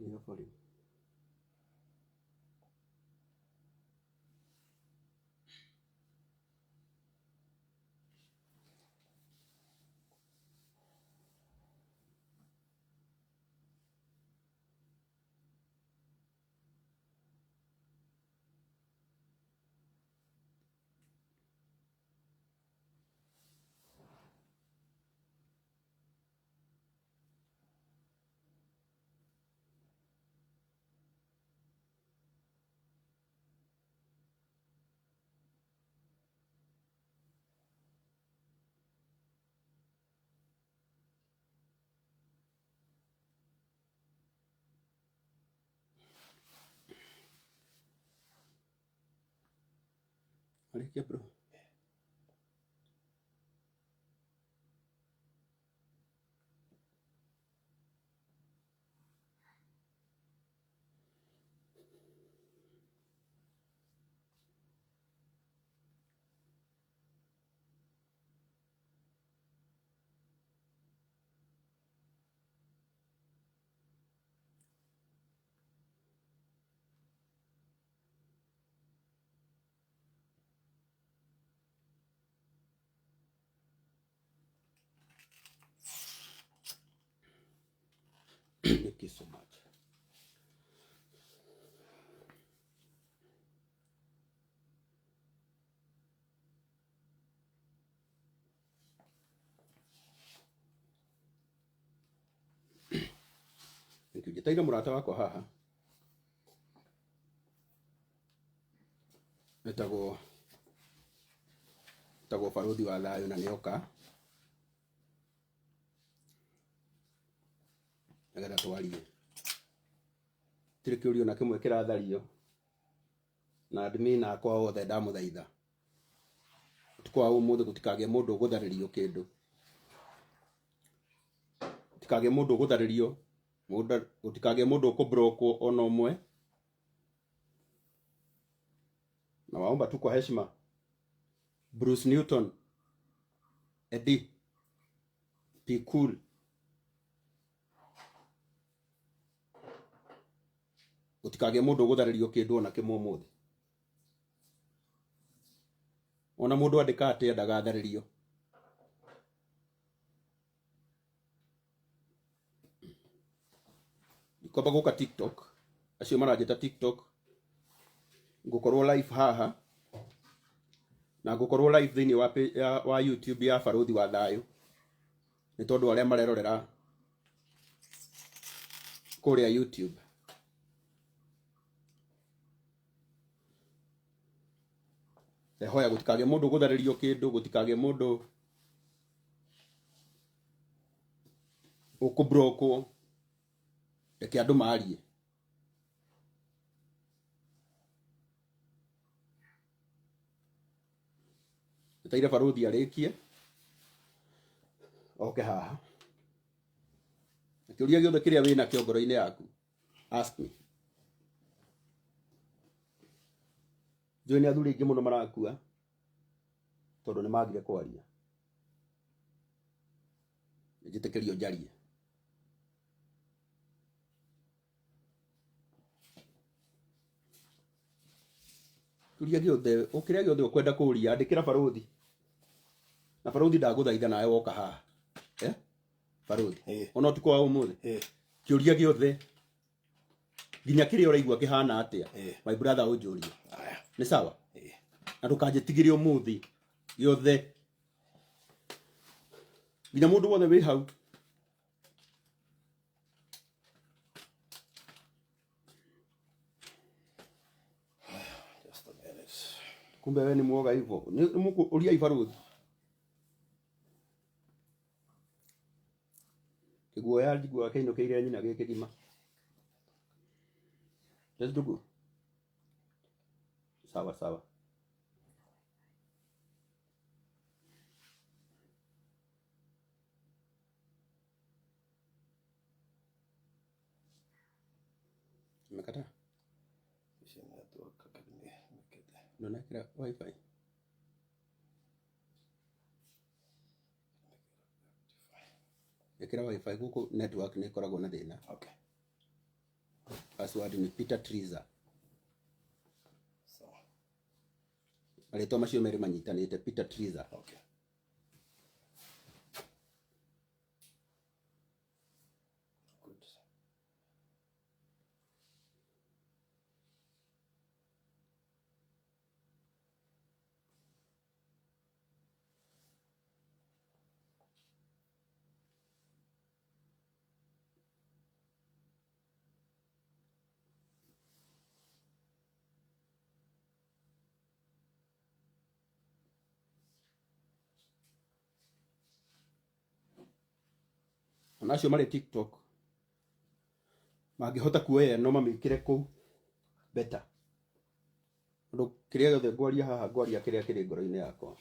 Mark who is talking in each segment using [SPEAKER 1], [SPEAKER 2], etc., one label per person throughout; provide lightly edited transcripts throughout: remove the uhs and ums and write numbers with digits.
[SPEAKER 1] Nĩ volume. Arĩkia bro. Thank you so much. Thank you. Njĩtaire mũrata wakwa haha etagwo etagwo barũthi wa thayũ na nĩoka nĩgetha twarie. Gũtirĩ kĩũria ona kĩmwe kĩrathario na admin akwa othe ndamũthaitha ũtukũ wa ũmũthĩ gũtikagĩe mũndũ ũgũtharĩrio kĩndũ, gũtikagĩe mũndũ ũgũtharĩrio, gũtikagĩe mũndũ ũkũ block wo ona ũmwe. Na waomba tu kwa heshima Bruce Newton, Eddie, be cool. Gũtikagĩe mũndũ ũgũtharĩrio kĩndũ ona kĩmwe ũmũthĩ. Ona mũndũ andĩka atĩa ndagatharĩrio. Ndikwamba gũka TikTok, acio maranjĩta TikTok, ngũkorwo live haha na ngũkorwo live thĩinĩ wa, ya, wa YouTube ya Barũthi wa Thayũ nĩ tondũ arĩa marerorera kũrĩa YouTube. Ndehoya gũtikagĩe mũndũ ũgũtharĩrio kĩndũ, gũtikagĩe mũndũ ũkũbrokwo, reke andũ marie. Njetereire barũthi arĩkie oke haha. Na kĩũria gĩothe kĩrĩa wĩnakĩo ngoro-inĩ yaku, ask me. Njũĩ nĩ athuri aingĩ mũno marakua tondũ nĩ magire kwaria. Njĩtĩkĩrio njarie. Kĩũria gĩothe, o kĩrĩa gĩothe ũkwenda kũria, andĩkĩra barũthi. Na barũthi ndagũthaitha nawe woka haha. Eh? Barũthi. Ona ũtukũ wa ũmũthĩ. Kĩũria gĩothe nginya kĩrĩa ũraigua kĩhana atĩa my brother ũnjũrie. Nĩ sawa? Na ndũkanjĩtigĩre ũmũthĩ gĩothe. Nginya mũndũ wothe wĩ hau.
[SPEAKER 2] Just a minute.
[SPEAKER 1] Kumbe we ni mwoga hivyo. Ũriai barũthi. Kĩguoya njiguaga kĩinũkĩire nyina gĩ kĩgima. Yes, ndugu. Sawa sawa. Umekataa?
[SPEAKER 2] Ici network academy mekete.
[SPEAKER 1] Ndũnekĩra wifi? Ĩkĩra wifi gũkũ network nĩ ĩkoragwo na thĩna.
[SPEAKER 2] Okay.
[SPEAKER 1] Password nĩ Peter Triza.
[SPEAKER 2] Sawa.
[SPEAKER 1] Marĩtwa macio merĩ manyitanĩte, Peter Triza.
[SPEAKER 2] Okay. Good.
[SPEAKER 1] Ona acio marĩ TikTok mangĩhota kuoya ĩno mamĩkĩre kũu better, tondũ kĩrĩa gĩothe ngwaria haha ngwaria kĩrĩa kĩrĩ ngoro-inĩ yakwa.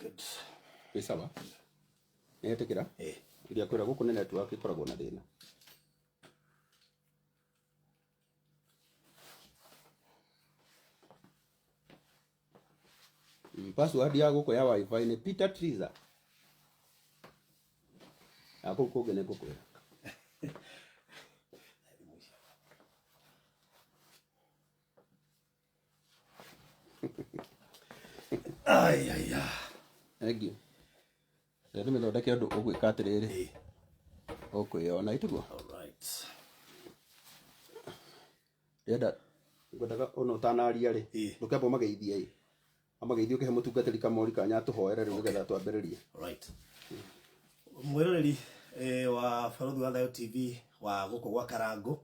[SPEAKER 2] Good.
[SPEAKER 1] Ĩ sawa, nĩetĩkĩra.
[SPEAKER 2] Eh.
[SPEAKER 1] Iria kwĩra gũkũ nĩ network ĩkoragwo na thĩna. Password ya gũkũ ya wifi nĩ Peter Triza. Ya kũu kũngĩ nĩ ngũkwĩra.
[SPEAKER 2] Ai ai ai.
[SPEAKER 1] Thank you. Reke ndĩmĩthondeke ũndũ ũgwĩka atĩrĩrĩ.
[SPEAKER 2] Eh.
[SPEAKER 1] Ũkwĩyona itiguo.
[SPEAKER 2] All right.
[SPEAKER 1] Ndĩrenda ngwendaga ona ũtanaria rĩ,
[SPEAKER 2] Ĩĩ.
[SPEAKER 1] ndũkamba ũmageithie ĩ. Amageithie ũkĩhe mũtungatĩri kamori kanya atũhoere rĩu nĩgetha twambĩrĩrie.
[SPEAKER 2] Right. Mwĩroreri wa Barũthi wa Thayũ TV wa gũkũ gwa Karangũ,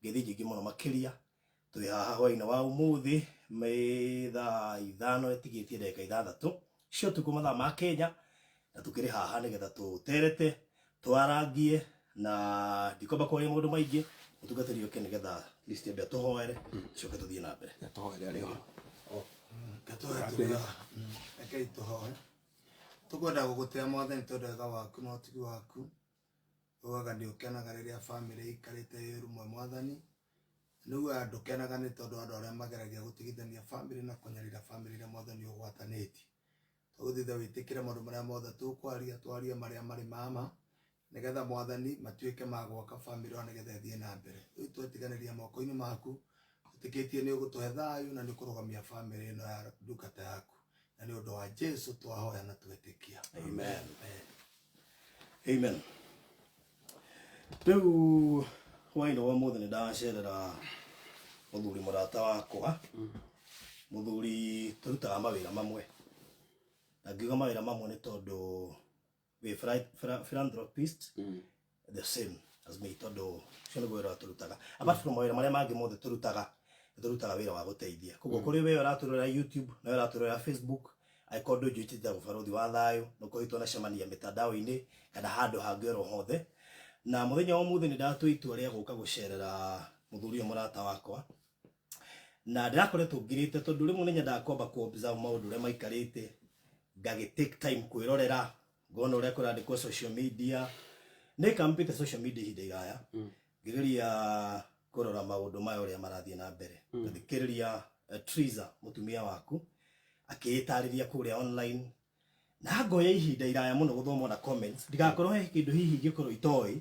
[SPEAKER 2] ngeithi nyingĩ mũno makĩria. Twĩ haha hwaĩ-inĩ wa ũmũthĩ nĩ thaa 5 ĩtigĩtie ndagĩka 6 cia ũtukũ mathaa ma Kenya, na tũkĩrĩ haha nĩgetha tũterete twarangie na ndikwamba kwaria maũndũ maingĩ, mũtungatĩri oke nĩgetha at least ambe atũhoere tũcoke tũthiĩ na mbere.
[SPEAKER 1] Tũhoere arĩ ho.
[SPEAKER 3] Rekei tũhoe. Tũkwenda gũgũtĩa Mwathani tondũ wega waku na ũtugi waku. Ugaga nĩ ũkenaga rĩrĩa bamĩrĩ ĩikarĩte ĩ rũmwe Mwathani. Nĩ ugaga ndũkenaga nĩ tondũ andũ arĩa mageragia gũtigithania bamĩrĩ na kũnyarira bamĩrĩ iria Mwathani ũgwatanĩtie. Tũgũthaitha wĩtĩkĩre maũndũ marĩa mothe tũkwaria, twarie marĩa marĩ ma ma, nĩgetha Mwathani matuĩke ma gwaka bamĩrĩ ĩyo nĩgetha ĩthiĩ na mbere. Rĩu twetiganĩria moko-inĩ maku, twĩtĩkĩtie nĩ ũgũtũhe thayũ na nĩ ũkũrũgamia bamĩrĩ ĩno ya ndungata yaku. Na nĩ ũndũ wa Jesu twahoya na twetĩkia.
[SPEAKER 2] Amen. Amen. Rĩu hwaĩ-inĩ wa ũmũthĩ nĩ ndacerera mũthuri mũrata wakwa, mũthuri tũrutaga mawĩra mamwe, na ngiuga mawĩra mamwe nĩ tondũ wĩ philanthropist the same as me, tondũ ũcio nĩguo wĩra tũrutaga. Apart from mawĩra marĩa mangĩ mothe tũrutaga, nĩ tũrutaga wĩra wa gũteithia. Koguo kũrĩ we ũratũrora YouTube na we ũratũrora Facebook, angĩkorwo ndũnjũĩ njĩtagwo Barũthi wa Thayũ, no ũkorwo twanacemania mĩtandao-inĩ kana handũ hangĩ oro hothe. Na mũthenya wa ũmũthĩ nĩ ndatua itua rĩa gũka gũcerera mũthuri ũyũ mũrata wakwa, na ndĩrakoretwo ngirĩte tondũ rĩmwe nĩ nyendaga kwamba ku observe maũndũ ũrĩa maikarĩte, ngagĩ take time kwĩrorera, ngona ũrĩa kũrandĩkwo social media. Nĩ kampĩte social media ihinda iraya, ngĩgeria kũrora maũndũ maya ũrĩa marathiĩ na mbere. Ngathikĩrĩria Triza mũtumia waku akĩĩtarĩria kũrĩa online, na ngoya ihinda iraya mũno gũthoma na comments, ndigakorwo he kĩndũ hihi ingĩkorwo itoĩ.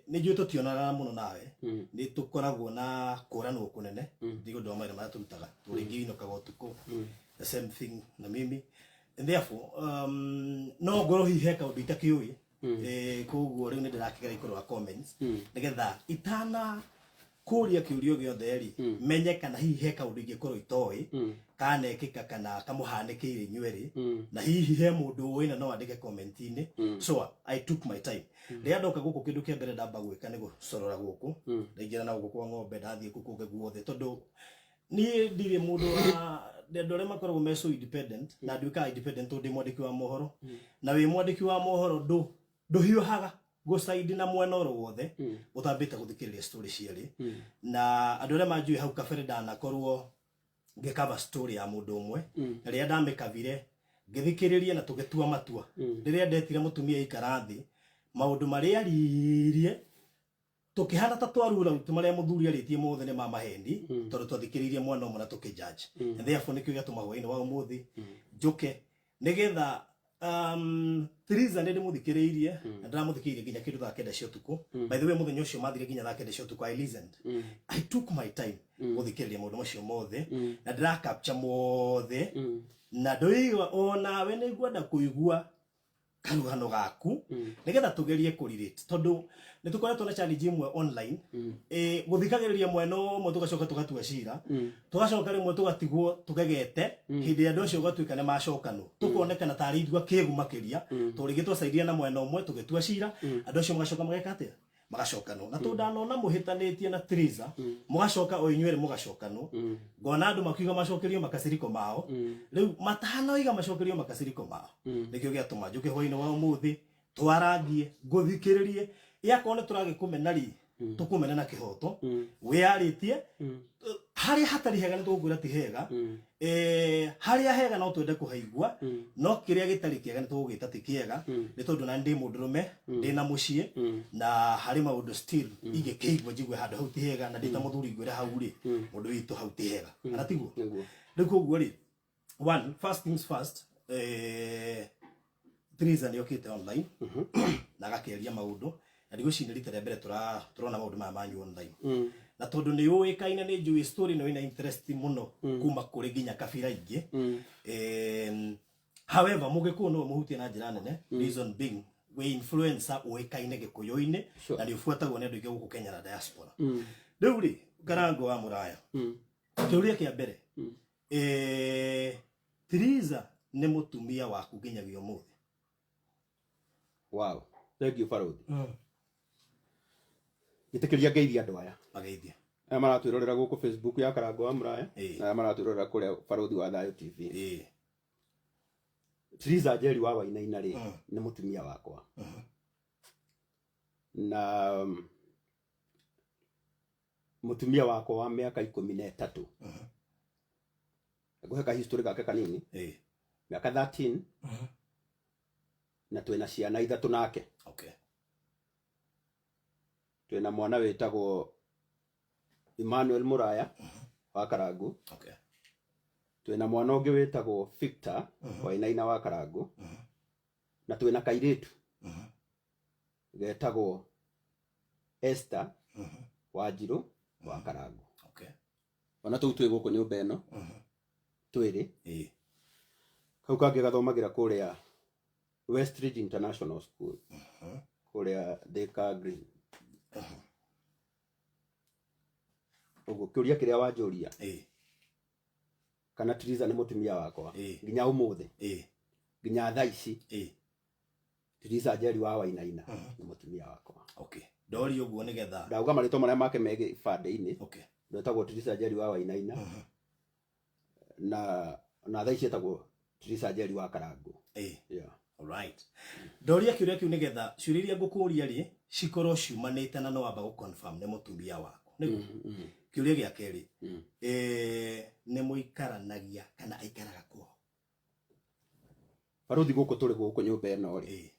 [SPEAKER 2] Nĩ njũĩ tũtionanaga mũno nawe, nĩ tũkoragwo na kũranwo kũnene nĩ ũndũ wa mawĩra marĩa tũrutaga, tondũ rĩngĩ inũkaga ũtukũ, the same thing na mimi, and therefore no ngorwo hihi he kaũndũ itakĩũĩ. Koguo rĩu nĩ ndĩrakĩgera ikũrora comments nĩgetha itana kũria kĩũria gĩothe rĩ, menye kana hihi he kaũndũ ingĩkorwo itoĩ kanekĩka kana kamũhanĩkĩire inyuerĩ, na hihi he mũndũ ũĩ na no andĩke comment-inĩ. So I took my time. Rĩrĩa ndoka gũkũ, kĩndũ kĩa mbere ndamba gwĩka nĩ gũcorora gũkũ, ndaingĩra na gũkũ kwa ng'ombe, ndathiĩ kũu kũngĩ guothe, tondũ niĩ ndirĩ mũndũ wa andũ arĩa makoragwo me so independent, na nduĩkaga independent tondũ ndĩ mwandĩki wa mohoro, na wĩ mwandĩki wa mohoro ndũhiũhaga gũcaidi na mwena oro wothe ũtambĩte gũthikĩrĩria story cierĩ. Na andũ arĩa manjũĩ hau kabere, ndanakorwo ngĩcover story ya mũndũ ũmwe, na rĩrĩa ndamĩkavire ngĩthikĩrĩria na tũgĩtua matua, rĩrĩa ndetire mũtumia aikara thĩ, maũndũ marĩa aririe tũkĩhana ta twarura utu marĩa mũthuri arĩtie mothe nĩ ma maheni, tondũ twathikĩrĩirie mwana ũmwe na tũkĩjudge. And therefore nĩkĩo gĩatũma hwaĩ-inĩ wa ũmũthĩ njũke nĩgetha Theresa nä ndä må thikä rä irie na ndä ramå thikä irie nginya kä ndå thaa kenda cia ũtukũ. By the way, mũthenya ũcio mathire nginya thaa 9 cia ũtukũ. I listened, I took my time gũthikĩrĩria maũndũ macio mothe na ndĩra capture mothe na ndoiga onawe nĩ ngwenda kũigua karugano gaku nigetha tugerie kũ relate, tondu nĩ tũkoretwo na challenge imwe online, gũthikagĩrĩria mwena ũmwe, tũgacoka tũgatua cira, tũgacoka rĩmwe tũgatigwo tũgegete. Hĩndĩ ĩrĩa andũ acio gũgatuĩka nĩ macokanwo, tũkonekana tarĩ ithuĩ akĩgu makĩria, tondũ rĩngĩ twacaidia na mwena ũmwe tũgĩtua cira, andũ acio magacoka mageka atĩa? Magacokanwo. Na tondũ ndanona mũhĩtanĩtie na Triza, mũgacoka o inyuĩ erĩ mũgacokanwo, ngona andũ makiuga macokerio makaciriko mao. Rĩu matanoiga macokerio makaciriko mao, nĩkĩo gĩatũma njũke hwainĩ wa ũmũthĩ twarangie, ngũthikĩrĩrie. Ĩ akorwo nĩ tũragĩkũmena rĩ, tũkũmena na kĩhoto wĩyarĩtie. Harĩa hatarĩ hega nĩ tũgũkwĩra ti hega. Harĩa hega no twende kũhaigua, no kĩrĩa gĩtarĩ kĩega nĩ tũgũgĩta ti kĩega, nĩ tondũ na ndĩ mũndũrũme, ndĩ na mũciĩ, na harĩ maũndũ still ingĩkĩigua njigue handũ hau ti hega, na ndĩ ta mũthuri ngwĩre hau rĩ, mũndũ witũ, hau ti hega, kana tiguo?
[SPEAKER 1] Nĩguo.
[SPEAKER 2] Rĩu koguo rĩ, one, first things first, Triza nĩ okĩte online na agakĩaria maũndũ, na ndigwĩciria nĩ rita rĩa mbere tũrona maũndũ maya manyu online, na tondũ nĩ ũĩkaine, nĩ njũĩ story ĩno ĩna interest mũno kuma kũrĩ nginya kabira ingĩ. However, mũgĩkũyũ no mũhutie na njĩra nene, reason being wĩ influencer ũĩkaine gĩkũyũ-inĩ na nĩ ũbuatagwo nĩ andũ aingĩ gũkũ Kenya na diaspora. Rĩu rĩ, Karango wa Mũraya, kĩũria kĩa mbere, Triza nĩ mũtumia waku nginyagia ũmũthĩ?
[SPEAKER 1] Wow, thank you, barothi. Gĩtĩkĩria ngeithia andũ aya.
[SPEAKER 2] Mageithie.
[SPEAKER 1] Aya maratwĩrorera gũkũ Facebook ya Karango wa Mũraya na aya maratwĩrorera kũrĩa Barothi wa Thayũ TV. Triza Njeri wa Wainaina rĩ, nĩ mũtumia wakwa na mũtumia wakwa wa mĩaka 13. Ngũhe ka history gake kanini. Mĩaka 13 na twĩna ciana ithatũ nake. Twĩna mwana wĩtagwo Emmanuel Mũraya wa Karangu. Twĩna mwana ũngĩ wĩtagwo Victor Wainaina wa Karangu, na twĩna kairĩtu getagwo Esther Wanjirũ wa Karangu. Ona tũu twĩ gũkũ nyũmba ĩno twĩrĩ. Kau kangĩ gathomagĩra kũrĩa Westridge International School, kũrĩa Thika Green. Ũguo kĩũria kĩrĩa wanjũria, kana Triza nĩ mũtumia wakwa nginya ũmũthĩ, nginya thaa ici, Triza Njeri wa Wainaina nĩ mũtumia wakwa.
[SPEAKER 2] Okay, ndoria ũguo nĩgetha
[SPEAKER 1] Ndauga marĩtwa marĩa make me gĩbandĩ-inĩ. Ndetagwo Triza Njeri wa Wainaina na thaa ici etagwo Triza Njeri wa Karangu. Yeah.
[SPEAKER 2] Alright. Ndoria kĩũria kĩu nĩgetha ciũria iria ngũkũria rĩ cikorwo ciumanĩte na no wamba gũ confirm nĩ mũtumia waku. Nĩguo? Kĩũria gĩa kerĩ, nĩ mũikaranagia kana aikaraga kwao?
[SPEAKER 1] Barothi, gũkũ tũrĩ gũkũ nyũmba ĩno rĩ,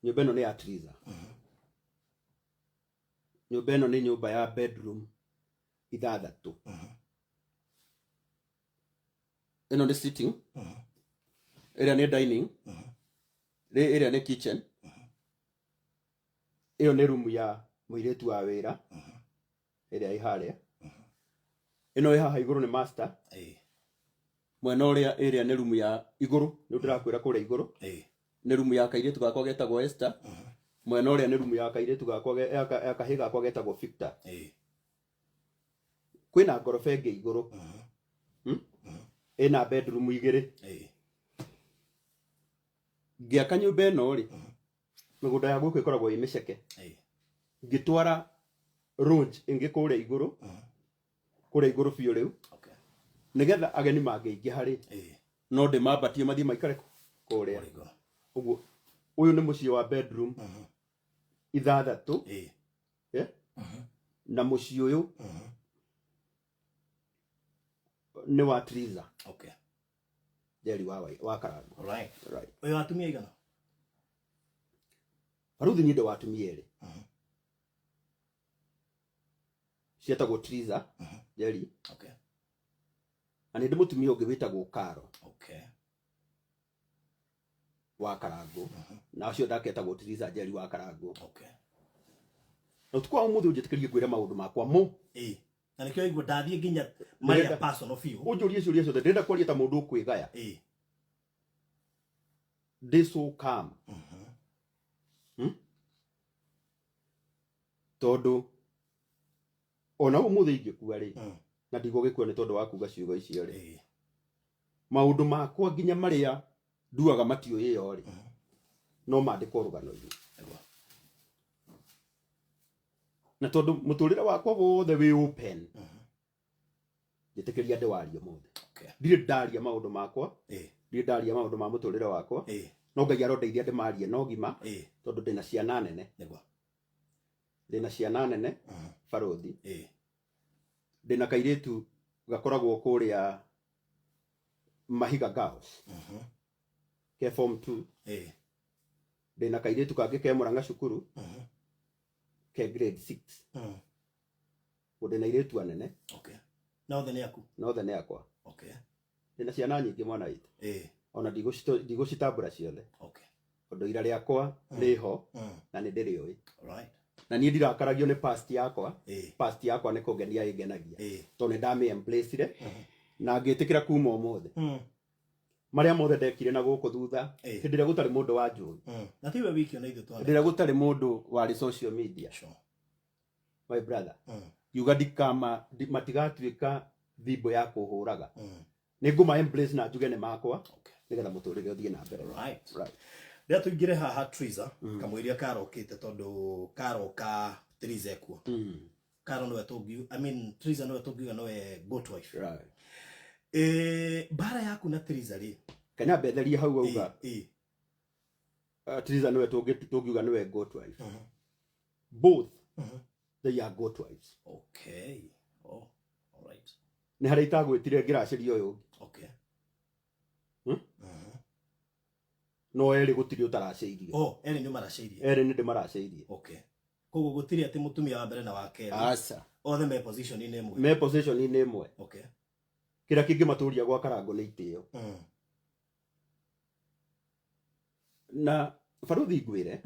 [SPEAKER 1] nyũmba ĩno nĩ ya Triza. Nyũmba ĩno nĩ nyũmba ya bedroom ithathatũ. Ĩno nĩ sitting, ĩrĩa nĩ dining, ĩrĩa nĩ kitchen, ĩyo nĩ room ya mũirĩtu wa wĩra ĩrĩa ĩ harĩa. Ĩno ĩ haha igũrũ nĩ master. Mwena ũrĩa ĩrĩa nĩ room ya igũrũ, nĩ ndĩrakwĩra kũrĩa igũrũ nĩ rumu ya kairĩtu gakwa getagwo Esther. Mwena ũrĩa nĩ rumu ya kairĩtu gakwa ya kahĩĩ gakwa getagwo Victor. Kwĩna ngoroba ĩngĩ igũrũ, Ĩna bedroom igĩrĩ. Ngĩaka nyũmba ĩno rĩ, mĩgũnda ya gũkũ ĩkoragwo ĩ mĩceke. Ngĩtwara lounge ĩngĩ kũrĩa igũrũ, kũrĩa igũrũ biũ rĩu, nĩgetha ageni mangĩingĩha rĩ, no ndĩmambatie mathiĩ maikare kũrĩa.
[SPEAKER 2] Kũrĩa igũrũ.
[SPEAKER 1] Ũguo ũyũ nĩ mũciĩ wa bedroom ithathatũ. Eh? Na mũciĩ ũyũ nĩ wa Triza Njeri wa Karangu.
[SPEAKER 2] Alright.
[SPEAKER 1] Right.
[SPEAKER 2] Ũyũ atumia aigana?
[SPEAKER 1] Baruthi, niĩ ndĩ wa atumia erĩ, cietagwo Triza Njeri na nĩ ndĩ mũtumia ũngĩ wĩtagwo Karo. Wa Karangũ, na acio ndaketagwo Tiriza Njeri wa Karangũ.
[SPEAKER 2] Okay.
[SPEAKER 1] Na ũtukũ wa ũmũthĩ ũnjĩtĩkĩrie ngwĩre maũndũ makwa mo.
[SPEAKER 2] Ĩĩ, na nĩkĩo igua ndathiĩ nginya marĩa personal biũ.
[SPEAKER 1] Ũnjũrie ciũria ciothe, ndĩrenda kwaria ta mũndũ ũkwĩgaya. Ndĩ so calm. Tondũ ona ũmũthĩ ingĩkua rĩ, na ndigũgĩkua nĩ tondũ wa kuga ciugo icio rĩ, maũndũ makwa nginya marĩa nduaga matiũĩo rĩ, no mandĩkwo rũgano-inĩ.
[SPEAKER 2] Nĩguo.
[SPEAKER 1] Na tondũ mũtũrĩre wakwa wothe wĩ open, njĩtĩkĩria ndĩwarie mothe.
[SPEAKER 2] Okay.
[SPEAKER 1] Ndirĩ ndaria maũndũ makwa, ndirĩ ndaria maũndũ ma mũtũrĩre wakwa, no Ngai arondeithia ndĩmarie no gima, tondũ ndĩna ciana nene.
[SPEAKER 2] Nĩguo.
[SPEAKER 1] Ndĩna ciana nene, barothi. Ndĩna kairĩtu gakoragwo kũrĩa Mahiga Girls, ke form 2. Ndĩna kairĩtu kangĩ ke Murang'a cukuru, ke grade 6. Ndĩna airĩtu anene.
[SPEAKER 2] Okay. Na othe nĩ aku?
[SPEAKER 1] Na othe nĩ akwa.
[SPEAKER 2] Okay.
[SPEAKER 1] Ndĩna ciana nyingĩ mwana witũ. Ona ndigũcitambũra ciothe.
[SPEAKER 2] Okay.
[SPEAKER 1] Tondũ ira rĩakwa rĩho na nĩ ndĩrĩũĩ.
[SPEAKER 2] Right.
[SPEAKER 1] Na niĩ ndirakaragio nĩ past yakwa. Past yakwa nĩ kũngenia ĩngenagia. Tondũ nĩ ndamĩ embrace-ire na ngĩtĩkĩra kuma ũmũthĩ. Marĩa mothe ndekire na gũkũ thutha, hĩndĩ ĩrĩa gũtarĩ mũndũ wa njũĩ.
[SPEAKER 2] Na tiwe wiki ona ithuĩ twana.
[SPEAKER 1] Hĩndĩ ĩrĩa gũtarĩ mũndũ warĩ social media.
[SPEAKER 2] Sure.
[SPEAKER 1] My brother. Ngiuga ndikama, matigatuĩka thimbo ya kũhũraga. Nĩ ngũma embrace na njuge nĩ makwa,
[SPEAKER 2] Okay.
[SPEAKER 1] nĩgetha mũtũrĩre ũthiĩ na mbere.
[SPEAKER 2] Right.
[SPEAKER 1] Right.
[SPEAKER 2] Rĩrĩa tũingĩre haha Triza, kamũiria karokĩte tondũ karoka Triza ekuo. Karo nĩwe tũngiu, I mean Triza nĩwe tũngiuga nĩwe goat wife.
[SPEAKER 1] Right.
[SPEAKER 2] Mbara yaku na Triza rĩ?
[SPEAKER 1] Kenya mbetherie hau auga. Triza nĩwe tũngiuga nĩwe goat wife. Both they are goat wives.
[SPEAKER 2] Okay. Oh, all right.
[SPEAKER 1] Nĩ harĩa itagwĩtire ngĩracĩria ũyũ ũngĩ.
[SPEAKER 2] Okay.
[SPEAKER 1] No erĩ gũtirĩ ũtaracĩirie.
[SPEAKER 2] Oh, erĩ nĩ maracĩirie.
[SPEAKER 1] Erĩ nĩ ndĩmaracĩirie.
[SPEAKER 2] Okay. Koguo gũtirĩ atĩ mũtumia wa mbere na wa kerĩ.
[SPEAKER 1] Aca.
[SPEAKER 2] Othe me position-inĩ ĩmwe.
[SPEAKER 1] Me position-inĩ ĩmwe.
[SPEAKER 2] Okay.
[SPEAKER 1] Kĩrĩa kĩngĩmatũria gwa Karangũ nĩ itĩo. Na baruthi ngwĩre.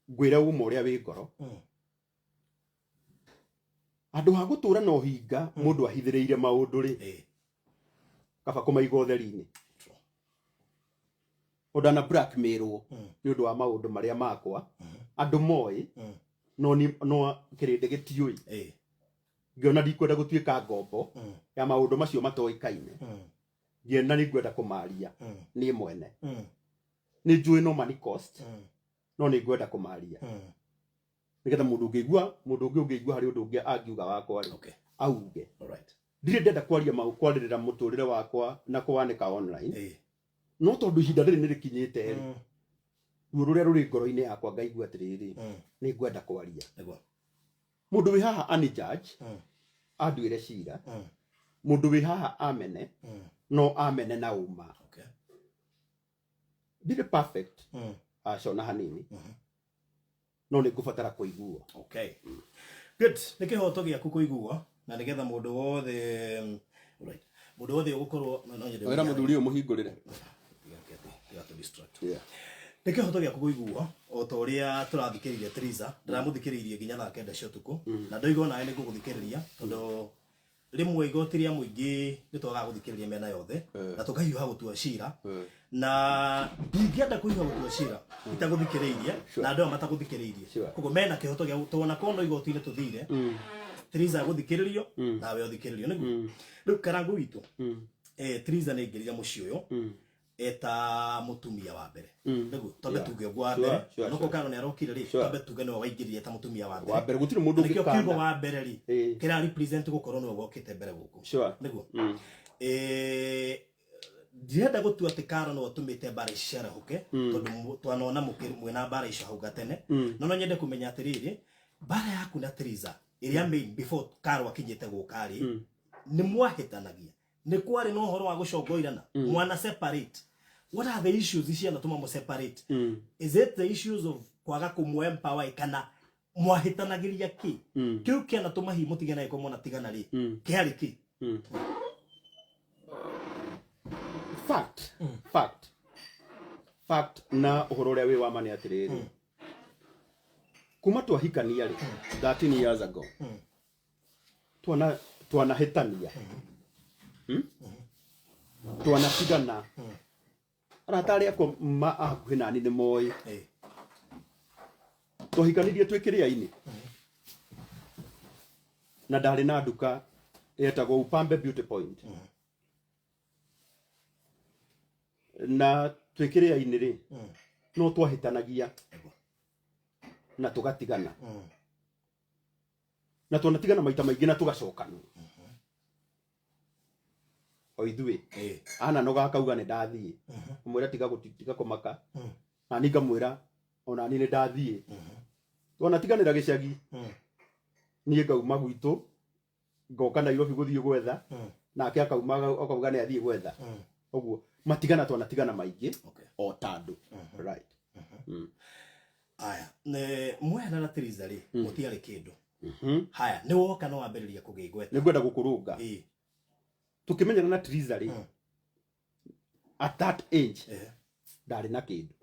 [SPEAKER 1] Ngwĩre ũma ũrĩa wĩ ngoro. Andũ ha gũtũra na ũhinga mũndũ ahithĩrĩire maũndũ rĩ. Kaba kũmaiga ũtheri-inĩ.
[SPEAKER 2] True.
[SPEAKER 1] Ũndana blackmailwo nĩ ũndũ wa maũndũ marĩa makwa. Andũ moĩ, no ni, no kĩrĩndĩ gĩtiũĩ. Ngĩona ndikwenda gũtuĩka ngombo ya maũndũ macio matoĩkaine. Ngĩona nĩ ngwenda kũmaria niĩ mwene. Nĩ njũĩ no money cost, no nĩ ngwenda kũmaria. Nĩgetha mũndũ ũngĩigua, mũndũ ũngĩ ũngĩigua harĩ ũndũ ũngĩ angiuga wakwa rĩ,
[SPEAKER 2] Okay.
[SPEAKER 1] auge.
[SPEAKER 2] All right.
[SPEAKER 1] Ndirĩ ndenda kwaria mau, kwarĩrĩra mũtũrĩre wakwa na kũwanĩka online. No tondũ ihinda rĩrĩ nĩ rĩkinyĩte rĩ, ruo rũrĩa rũrĩ ngoro-inĩ yakwa ngaigua atĩrĩrĩ, nĩ ngwenda kwaria.
[SPEAKER 2] Nĩguo.
[SPEAKER 1] Mũndũ wĩ haha ani judge, anduĩre cira. Mũndũ wĩ haha amene, no amene na ũma.
[SPEAKER 2] Okay.
[SPEAKER 1] Ndirĩ perfect, aca ona hanini. No nĩ ngũbatara kũiguo.
[SPEAKER 2] Okay. Good. Nĩ kĩhoto gĩaku kũiguo na nĩgetha mũndũ wothe, right. Mũndũ wothe ũgũkorwo, no, no nyende
[SPEAKER 1] Wĩra mũthuri ũyũ mũhingũrĩre.
[SPEAKER 2] Tiga tũ distract. Nĩ kĩhoto gĩaku kũiguo o ta ũrĩa tũrathikĩrĩria Triza, ndĩramũthikĩrĩirie nginya thaa 9 cia ũtukũ, na ndoiga onawe nĩ ngũgũthikĩrĩria tondũ rĩmwe igoti rĩa mũingĩ nĩ twagaga gũthikĩrĩria mĩena yothe na tũkahiũha gũtua cira, na ndingĩenda kũhiũha gũtua cira itagũthikĩrĩirie na andũ aya matagũthikĩrĩirie. Koguo mena kĩhoto gĩa tondũ ona korwo no igoti-inĩ tũthire, Triza agũthikĩrĩrio nawe ũthikĩrĩrio. Nĩguo rĩu Karangũ witũ, Triza nĩ aingĩrire mũciĩ ũyũ eta mũtumia wa mbere. Nĩguo twambe tuge ũguo wa mbere. No Karo nĩ arokire rĩ, twambe tuge nĩwe waingĩrire eta mũtumia wa mbere.
[SPEAKER 1] Wa mbere gũtirĩ mũndũ
[SPEAKER 2] Nĩkĩo
[SPEAKER 1] ũngĩkana.
[SPEAKER 2] kiugo wa mbere rĩ, kĩra represent gũkorwo nĩwe wokĩte mbere gũkũ. Nĩguo. Ndirenda gũtua atĩ Karo nĩwe ũtũmĩte mbara ici ciarahũke, tondũ twanona mwĩna mbara icio hau gatene. No no nyende kũmenya atĩrĩrĩ, mbara yaku na Triza ĩrĩa main before Karo akinyĩte gũka rĩ, nĩ mwahĩtanagia? Nĩ kwarĩ na ũhoro wa gũcongoirana? Mwana separate. What are the issues ici anatũma mũ separate? Is it the issues of kwaga kũmũ empower kana mwahĩtanagĩria kĩ? Kĩu kĩanatũma hihi mũtigane angĩkorwo mwanatigana rĩ? Kĩarĩ kĩ?
[SPEAKER 1] Fact, fact, fact na ũhoro ũrĩa wĩ wa ma nĩ atĩrĩrĩ, kuma twahikania rĩ, 13 years ago, twana twanahĩtania, Twanatigana. Arata arĩa akwa ma a hakuhĩ nani nĩ moĩ. Twahikanirie twĩ kĩrĩa-inĩ na ndarĩ na nduka yetagwo Upambe Beauty Point, na twĩ kĩrĩa-inĩ rĩ, no twahĩtanagia na tũgatigana, na twanatigana maita maingĩ na tũgacokana o ithuĩ. Ananoga akauga nĩ ndathiĩ, ũmwĩra tiga tiga kũmaka, na niĩ ngamwĩra ona niĩ nĩ ndathiĩ. Twanatiganĩra gĩcagi, niĩ ngauma gwitũ ngoka Nairobi gũthiĩ gwetha, nake akauma akauga nĩ athiĩ gwetha. Ũguo matigana twanatigana maingĩ o ta andũ, right?
[SPEAKER 2] Aya, ne mwehana na Teresa rĩ, mũtiarĩ kĩndũ. Haya, nĩ woka no wambĩrĩria kũgĩa igweta.
[SPEAKER 1] Nĩ ngwenda gũkũrũnga. Tũkĩmenyana na Teresa rĩ, at that age ndarĩ na kĩndũ.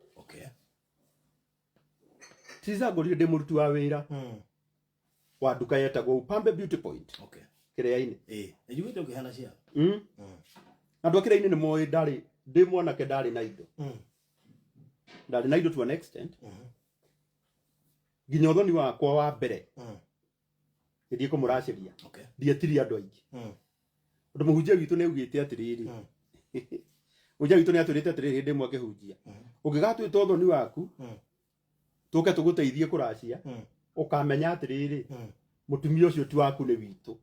[SPEAKER 1] Teresa ngorire ndĩ mũruti wa wĩra wa nduka yetagwo Upambe Beauty Point kĩrĩa-inĩ.
[SPEAKER 2] Njiguĩte ũkĩhana cia.
[SPEAKER 1] Andũ a kĩrĩa-inĩ nĩ moĩ ndarĩ ndĩ mwanake ndarĩ na indo, ndarĩ na indo to an extent nginya ũthoni wakwa wa mbere ngĩthiĩ kũmũracĩria ndietirie andũ aingĩ, tondũ mũhunjia witũ nĩ augĩte atĩrĩrĩ, mũhunjia witũ nĩ atwĩrĩte atĩrĩrĩ hĩndĩ ĩmwe akĩhunjia, ũngĩgatwĩta ũthoni waku tũke tũgũteithie kũracia, ũkamenya atĩrĩrĩ, mũtumia ũcio ti waku, nĩ witũ.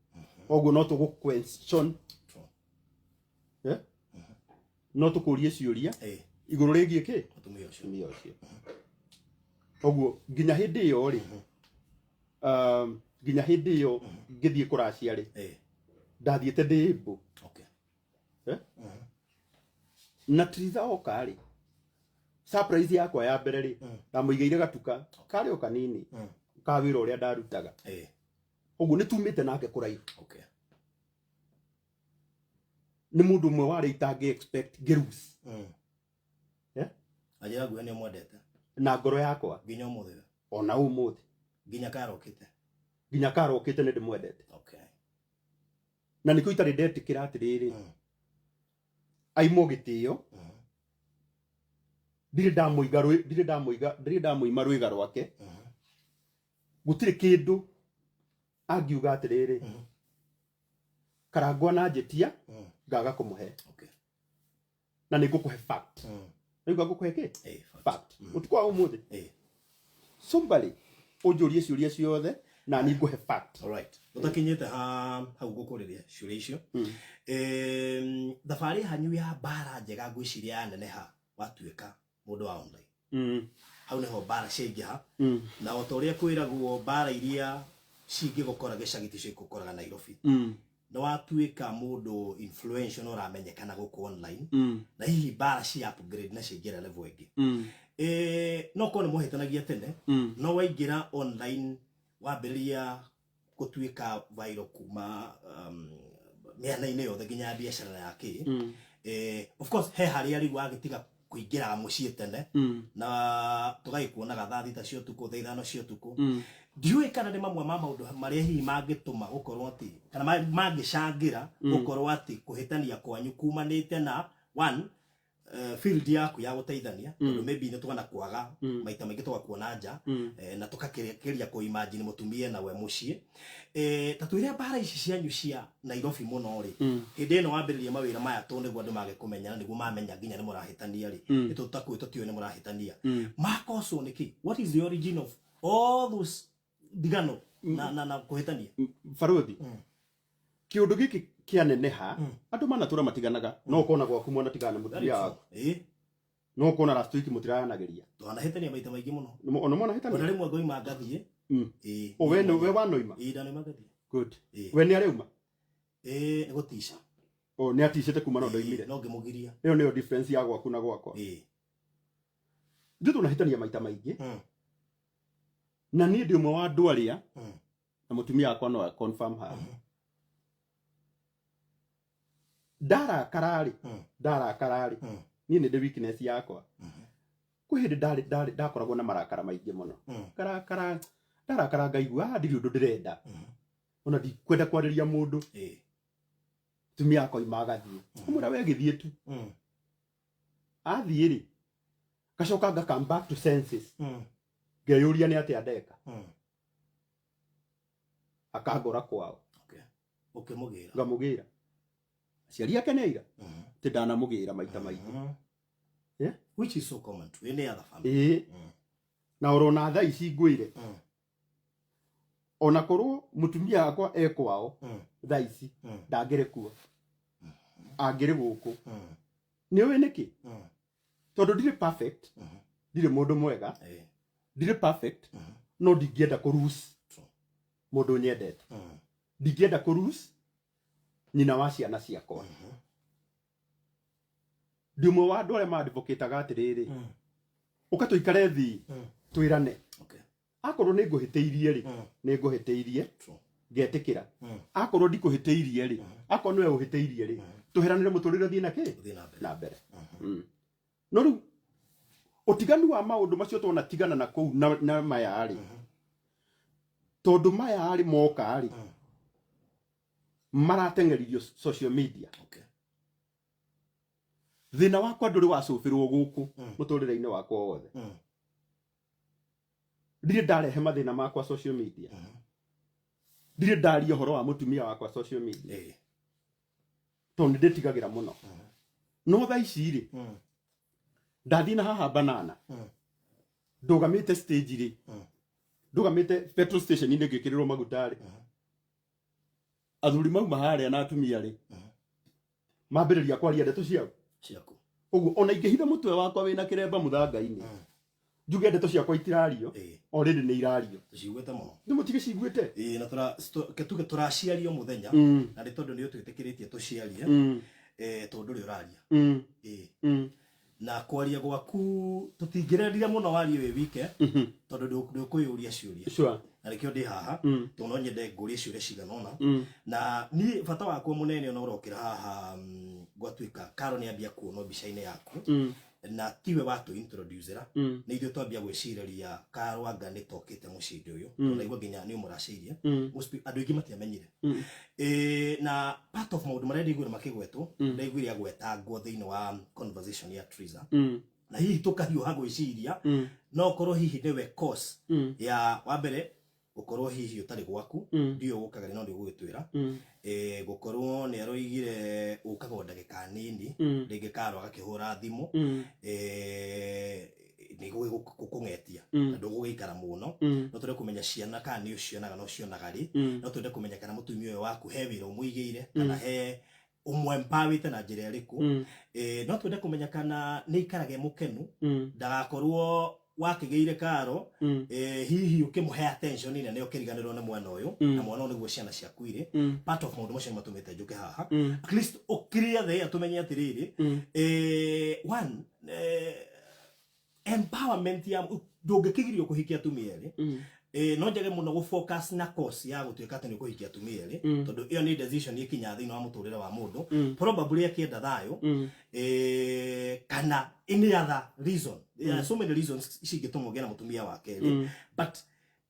[SPEAKER 1] Koguo no tũgũ question. Eh? No tũkũrie ciũria igũrũ rĩgiĩ kĩ
[SPEAKER 2] Mũtumia ũcio.
[SPEAKER 1] Mũtumia ũcio. Koguo nginya hĩndĩ ĩyo rĩ, nginya hĩndĩ ĩyo ngĩthiĩ kũracia rĩ, ndathiĩte ndĩ able. Eh? Na Triza oka rĩ, surprise yakwa ya mbere rĩ, ndamũigĩire gatuka karĩ o kanini ka wĩra ũrĩa ndarutaga. Ũguo nĩ tumĩte nake kũraihu. Nĩ mũndũ ũmwe warĩ itangĩ expect ngĩlose. Eh?
[SPEAKER 2] Anjĩra nguhe nĩ ũmwendete.
[SPEAKER 1] Na ngoro yakwa.
[SPEAKER 2] Nginya ũmũthĩ.
[SPEAKER 1] Ona ũmũthĩ.
[SPEAKER 2] Nginya karokĩte.
[SPEAKER 1] Nginya karokĩte nĩ ndĩmwendete. Na nĩkĩo itarĩ ndetĩkĩra atĩrĩrĩ, aimwo gĩtĩo. Ndirĩ ndamũiga ndirĩ ndamũiga, ndirĩ ndamũima rwĩga rwake. Gũtirĩ kĩndũ angiuga atĩrĩrĩ, Karangwa na njĩtia ngaga kũmũhe. Na nĩ ngũkũhe fact. Rĩu ngũkũhe kĩ?
[SPEAKER 2] Fact.
[SPEAKER 1] Fact. Ũtukũ wa ũmũthĩ, somebody ũnjũrie ciũria ciothe na niĩ ngũhe fact.
[SPEAKER 2] Alright. Ũtakinyĩte ha hau ngũkũrĩria ciũria icio. Thabarĩ hanyu ya mbara njega ngwĩciria yaneneha watuĩka mũndũ wa online. Hau nĩho mbara ciaingĩha, na o ta ũrĩa kwĩragwo mbara iria cingĩgũkora gĩcagi ticio ikũkoraga Nairobi. Nĩ watuĩka mũndũ influential na ũramenyekana gũkũ online, na hihi mbara cia upgrade na ciaingĩra level ĩngĩ. No korwo nĩ mwahĩtanagia tene, no waingĩra online wambĩrĩria gũtuĩka viral kuma mĩena-inĩ yothe nginya ya biacara na ya kĩ. Of course he harĩa rĩu wagĩtiga kũingĩraga mũciĩ tene, na tũgagĩkuonaga thaa 6 cia ũtukũ, thaa 5 cia ũtukũ. Ndiũĩ kana nĩ mamwe ma maũndũ marĩa hihi mangĩtũma gũkorwo atĩ kana mangĩcangĩra gũkorwo atĩ kũhĩtania kwanyu kumanĩte na one, field yaku ya gũteithania, tondũ maybe nĩ tũgana kwaga maita maingĩ tũgakuona nja, na tũgakĩria kũ imagine mũtumia na we mũciĩ. Ta twĩre mbara ici cianyu cia Nairobi mũno rĩ, hĩndĩ ĩno wambĩrĩria mawĩra maya tũ nĩguo andũ mage kũmenya, na nĩguo mamenya nginya nĩ mũrahĩtania rĩ, nĩ tũtakuĩ tũtiũĩ nĩ mũrahĩtania makocwo nĩkĩ? What is the origin of all those ndigano na kũhĩtania?
[SPEAKER 1] Barothi, kĩũndũ gĩkĩ kĩaneneha, andũ manatũra matiganaga, no ũkona gwaku mwanatigana na mũtumia waku, no ũkona last week mũtiraranagĩria.
[SPEAKER 2] Twanahĩtania maita maingĩ mũno.
[SPEAKER 1] Ona
[SPEAKER 2] ona
[SPEAKER 1] mwanahĩtania.
[SPEAKER 2] Rĩmwe ngoima ngathiĩ.
[SPEAKER 1] O we we wanoima?
[SPEAKER 2] Ĩĩ, ndanoima ngathiĩ.
[SPEAKER 1] Good. We nĩ arĩuma?
[SPEAKER 2] Ĩĩ, nĩ gũtica.
[SPEAKER 1] O nĩ aticĩte kuma no ndoimire?
[SPEAKER 2] No ngĩmũgiria.
[SPEAKER 1] Ĩyo nĩyo difference ya gwaku na gwakwa. Ithuĩ tũnahĩtania maita maingĩ, na niĩ ndĩ ũmwe wa andũ arĩa, na mũtumia wakwa no a confirm haha. Ndarakara rĩ, ndarakara rĩ, niĩ nĩ ndĩ weakness yakwa. Kwĩ hĩndĩ ndarĩ ndakoragwo na marakara maingĩ mũno. Ngarakara, ndarakara ngaigua, "Ah, ndirĩ ũndũ ndĩrenda, ona ndikwenda kwarĩria mũndũ." Tumia akoima agathiĩ, ũmwĩra we gĩthiĩ tu. Athiĩ rĩ, ngacoka nga come back to senses, ngeyũria nĩ atĩa ndeka. Akangora kwao.
[SPEAKER 2] Okay. Ũkĩmũgĩra.
[SPEAKER 1] Ngamũgĩra, aciari ake nĩ aira ti ndanamũgĩra maita maingĩ. Yeah?
[SPEAKER 2] Which is so common to any other family.
[SPEAKER 1] Ĩĩ. Na orona thaa ici ngwĩre, ona korwo mũtumia wakwa e kwao thaa ici, ndangĩrĩ kuo, angĩrĩ gũkũ. Nĩ ũĩ nĩkĩ? Tondũ ndirĩ perfect, ndirĩ mũndũ mwega, ndirĩ perfect, no ndingĩenda kũ lose mũndũ nyendete, ndingĩenda kũ lose nyina wa ciana ciakwa. Ndi ũmwe wa andũ arĩa mandivũkĩtaga atĩrĩrĩ, ũka tũikare thĩ, twĩrane. Akorwo nĩ ngũhĩtĩirie rĩ, nĩ ngũhĩtĩirie, ngetĩkĩra. Akorwo ndikũhĩtĩirie rĩ, akorwo nĩwe ũhĩtĩirie rĩ, tũheranĩre, mũtũrĩre ũthiĩ na kĩ?
[SPEAKER 2] Ũthiĩ na mbere.
[SPEAKER 1] Na mbere. No rĩu ũtiganu wa maũndũ macio twona tigana na kũu na maya rĩ, tondũ maya rĩ moka rĩ, marateng'eririo social media. Thĩna wakwa ndũrĩ wacũbĩrwo gũkũ mũtũrĩre-inĩ wakwa wothe. Ndirĩ ndarehe mathĩna makwa social media, ndirĩ ndaria ũhoro wa mũtumia wakwa social media, tondũ nĩ ndĩtigagĩra mũno. No thaa ici rĩ, ndathiĩ na haha banana, ndũgamĩte stage rĩ, ndũgamĩte petrol station-inĩ ngĩkĩrĩrwo maguta rĩ, athuri mauma harĩa na atumia rĩ, mambĩrĩria kwaria ndeto ciao.
[SPEAKER 2] Ciaku.
[SPEAKER 1] Ũguo ona ingĩhitha mũtwe wakwa wĩna kĩremba mũthanga-inĩ, njuge ndeto ciakwa itirario, already nĩ irario.
[SPEAKER 2] Tũciguĩte mũno.
[SPEAKER 1] Nĩ mũtigĩciguĩte.
[SPEAKER 2] Ĩĩ, na tũra ke tuge tũraciario mũthenya, na nĩ tondũ nĩ ũtwĩtĩkĩrĩtie tũciarie, tondũ ndũrĩ ũraria. Ĩĩ. Na kwaria gwaku tũtingĩrendire mũno warie wĩ wike, tondũ ndũkwĩyũria ciũria. Na nĩkĩo ndĩ haha, tondũ no nyende ngũrie ciũria cigana ũna. Na niĩ bata wakwa mũnene ona ũrokĩra haha, gwatuĩka Karo nĩ ambia kuonwo mbica-inĩ yaku, na tiwe watũ introducera, nĩ ithuĩ twambia gwĩcirĩria Karo anga nĩ tokĩte mũciĩ ũyũ, tondũ naigua nginya nĩ ũmũracĩirie. Andũ aingĩ matiamenyire. Na part of maũndũ marĩa ndaiguire makĩgwetwo, ndaiguire agwetangwo thĩinĩ wa conversation ya Triza, na hihi tũkahiũha gwĩciria no korwo hihi nĩwe cause ya wa mbere gũkorwo hihi ũtarĩ gwaku. Ndiũĩ ũkaga rĩ, no nĩ ũgũgĩtwĩra. Gũkorwo nĩ aroigire ũkaga o ndagĩka nini, rĩngĩ Karo agakĩhũra thimũ, nĩ gũkũng'etia na ndũgũgĩikara mũno. No twende kũmenya ciana kana nĩ ũcionaga, no cionaga rĩ. No twende kũmenya kana mũtumia ũyũ waku he wĩra ũmũigĩire, kana he ũmwempawĩte na njĩra ĩrĩkũ. No twende kũmenya kana nĩ ikarage mũkenu, ndagakorwo wakĩgĩire Karo, hihi ũkĩmũhe attention nene ũkĩriganĩrwo nĩ mwana ũyũ, na mwana ũyũ nĩguo ciana ciaku irĩ. Part of maũndũ macio nĩ matũmĩte njũke haha, at least ũkirie the tũmenye atĩrĩrĩ, one, empowerment ya ndũngĩkĩgirio kũhikia atumia erĩ. No njage mũno gũ focus na course ya gũtuĩka atĩ nĩ ũkũhikia atumia erĩ, tondũ ĩyo nĩ decision ĩkinyaga thĩinĩ wa mũtũrĩre wa mũndũ, probably akĩenda thayũ, kana any other reason. There are so many reasons cingĩtũma ũgĩe na mũtumia wa kerĩ, but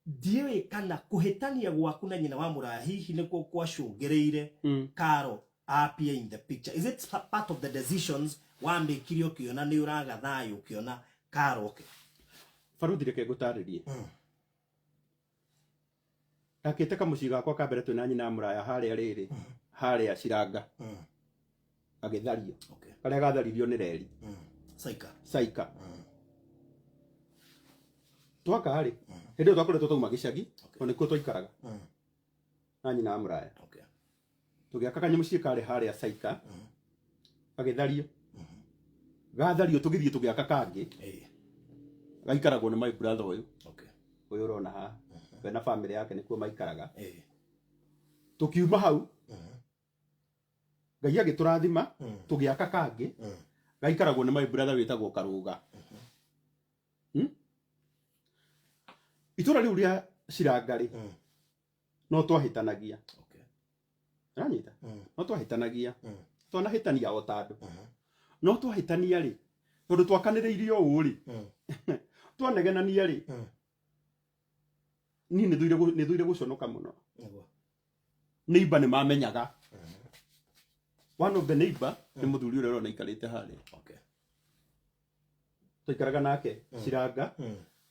[SPEAKER 2] ndiũĩ kana kũhĩtania gwaku na nyina wa mũraya hihi nĩkuo kwacũngĩrĩire Karo appear in the picture. Is it part of the decisions wamĩkire ũkĩona nĩ ũraga thayũ, ũkĩona Karo oke?
[SPEAKER 1] Baruthi, reke ngũtarĩrie. Ndakĩte kamũciĩ gakwa ka mbere twĩna nyina wa mũraya harĩa rĩrĩ, harĩa Ciranga, gagĩthario. Karĩa gatharirio nĩ reri.
[SPEAKER 2] Saika.
[SPEAKER 1] Saika. Twaka rĩ, hĩndĩ ĩyo twakoretwo twauma gĩcagi, tondũ nĩkuo twaikaraga na nyina wa mũraya. Tũgĩaka kanyamũciĩ karĩ harĩa Saika, gagĩthario. Gathario, tũgĩthiĩ tũgĩaka kangĩ gaikaragwo nĩ my brother ũyũ, ũyũ ũrona haha, we na family yake nĩkuo maikaraga. Tũkiuma hau, Ngai agĩtũrathima, tũgĩaka kangĩ gaikaragwo nĩ my brother wĩtagwo Karũga. Itũra rĩu rĩa Ciranga rĩ, no twahĩtanagia. Ũranyita? No twahĩtanagia. Twanahĩtania o ta andũ. No twahĩtania rĩ, tondũ twakanĩrĩirie ũũ rĩ, twanegenania rĩ, niĩ nĩ thũire gũconoka mũno. Neighbor nĩ mamenyaga. One of the neighbor nĩ mũthuri ũrĩa ũrona aikarĩte harĩa. Twaikaraga nake Ciranga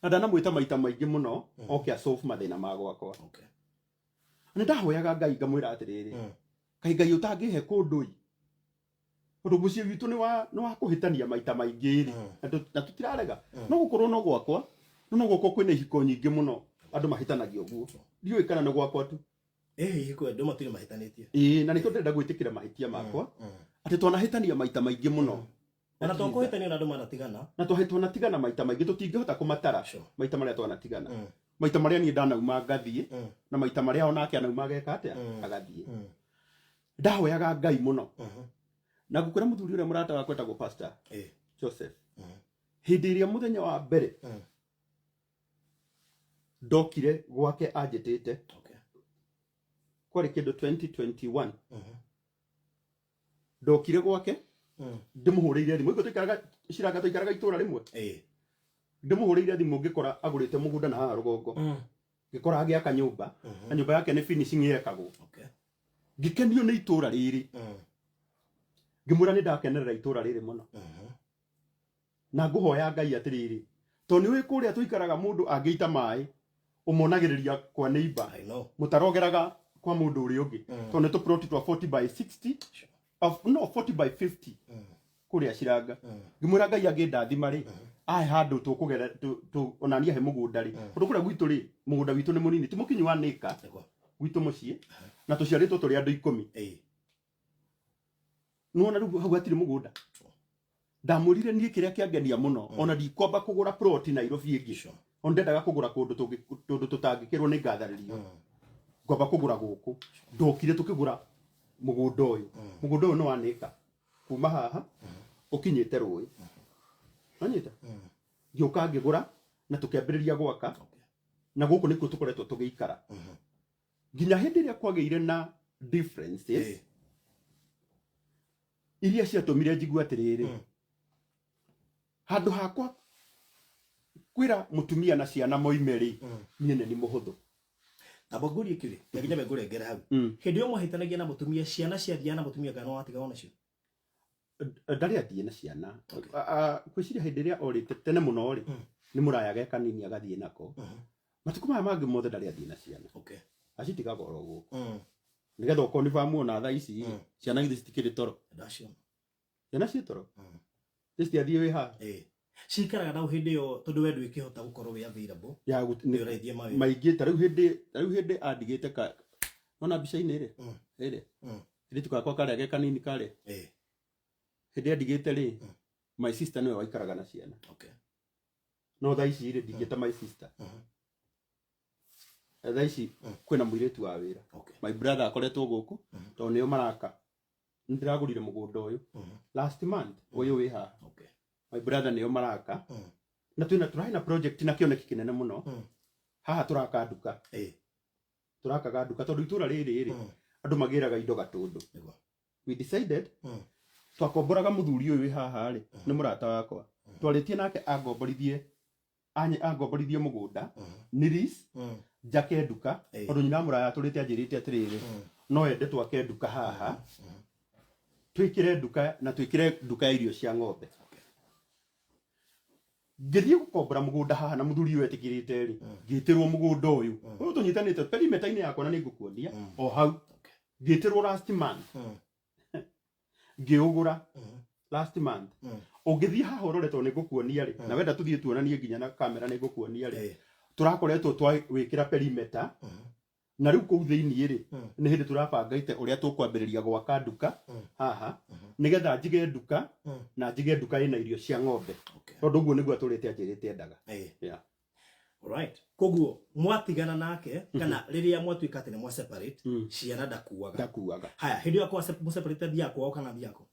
[SPEAKER 1] na ndanamwĩta maita maingĩ mũno oke asolve mathĩna ma gwakwa. Nĩ ndahoyaga Ngai ngamwĩra atĩrĩrĩ, kaĩ Ngai ũtangĩhe kũndũ ĩ, tondũ mũciĩ witũ nĩ wa kũhĩtania maita maingĩ rĩ, na tũtirarega no gũkorwo no gwakwa, no gwakwa kwĩna ihiko nyingĩ mũno andũ mahĩtanagia ũguo, ndiũĩ kana nĩ gwakwa tu.
[SPEAKER 2] Ĩ hihi kwĩ andũ matirĩ mahĩtanĩtie?
[SPEAKER 1] Ĩĩ, na nĩkĩo ndĩrenda gwĩtĩkĩra mahĩtia makwa atĩ twanahĩtania maita maingĩ mũno.
[SPEAKER 2] Ona to kũhĩtania na andũ manatigana.
[SPEAKER 1] Na twanatigana maita maingĩ, tũtingĩhota kũmatara maita marĩa twanatigana, maita marĩa niĩ ndanauma ngathiĩ na maita marĩa onake anauma ageka atĩa, agathiĩ. Ndahoyaga Ngai mũno na ngũkwĩra mũthuri ũrĩa mũrata wakwa etagwo Pastor Joseph, hĩndĩ ĩrĩa mũthenya wa mbere ndokire gwake anjĩtĩte, kwarĩ kĩndũ 2021, ndokire gwake ndĩmũhũrĩire thimũ. Iguo tũikaraga Ciranga, tũikaraga itũra rĩmwe. Ndĩmũhũrĩire thimũ ngĩkora agũrĩte mũgũnda na haha rũgongo, ngĩkora agĩaka nyũmba na nyũmba yake nĩ finishing yekagwo. Ngĩkenio nĩ itũra rĩrĩ, ngĩmwĩra nĩ ndakenerera itũra rĩrĩ mũno na ngũhoya Ngai atĩrĩrĩ, tondũ nĩ ũĩ kũrĩa tũikaraga mũndũ angĩita maĩ ũmonagĩrĩria kwa neighbor,
[SPEAKER 2] I know.
[SPEAKER 1] Mũtarogeraga kwa mũndũ ũrĩa ũngĩ, tondũ nĩ tũploti twa 40 by 60 of, no 40 by 50 kũrĩa Ciranga. Ngĩmwĩra Ngai angĩndathima rĩ, ahe handũ tũkũgera onani ahe mũgũnda rĩ, tondũ kũrĩa gwitũ rĩ, mũgũnda witũ nĩ mũnini, ti mũkinyu wa nĩka gwitũ mũciĩ, na tũciarĩtwo tũrĩ andũ 10. Nĩwona rĩu hau hatirĩ mũgũnda. Ndamwĩrire niĩ kĩrĩa kĩangenia mũno, ona ndikwamba kũgũra plot Nairobi ĩngĩ, ona ndendaga kũgũra kũndũ tũndũ tũtangĩkĩrwo nĩ ngatharĩrio, ngwamba kũgũra gũkũ. Ndokire tũkĩgũra mũgũnda ũyũ. Mũgũnda ũyũ nĩ wa nĩka kuma haha ũkinyĩte rũĩ, nanyita ngĩũka ngĩgũra na tũkĩambĩrĩria gwaka, na gũkũ nĩkuo tũkoretwo tũgĩikara nginya hĩndĩ ĩrĩa kwagĩire na differences iria ciatũmire njigue atĩrĩrĩ, handũ hakwa kwĩra mũtumia na ciana moime rĩ, niĩ nĩ mũhũthũ.
[SPEAKER 2] Tamba ngũrie kĩrĩ nginya nyambe ngũrengere hau. Hĩndĩ ĩyo mwahĩtanagia na mũtumia, ciana ciathiaga na mũtumia kana watigagwo nacio?
[SPEAKER 1] Ndarĩ athiĩ na ciana. Ngwĩciria hĩndĩ ĩrĩa orĩte tene mũno rĩ, nĩ mũraya ge kanini agathiĩ nako. Matukũ maya mangĩ mothe ndarĩ athiĩ na ciana. Acitigaga oro gũkũ nĩgetha okorwo nĩ bamuona thaa ici rĩ, ciana githĩ citikĩrĩ toro?
[SPEAKER 2] Ndaciona.
[SPEAKER 1] Ciana ciĩ toro, citiathiĩ wĩ haha.
[SPEAKER 2] Ĩĩ, cikaraga nao hĩndĩ ĩyo tondũ we ndwĩkĩhota gũkorwo wĩ available
[SPEAKER 1] ya
[SPEAKER 2] nĩ ũraithie mawĩra.
[SPEAKER 1] Maingĩ ta rĩu hĩndĩ andigĩte ka ona mbica-inĩ ĩrĩa ĩrĩa kairĩtu gakwa karĩa ge kanini karĩa, hĩndĩ andigĩte rĩ, my sister nĩwe waikaraga na ciana. No thaa ici rĩ, ndingĩta my sister. Thaa ici kwĩna mũirĩtu wa wĩra. My brother akoretwo gũkũ tondũ nĩo maraka. Nĩndĩragũrire mũgũnda ũyũ last month, ũyũ wĩ haha. My brother nĩo maraka na twĩna tũrarĩ na project na kĩoneki kĩnene mũno. Haha tũraka nduka. Tũrakaga nduka tondũ itũra rĩrĩ rĩ, andũ magĩraga indo Gatũndũ. We decided twakomboraga mũthuri ũyũ wĩ haha rĩ, nĩ mũrata wakwa, twarĩtie nake angomborithie angomborithie mũgũnda nĩ lease, njake nduka, tondũ nyina mũraya atũrĩte anjĩrĩte atĩrĩrĩ, no ende twake nduka haha, twĩkĩre nduka na twĩkĩre nduka ya irio cia ng'ombe. Ngĩthiĩ gũkombora mũgũnda haha na mũthuri ũyũ etĩkĩrĩte rĩ, ngĩtĩrwo mũgũnda ũyũ ũyũ tũnyitanĩte perimeter-inĩ yakwa, na nĩ ngũkuonia o hau. Ngĩtĩrwo last month, ngĩũgũra last month. Ũngĩthiĩ haha ũrore, tondũ nĩ ngũkuonia rĩ, na wenda tũthiĩ tuonanie nginya na kamera, nĩ ngũkuonia rĩ, tũrakoretwo twawĩkĩra perimeter na rĩu kũu thĩiniĩ rĩ, nĩ hĩndĩ tũrabangaite ũrĩa tũkwambĩrĩria gwaka nduka haha, nĩgetha njige nduka na njige nduka ĩna irio cia ng'ombe, tondũ ũguo nĩguo atũrĩte anjĩrĩte endaga. Yeah.
[SPEAKER 2] Alright. Koguo mwatigana nake kana rĩrĩa mwatuĩka atĩ nĩ mwa separate, ciana ndakuaga?
[SPEAKER 1] Ndakuaga.
[SPEAKER 2] Haya, hĩndĩ ĩyo kwa separate athiaga kwao kana athiaga kũ?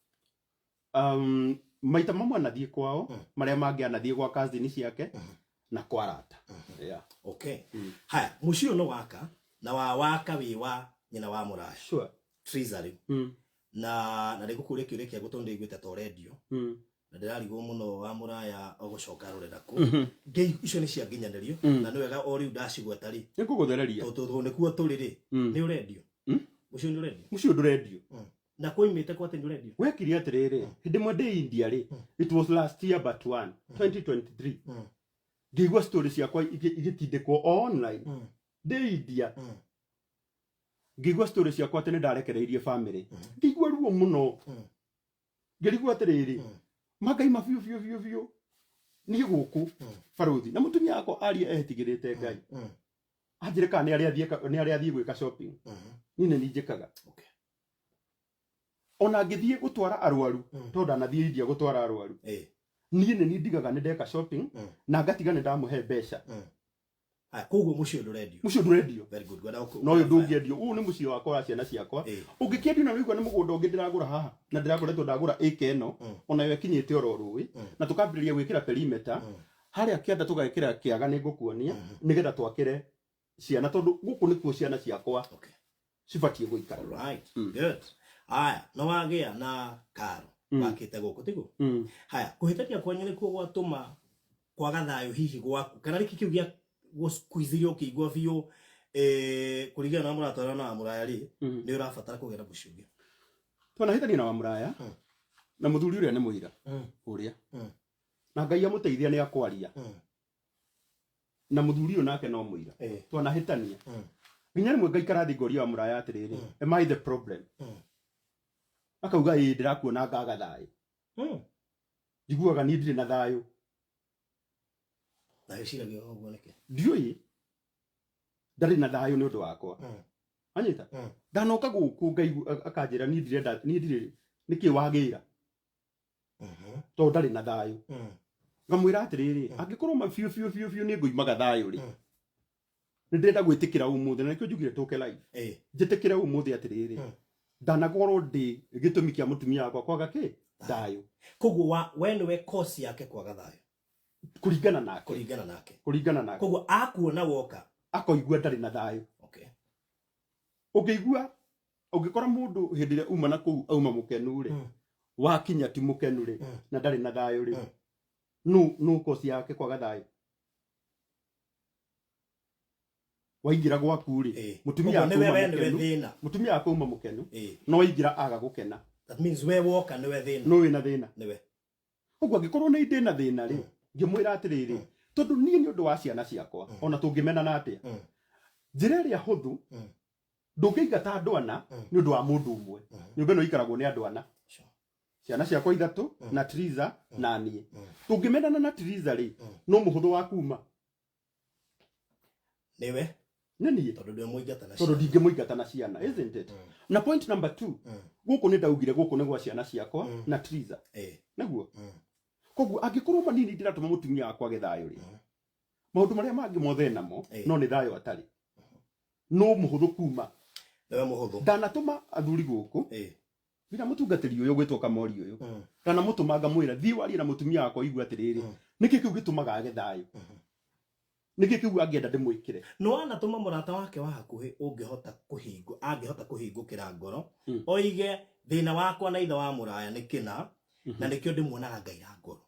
[SPEAKER 1] Maita mamwe anathiĩ kwao, marĩa mangĩ anathiĩ gwa cousin ciake na kwa rata. Yeah.
[SPEAKER 2] Okay. Haya, mũciĩ ũyũ nĩ waka na wa waka wĩ wa nyina wa mũraya. Triza rĩu. Na na nĩngũkũria kĩũria kĩa tondũ ndĩiguĩte ta ũrendio na ndĩrarigwo mũno wa mũraya ũgũcoka rũrenda kũ. Ngei icio nĩ cia nginyanĩrio na nĩ wega o rĩu ndacigweta rĩ,
[SPEAKER 1] Nĩ ngũgũthereria.
[SPEAKER 2] Tondũ nĩkuo tũrĩ rĩ, nĩ ũrendio mũciĩ nĩ ũrendio?
[SPEAKER 1] Mũciĩ ũyũ ndũrendio.
[SPEAKER 2] Na kwoimĩte kwa atĩ nĩ ũrendio?
[SPEAKER 1] Wekire atĩrĩrĩ, hĩndĩ ĩmwe ndĩ India rĩ, it was last year but one, 2023, ngĩigua story ciakwa igĩtindĩkwo o online. Ndĩ India ngĩigua story ciakwa atĩ nĩ ndarekereirie family, ngĩigua ruo mũno. Ngĩrigwo atĩrĩrĩ, mangai ma biũ biũ biũ biũ niĩ gũkũ barothi na mũtumia wakwa aria etigĩrĩte Ngai, anjĩre kana nĩ arĩa athiĩ nĩ arĩa athiĩ gwĩka shopping, niĩ nĩ niĩ njĩkaga. Ona ngĩthiĩ gũtwara arwaru, tondũ ndanathiĩ India gũtwara arwaru, niĩ nĩ niĩ ndigaga nĩ ndeka shopping na ngatiga nĩ ndamũhe mbeca.
[SPEAKER 2] Aya, koguo mũciĩ ũyũ ndũrendio?
[SPEAKER 1] Mũciĩ ũyũ ndũrendio.
[SPEAKER 2] Very good. Ngwenda
[SPEAKER 1] Na ũyũ ndũngĩendio, ũyũ nĩ mũciĩ wakwa wa ciana ciakwa. Ũngĩkĩendio na wĩigua nĩ mũgũnda ũngĩ ndĩragũra haha na ndĩrakoretwo ndagũra ĩka ĩno, onayo ĩkinyĩte oro rũĩ, na tũkambĩrĩria gwĩkĩra perimeter harĩa kĩanda, tũgekĩra kĩaga, nĩ ngũkuonia, nĩgetha twakĩre ciana, tondũ gũkũ nĩkuo ciana ciakwa cibatiĩ gũikara.
[SPEAKER 2] Alright. Good. Aya, no wagĩa na karo wakĩte gũkũ tiguo?
[SPEAKER 1] Mm.
[SPEAKER 2] Haya, kũhĩtania kwanyu nĩkuo gwatũma kwaga thayũ hihi gwaku, kana nĩkĩ kĩu gĩa gũsqueeze ũkĩigua biũ, kũringana na mũratwarana na mũraya rĩ, nĩ ũrabatara kũgĩa na mũciĩ ũngĩ?
[SPEAKER 1] Twanahĩtania na Wamũraya na mũthuri ũrĩa nĩ mũira ũrĩa na Ngai amũteithia nĩ akwaria na mũthuri ũyũ nake no mũira. Twanahĩtania nginya rĩmwe ngaikara thĩ ngoria Wamũraya atĩrĩrĩ, "Am I the problem?" Akauga, "Ĩĩ, ndĩrakuona ngaga thayũ." Njiguaga niĩ ndirĩ na thayũ.
[SPEAKER 2] Na wĩciragia ũguo nĩkĩ?
[SPEAKER 1] Ndiũĩ ndarĩ na thayũ nĩ ũndũ wakwa. Anyita ndanoka gũkũ ngaigua akanjĩra niĩ ndirenda, niĩ ndirĩ nĩkĩ wagĩra, tondũ ndarĩ na thayũ. Ngamwĩra atĩrĩrĩ, angĩkorwo ma biũ biũ biũ biũ nĩ ngũimaga thayũ rĩ, nĩ ndĩrenda gwĩtĩkĩra ũmũthĩ, na nĩkĩo njugire tũke live, njĩtĩkĩre ũmũthĩ atĩrĩrĩ, ndanakorwo ndĩ gĩtũmi kĩa mũtumia wakwa kwaga kĩ thayũ.
[SPEAKER 2] Koguo wa we nĩwe cause yake kwaga thayũ?
[SPEAKER 1] Kũringana nake.
[SPEAKER 2] Kũringana nake.
[SPEAKER 1] Kũringana nake.
[SPEAKER 2] Koguo akuona woka
[SPEAKER 1] akoigua ndarĩ na thayũ. Ũngĩigua ũngĩkora mũndũ hĩndĩ ĩrĩa uma na kũu auma mũkenu rĩ, wakinya ti mũkenu rĩ, na ndarĩ na thayũ rĩ, nũ cause yake kwaga thayũ? Waingĩra gwaku rĩ, mũtumia
[SPEAKER 2] Koguo nĩwe
[SPEAKER 1] akauma
[SPEAKER 2] we nĩwe
[SPEAKER 1] mũkenu,
[SPEAKER 2] thĩna.
[SPEAKER 1] Mũtumia akauma mũkenu, no waingĩra aga gũkena.
[SPEAKER 2] That means we woka nĩwe thĩna.
[SPEAKER 1] No wĩna thĩna.
[SPEAKER 2] Nĩwe.
[SPEAKER 1] Ũguo angĩkorwo nĩ ndĩ na thĩna rĩ, ngĩmwĩra atĩrĩrĩ, tondũ niĩ nĩ ũndũ wa ciana ciakwa, ona tũngĩmenana atĩa, njĩra ĩrĩa hũthũ, ndũngĩingata andũ ana nĩ ũndũ wa mũndũ ũmwe. Nyũmba ĩno ĩikaragwo nĩ andũ ana, ciana ciakwa ithatũ na Triza na niĩ. Tũngĩmenana na Triza rĩ, no mũhũthũ wa kuma.
[SPEAKER 2] Nĩwe.
[SPEAKER 1] Nĩ niĩ.
[SPEAKER 2] Tondũ ndũmũingata na
[SPEAKER 1] tondũ
[SPEAKER 2] ciana.
[SPEAKER 1] Ndingĩmũingata na ciana, isn't it? Na point number 2, gũkũ nĩ ndaugire gũkũ nĩ gwa ciana ciakwa na Triza, nĩguo. Koguo angĩkorwo manini ndĩratũma mũtumia wakwa age thayũ rĩ, maũndũ marĩa mangĩ mothe namo, no nĩ thayũ atarĩ, no mũhũthũ kuma.
[SPEAKER 2] Nĩwe mũhũthũ.
[SPEAKER 1] Ndanatũma athuri gũkũ nginya mũtungatĩri ũyũ gwĩtwo Kamori ũyũ, ndanamũtũma ngamwĩra, "Thiĩ warie na mũtumia wakwa ũigue atĩrĩrĩ, nĩkĩ kĩu gĩtũmaga age thayũ, nĩkĩ kĩu angĩenda ndĩmwĩkĩre?"
[SPEAKER 2] No anatũma mũrata wake wa hakuhĩ ũngĩhota kũhingo angĩhota kũhingũkĩra ngoro, oige thĩna wakwa na ithe wa mũraya nĩ kĩna na nĩkĩo ndĩmuonaga ngaira ngoro.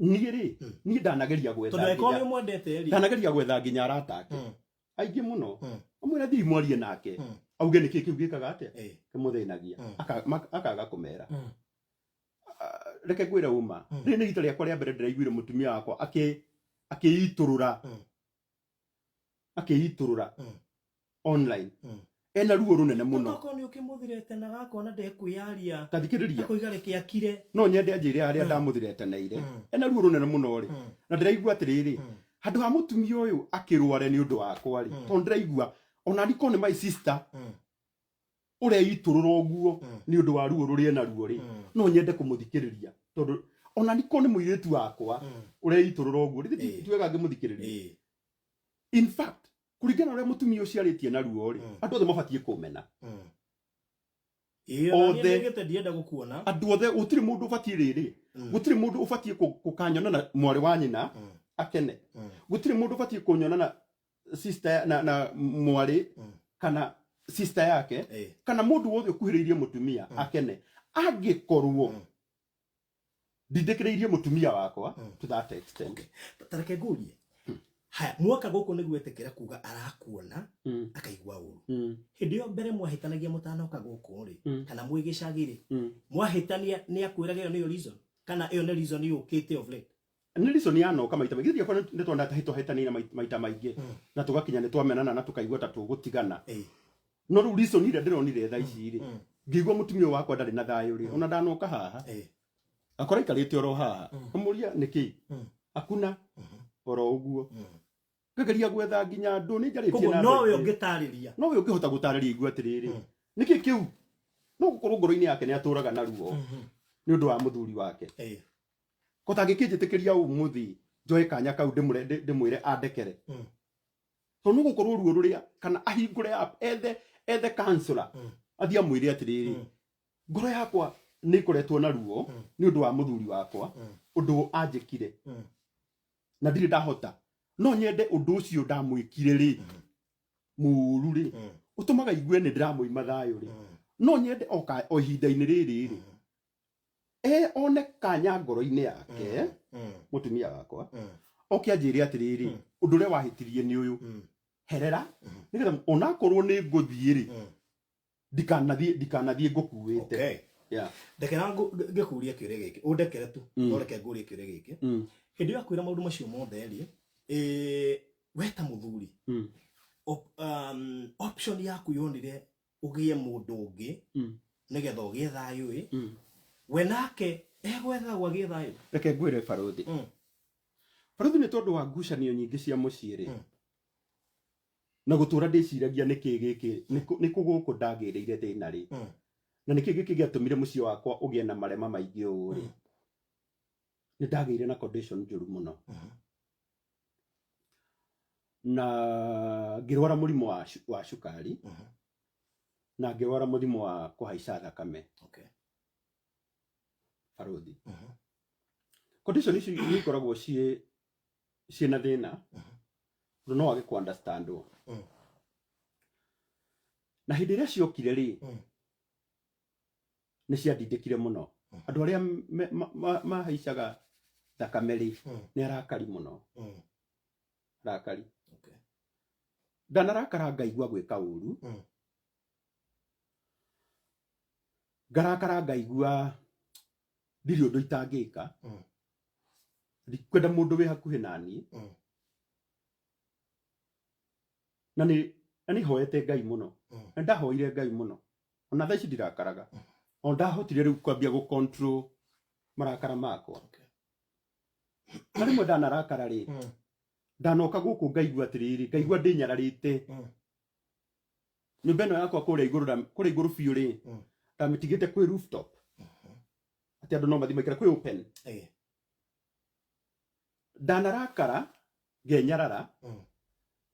[SPEAKER 1] Niĩ rĩ, niĩ ndanageria gwetha
[SPEAKER 2] tondũ angĩkorwo
[SPEAKER 1] nginya
[SPEAKER 2] nĩ ũmwendete rĩ,
[SPEAKER 1] ndanageria gwetha nginya arata ake aingĩ mũno, amwĩra, "Thiĩ mwarie nake auge nĩkĩ kĩu gĩkaga atĩa kĩmũthĩnagia." Akaga kũmera. Ah, reke ngwĩre uma, rĩrĩ nĩ rita rĩakwa rĩa mbere ndĩraiguire mũtumia wakwa akĩitũrũra akĩitũrũra online ena ruo rũnene mũno.
[SPEAKER 2] Okorwo nĩ ũkĩmũthirĩte na gakona ndekwĩyaria,
[SPEAKER 1] tathikĩrĩria,
[SPEAKER 2] akoiga reke akire.
[SPEAKER 1] No nyende anjĩre harĩa ndamũthireteneire. Ena ruo rũnene mũno rĩ, na ndĩraigua atĩrĩrĩ, handũ ha mũtumia ũyũ akĩrware nĩ ũndũ wakwa rĩ, tondũ ndĩraigua ona nikorwo nĩ my sister ũreitũrũra ũguo nĩ ũndũ wa ruo rũrĩa ena ruo rĩ, no nyende kũmũthikĩrĩria, tondũ ona nikorwo nĩ mũirĩtu wakwa ũreitũrũra ũguo rĩ, ti wega ngĩmũthikĩrĩria? In fact, kũringana na ũrĩa mũtumia ũcio arĩtie na ruo rĩ, andũ othe mabatiĩ kũmena.
[SPEAKER 2] Ĩĩ,
[SPEAKER 1] Othe.
[SPEAKER 2] ona niĩ nĩgĩte ndienda gũkuona.
[SPEAKER 1] Andũ othe, gũtirĩ mũndũ ũbatiĩ rĩrĩ, gũtirĩ mũndũ ũbatiĩ gũkanyona na mwarĩ wa nyina akene. Gũtirĩ mũndũ ũbatiĩ kũnyona na sister na mwarĩ kana Sister yake kana mundu wothe ukuhiriirie mutumia akene angikorwo ndindikiriirie mutumia wakwa to that extent.
[SPEAKER 2] Okay. Ta reke ngũrie, haya, mwaka gũkũ nĩguo etĩkĩra kuga arakuona akaigua ũru. Hĩndĩ ĩyo mbere mwahĩtanagia mũtanoka gũkũ rĩ, kana mwĩ gĩcagi rĩ, mwahĩtania nĩ akwĩraga ĩyo nĩyo reason, kana ĩyo nĩ reason yũkĩte of late?
[SPEAKER 1] Nĩ reason yanoka maita maingĩ. Githĩ nĩ twona tũhĩtanĩire maita maingĩ na tũgakinya nĩ twamenana na tũkaigua ta tũgũtigana. No rĩu reason ĩrĩa ndĩronire thaa ici rĩ, ngĩigua mũtumia ũyũ wakwa ndarĩ na thayũ rĩ, ona ndanoka haha akora aikarĩte oro haha, kamũria nĩkĩ akuna oro ũguo, ngageria gwetha nginya andũ nĩ njarĩtie
[SPEAKER 2] Koguo
[SPEAKER 1] na andũ
[SPEAKER 2] nowe
[SPEAKER 1] aingĩ.
[SPEAKER 2] Ũngĩtarĩria.
[SPEAKER 1] Nowe ũngĩhota gũtarĩria igue atĩrĩrĩ, nĩkĩ kĩu no gũkorwo ngoro-inĩ yake nĩ atũraga na ruo nĩ ũndũ wa mũthuri wake. Ko tangĩkĩnjĩtĩkĩria ũmũthĩ njoe kanya kau ndĩmwĩre andekere, tondũ no gũkorwo ruo rũrĩa kana ahingũre app ethe counselor, athiĩ amwĩre atĩrĩrĩ, ngoro yakwa nĩ ĩkoretwo na ruo nĩ ũndũ wa mũthuri wakwa, ũndũ anjĩkire na ndirĩ ndahota, no nyende ũndũ ũcio ndamwĩkire rĩ mũũru rĩ, ũtũmaga igue nĩ ndĩramũima thayũ rĩ, no nyende o o ihinda-inĩ rĩrĩ rĩ e one kanya ngoro-inĩ yake mũtumia wakwa oke anjĩre atĩrĩrĩ, ũndũ ũrĩa wahĩtirie nĩ ũyũ, herera, nĩgetha onakorwo nĩ ngũthiĩ rĩ, ndikanathiĩ ngũkuĩte. Yeah.
[SPEAKER 2] Ndekera ngĩkũrie kĩũria gĩkĩ, ũndekere tu. No reke ngũrie kĩũria gĩkĩ. Hĩndĩ ĩyo akwĩra maũndũ macio mothe rĩ, we ta mũthuri, option yaku yonire ũgĩe mũndũ ũngĩ nĩgetha ũgĩe thayũ ĩ, we nake egwethagwo agĩe thayũ?
[SPEAKER 1] Reke ngwĩre, barothi. Barothi, nĩ tondũ wa ngucanio nyingĩ cia mũciĩ rĩ, na gũtũra ndĩciragia nĩkĩ gĩkĩ nĩ kũ gũkũ ndagĩrĩire thĩna rĩ, na nĩkĩ gĩkĩ gĩatũmire mũciĩ wakwa ũgĩe na marema maingĩ ũũ rĩ, nĩ ndagĩire na condition njũru mũno na ngĩrwara mũrimũ wa cukari na ngĩrwara mũrimũ wa kũhaica thakame. Barothi, condition ici nĩ ikoragwo ciĩ na thĩna tondũ no wage ku understandwo. Na hĩndĩ ĩrĩa ciokire rĩ, nĩ ciandindĩkire mũno. Andũ arĩa mahaicaga thakame rĩ, nĩ arakari mũno, arakari. Ndanarakara ngaigua gwĩka ũru, ngarakara ngaigua ndirĩ ũndũ itangĩka, ndikwenda mũndũ wĩ hakuhĩ naniĩ. Na nĩ hoete Ngai mũno, na ndahoire Ngai mũno, ona thaa ici ndirakaraga. O ndahotire rĩu kwambia gũ control marakara makwa. Na rĩmwe ndanarakara rĩ, ndanoka gũkũ ngaigua atĩrĩrĩ, ngaigua ndĩnyararĩte. Nyũmba ĩno yakwa kũrĩa igũrũ, kũrĩa igũrũ biũ rĩ, ndamĩtigĩte kwĩ rooftop atĩ andũ no mathiĩ maikare kwĩ open. Ndanarakara ngenyarara,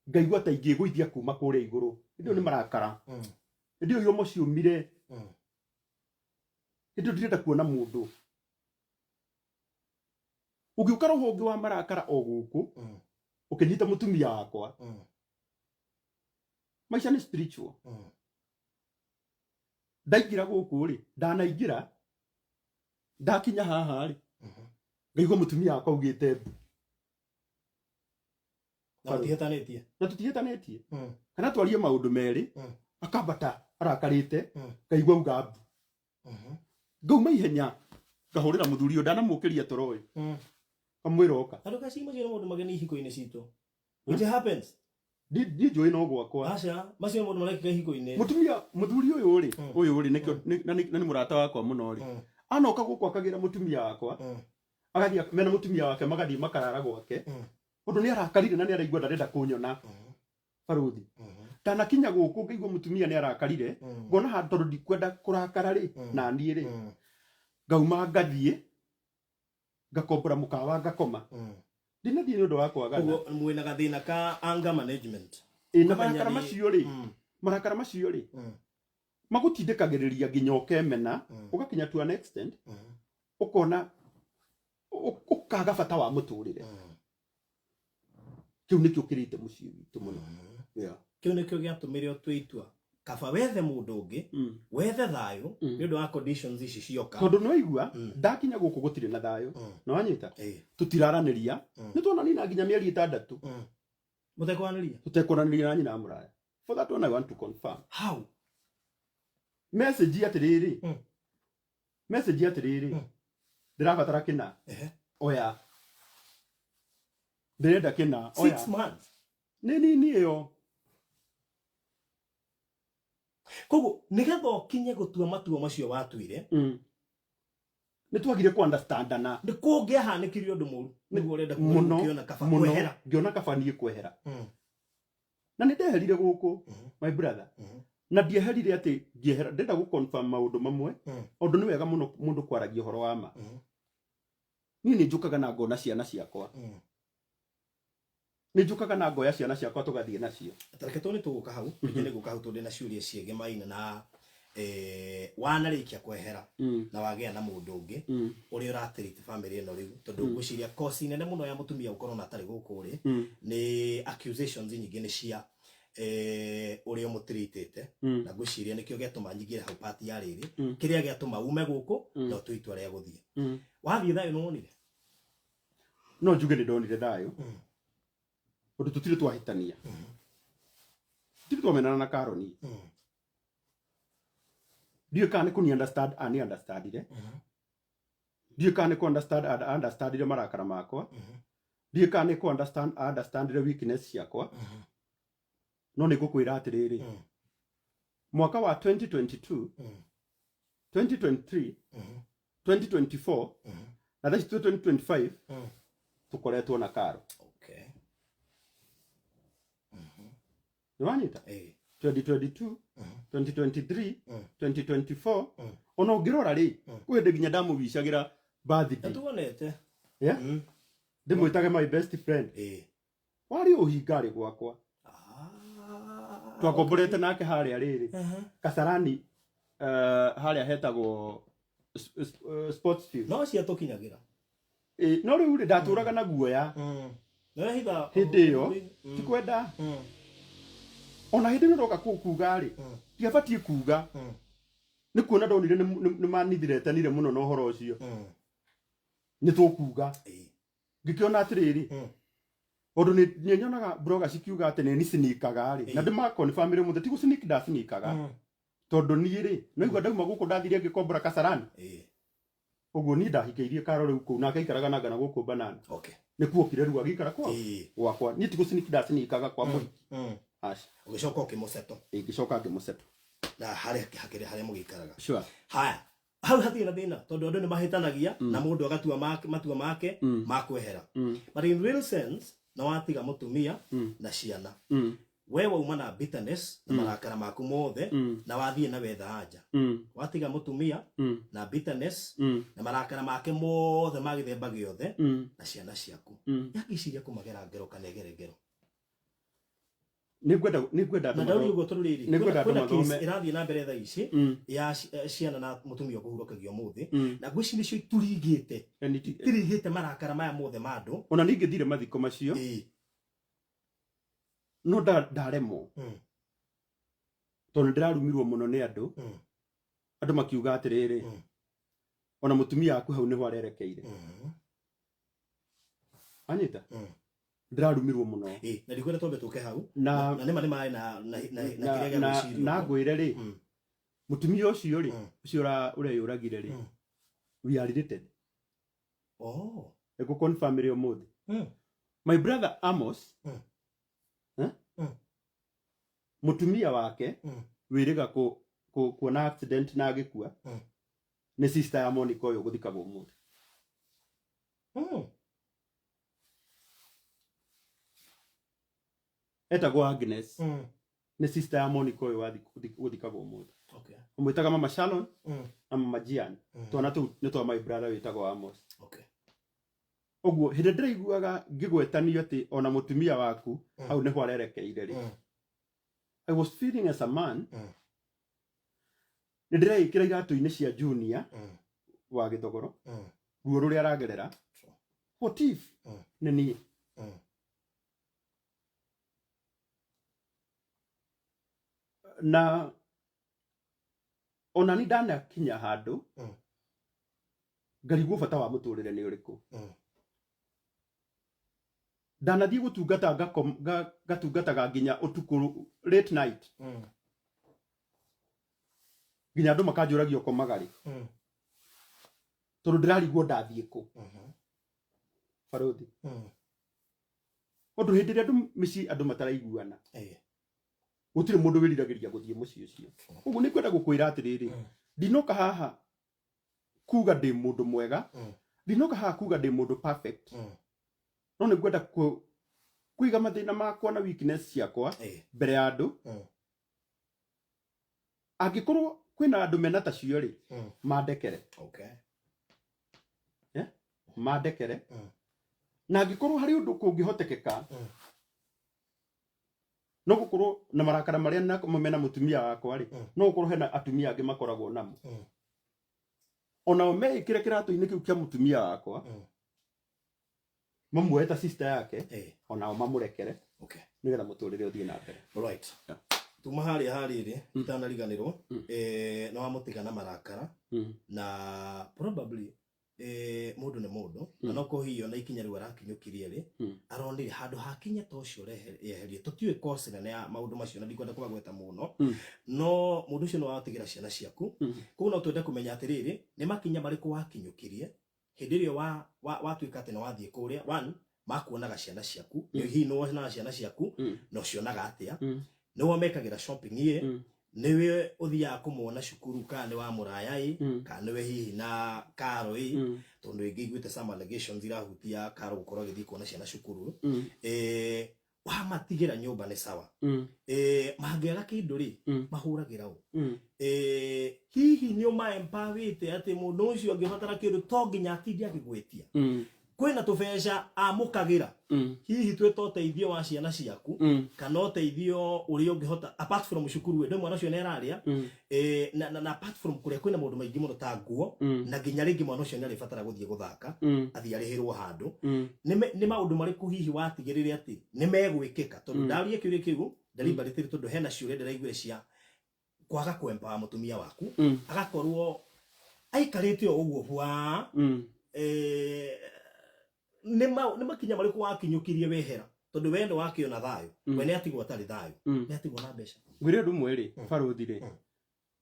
[SPEAKER 1] ngaigua ta ingĩgũithia kuma kũrĩa igũrũ. Hĩndĩ ĩyo nĩ marakara, hĩndĩ ĩyo iromo ciũmire, hĩndĩ ĩyo ndirenda kuona mũndũ. Ũgĩũka roho ũngĩ wa marakara o gũkũ, ũkĩnyita mũtumia wakwa. Maica nĩ spiritual. Ndaingĩra gũkũ rĩ, ndanaingĩra ndakinya haha rĩ, ngaigua mũtumia wakwa augĩte mbu.
[SPEAKER 2] Na mũtihĩtanĩtie?
[SPEAKER 1] Na tũtihĩtanĩtie. Kana twarie maũndũ merĩ, akambata arakarĩte, ngaigua auga mbu. Ngauma ihenya ngahũrĩra mũthuri ũyũ, ndanamũkĩria toro ũyũ, kamwĩra oka.
[SPEAKER 2] Andũ kaci macio nĩ maũndũ mageni ihiko-inĩ citũ. It happens.
[SPEAKER 1] Niĩ njũĩ no gwakwa.
[SPEAKER 2] Aca, macio nĩ maũndũ marekĩka ihiko-inĩ.
[SPEAKER 1] Mũtumia, mũthuri ũyũ rĩ, ũyũ rĩ, nĩkĩo na nĩ mũrata wakwa mũno rĩ, anoka gũkũ akagĩra mũtumia wakwa, agathiĩ mena mũtumia wake, magathiĩ makarara gwake, ũndũ nĩ arakarire na nĩ araigua ndarenda kũnyona. Baruthi, ndanakinya gũkũ ngaigua mũtumia nĩ arakarire, ngona handũ tondũ ndikwenda kũrakara rĩ, na niĩ rĩ, ngauma ngathiĩ ngakombora mũkawa ngakoma. Ndinathiĩ nĩ ũndũ wa kwagana.
[SPEAKER 2] Koguo mwĩna gathĩna ka anger management.
[SPEAKER 1] Ĩ, na
[SPEAKER 2] Ũkamenya
[SPEAKER 1] marakara macio rĩ, marakara macio rĩ, magũtindĩkagĩrĩria nginya ũkemena, ũgakinya to an extent ũkona ũkaga bata wa mũtũrĩre. Kĩu nĩkĩo kĩrĩte mũciĩ witũ mũno. Yeah.
[SPEAKER 2] Kĩu nĩkĩo gĩatũmire ũtue itua. Kaba wethe mũndũ ũngĩ, wethe thayũ nĩ ũndũ wa conditions ici cioka.
[SPEAKER 1] Tondũ nĩwaigua ndakinya gũkũ gũtirĩ na thayũ. Nĩwanyita?
[SPEAKER 2] Ĩĩ.
[SPEAKER 1] Tũtiraranĩria. Nĩ tuonanina nginya mĩeri 6.
[SPEAKER 2] Mũtekwaranĩria?
[SPEAKER 1] Tũtekwaranĩria na nyina wa mũraya. For that one I want to confirm.
[SPEAKER 2] How?
[SPEAKER 1] Message atĩrĩrĩ. Message atĩrĩrĩ. Ndĩrabatara kĩna. Oya. Ndĩrenda kĩna. Oya.
[SPEAKER 2] 6 months.
[SPEAKER 1] Nĩ nini ĩyo.
[SPEAKER 2] Koguo nĩgetha ũkinye gũtua matua macio watuire,
[SPEAKER 1] Nĩ twagire ku understandana.
[SPEAKER 2] Nĩ kũngĩahanĩkire ũndũ mũru nĩguo ũrenda kuga
[SPEAKER 1] Mũno,
[SPEAKER 2] ũkĩona kaba
[SPEAKER 1] mũno.
[SPEAKER 2] kwehera.
[SPEAKER 1] Ngĩona kaba niĩ kwehera. Na nĩ ndeherire gũkũ, my brother. Na ndieherire atĩ ngĩehera, ndĩrenda gũ confirm maũndũ mamwe. Ũndũ nĩ wega mũno mũndũ kwaragia ũhoro wa ma. Niĩ nĩ njũkaga na ngona ciana ciakwa. Nĩ njũkaga na ngoya ciana ciakwa tũgathiĩ nacio.
[SPEAKER 2] Tareke tũ nĩ tũgũka hau, ningĩ nĩ ngũka hau tondũ ndĩna ciũria ciĩgemaine na wanarĩkia kwehera na wagĩa na mũndũ ũngĩ ũrĩa ũratĩrĩte family ĩno rĩu, tondũ ngwĩciria kosi nene mũno ya mũtumia gũkorwo na atarĩ gũkũ rĩ, nĩ accusations nyingĩ nĩ cia ũrĩa ũmũtĩrĩtĩte. Na ngwĩciria nĩkĩo gĩatũma nyingĩre hau part ya rĩrĩ, kĩrĩa gĩatũma ume gũkũ na ũtue itua rĩa gũthiĩ. Wathiĩ thayũ nĩwonire?
[SPEAKER 1] No njuge nĩ ndonire thayũ. Tondũ tũtirĩ twahĩtania. Tũtirĩ twamenana na Karoni. Ndiũĩ kana nĩ kũni understand ani understandire. Ndiũĩ kana nĩ kũ understand understandire marakara makwa. Ndiũĩ kana nĩ kũ understand understandire weakness ciakwa. No nĩ ngũkwĩra atĩrĩrĩ. Mwaka wa 2022, 2023, 2024, na thaa ici twĩ 2025, tũkoretwo na Karo. Nĩ wanyita? 2022, 2023, 2024, ona ũngĩrora rĩ, kwĩ hĩndĩ nginya ndamũwicagĩra birthday.
[SPEAKER 2] Nĩtuonete.
[SPEAKER 1] Yeah? Ndĩmwĩtage my best friend. Warĩ ũhinga rĩ gwakwa. Twakomborete nake harĩa rĩrĩ. Kasarani, harĩa hetagwo sports field.
[SPEAKER 2] No ciatũkinyagĩra.
[SPEAKER 1] No rĩu rĩ, ndatũraga na guoya.
[SPEAKER 2] No hitha
[SPEAKER 1] hĩndĩ ĩyo, ti kwenda. Ona hĩndĩ ĩno ndoka kuga rĩ, ndiabatiĩ kuga. Nĩ kuona ndonire nĩ manithiretanire mũno na ũhoro ũcio. Nĩ tũkuga. Ngĩkĩona atĩrĩrĩ, tondũ nĩ nyonaga blogger cikiuga atĩ nĩ nicinikaga rĩ, na ndĩmakonfirmĩre mũthĩ, ti gũcinika ndacinikaga. Tondũ niĩ rĩ, no igua ndauma gũkũ ndathire ngĩkombora Kasarani. Ũguo niĩ ndahikĩirie Karo rĩu kũu, nake aikaraga na ngana gũkũ Banana. Nĩ kuokire rĩu agĩikara kwao? Gwakwa. Niĩ ti gũcinika ndacinikaga kwa mũhiki. Aca.
[SPEAKER 2] Ũgĩcoka ũkĩmũceto.
[SPEAKER 1] Ĩĩ, ngĩcoka ngĩmũceto.
[SPEAKER 2] Na harĩa hakĩrĩ harĩa mũgĩikaraga.
[SPEAKER 1] Sure.
[SPEAKER 2] Haya. Hau hatirĩ na thĩna tondũ andũ nĩ mahĩtanagia na mũndũ agatua matua make ma kwehera. But in real sense, na watiga mũtumia na ciana. We wauma na bitterness na marakara maku mothe na wathiĩ na wetha anja. Watiga mũtumia na bitterness na marakara make mothe ma gĩthemba gĩothe na ciana ciaku. Yakĩciria kũmagera ngero kana egere ngero.
[SPEAKER 1] Nĩ ngwenda
[SPEAKER 2] Na
[SPEAKER 1] andũ
[SPEAKER 2] ndaũria ũguo tondũ rĩrĩ,
[SPEAKER 1] Nĩ ngwenda
[SPEAKER 2] kwĩna
[SPEAKER 1] andũ mathome.
[SPEAKER 2] case ĩrathiĩ na mbere thaa ici ya ciana na mũtumia ũkũhurũkagio ũmũthĩ. Na ngwĩciria nĩcio ituringĩte.
[SPEAKER 1] Yaani ti-
[SPEAKER 2] Ituringĩte marakara maya mothe ma andũ.
[SPEAKER 1] Ona niĩ ingĩthire mathiko macio. No ndaremwo. Tondũ nĩndĩrarumirwo mũno nĩ andũ. Andũ makiuga atĩrĩrĩ, ona mũtumia waku hau nĩho arerekeire. Anyita? Ndĩrarumirwo mũno.
[SPEAKER 2] Ĩĩ, na ndikwenda twambe tũke hau.
[SPEAKER 1] Na
[SPEAKER 2] Na nĩma nĩ marĩ na kĩrĩa gĩa gwĩciria
[SPEAKER 1] na
[SPEAKER 2] ũguo.
[SPEAKER 1] ngwĩre rĩ, mũtumia ũcio rĩ, ũcio ũreyũragire rĩ, we are related. Nĩngũ confirm rĩ ũmũthĩ. My brother Amos, Mũtumia wake wĩrĩga kuona accident na agĩkua, nĩ sister ya Monica ũyũ ũgũthikagwo ũmũthĩ. Etagwo Agnes. Nĩ sister ya Monica ũyũ gũthikagwo ũmũthĩ. Ũmwĩtaga Mama Shalon na Mama Gian. Twana tũu nĩ twa my brother wĩtagwo Amos. Ũguo hĩndĩ ndĩraiguaga ngĩgwetanio atĩ ona mũtumia waku hau nĩho arerekeire rĩ. I was feeling as a man, nĩ ndĩreĩkĩra iratũ-inĩ cia Junior wa Gĩthogoro, ruo rũrĩa aragerera. What if nĩ niĩ? Na ona ni ndanakinya handũ ngarigwo bata wa mũtũrĩre nĩ ũrĩkũ. Ndanathiĩ gũtungata ngatungataga nginya ũtukũ, late night, nginya andũ makanjũragia ũkomaga rĩ, tondũ ndĩrarigwo ndathiĩ kũ. Barũthi, ũndũ hĩndĩ ĩrĩa andũ mĩciĩ andũ mataraiguana, gũtirĩ mũndũ wĩriragĩria gũthiĩ mũciĩ ũcio. Ũguo nĩ kwenda gũkwĩra atĩrĩrĩ, ndinoka haha kuga ndĩ mũndũ mwega, ndinoka haha kuga ndĩ mũndũ perfect, no nĩ ngwenda kũiga mathĩna makwa na weakness ciakwa mbere ya andũ. Angĩkorwo kwĩna andũ mena tacio rĩ, mandekere. Yeah? Mandekere. Na angĩkorwo harĩ ũndũ kũngĩhotekeka, no gũkorwo na marakara marĩa namo mena mũtumia wakwa rĩ, no gũkorwo hena atumia angĩ makoragwo namo, onao meĩkĩre kĩratũ-inĩ kĩu kĩa mũtumia wakwa, mamuoe ta sister yake, onao mamũrekere, nĩgetha mũtũrĩre ũthiĩ na mbere.
[SPEAKER 2] Right.
[SPEAKER 1] Yeah.
[SPEAKER 2] Tuma harĩa harĩrĩ itanariganĩrwo, nĩ wamũtiga na marakara, na probably mũndũ nĩ mũndũ, na no korwo hihi ona ikinya rĩu arakinyũkirie rĩ, aronire handũ hakinya ta ũcio yeherie. Tũtiũĩ cause nene ya maũndũ macio na ndikwenda kũmagweta mũno, no mũndũ ũcio nĩ watigĩra ciana ciaku. Koguo no twende kũmenya atĩrĩrĩ, nĩ makinya marĩkũ wakinyũkirie hĩndĩ ĩrĩa watuĩka atĩ nĩ wathiĩ kũrĩa, one, makuonaga ciana ciaku, hihi nĩ wonaga ciana ciaku, na ũcionaga atĩa, nĩ wamekagĩra shopping ĩ, nĩwe ũthiaga kũmona cukuru kana nĩ wa mũraya ĩ, kana nĩwe hihi na karo ĩ, tondũ ĩngĩ iguĩte some allegations irahutia karo gũkorwo agĩthiĩ kuona ciana cukuru. Wamatigĩra nyũmba nĩ sawa, mangĩaga kĩndũ rĩ, mahũragĩra ũ? Hihi nĩ ũmaempawĩte atĩ mũndũ ũcio angĩbatara kĩndũ to nginya atinde agĩgwĩtia, kwĩna tũbeca amũkagĩra, hihi twĩta ũteithio wa ciana ciaku, kana ũteithio ũrĩa ũngĩhota apart from cukuru ĩ, mwana ũcio nĩ ararĩa, na apart from kũrĩa kwĩna maũndũ maingĩ mũno ta nguo, na nginya rĩngĩ mwana ũcio nĩ arĩbatara gũthiĩ gũthaka, athiĩ arĩhĩrwo handũ. Nĩ maũndũ marĩkũ hihi watigĩrĩre atĩ nĩ megwĩkĩka? Tondũ ndaria kĩũria kĩu deliberately tondũ hena ciũria ndĩraiguire cia kwaga kwempa mũtumia waku, agakorwo aikarĩte o ũguo bwa. Nĩ makinya marĩkũ wakinyũkirie wehera, tondũ we nĩ wakĩona thayũ, we nĩ atigwo atarĩ thayũ, nĩ atigwo na mbeca?
[SPEAKER 1] Ngwĩre ũndũ ũmwe rĩ, barũthi rĩ,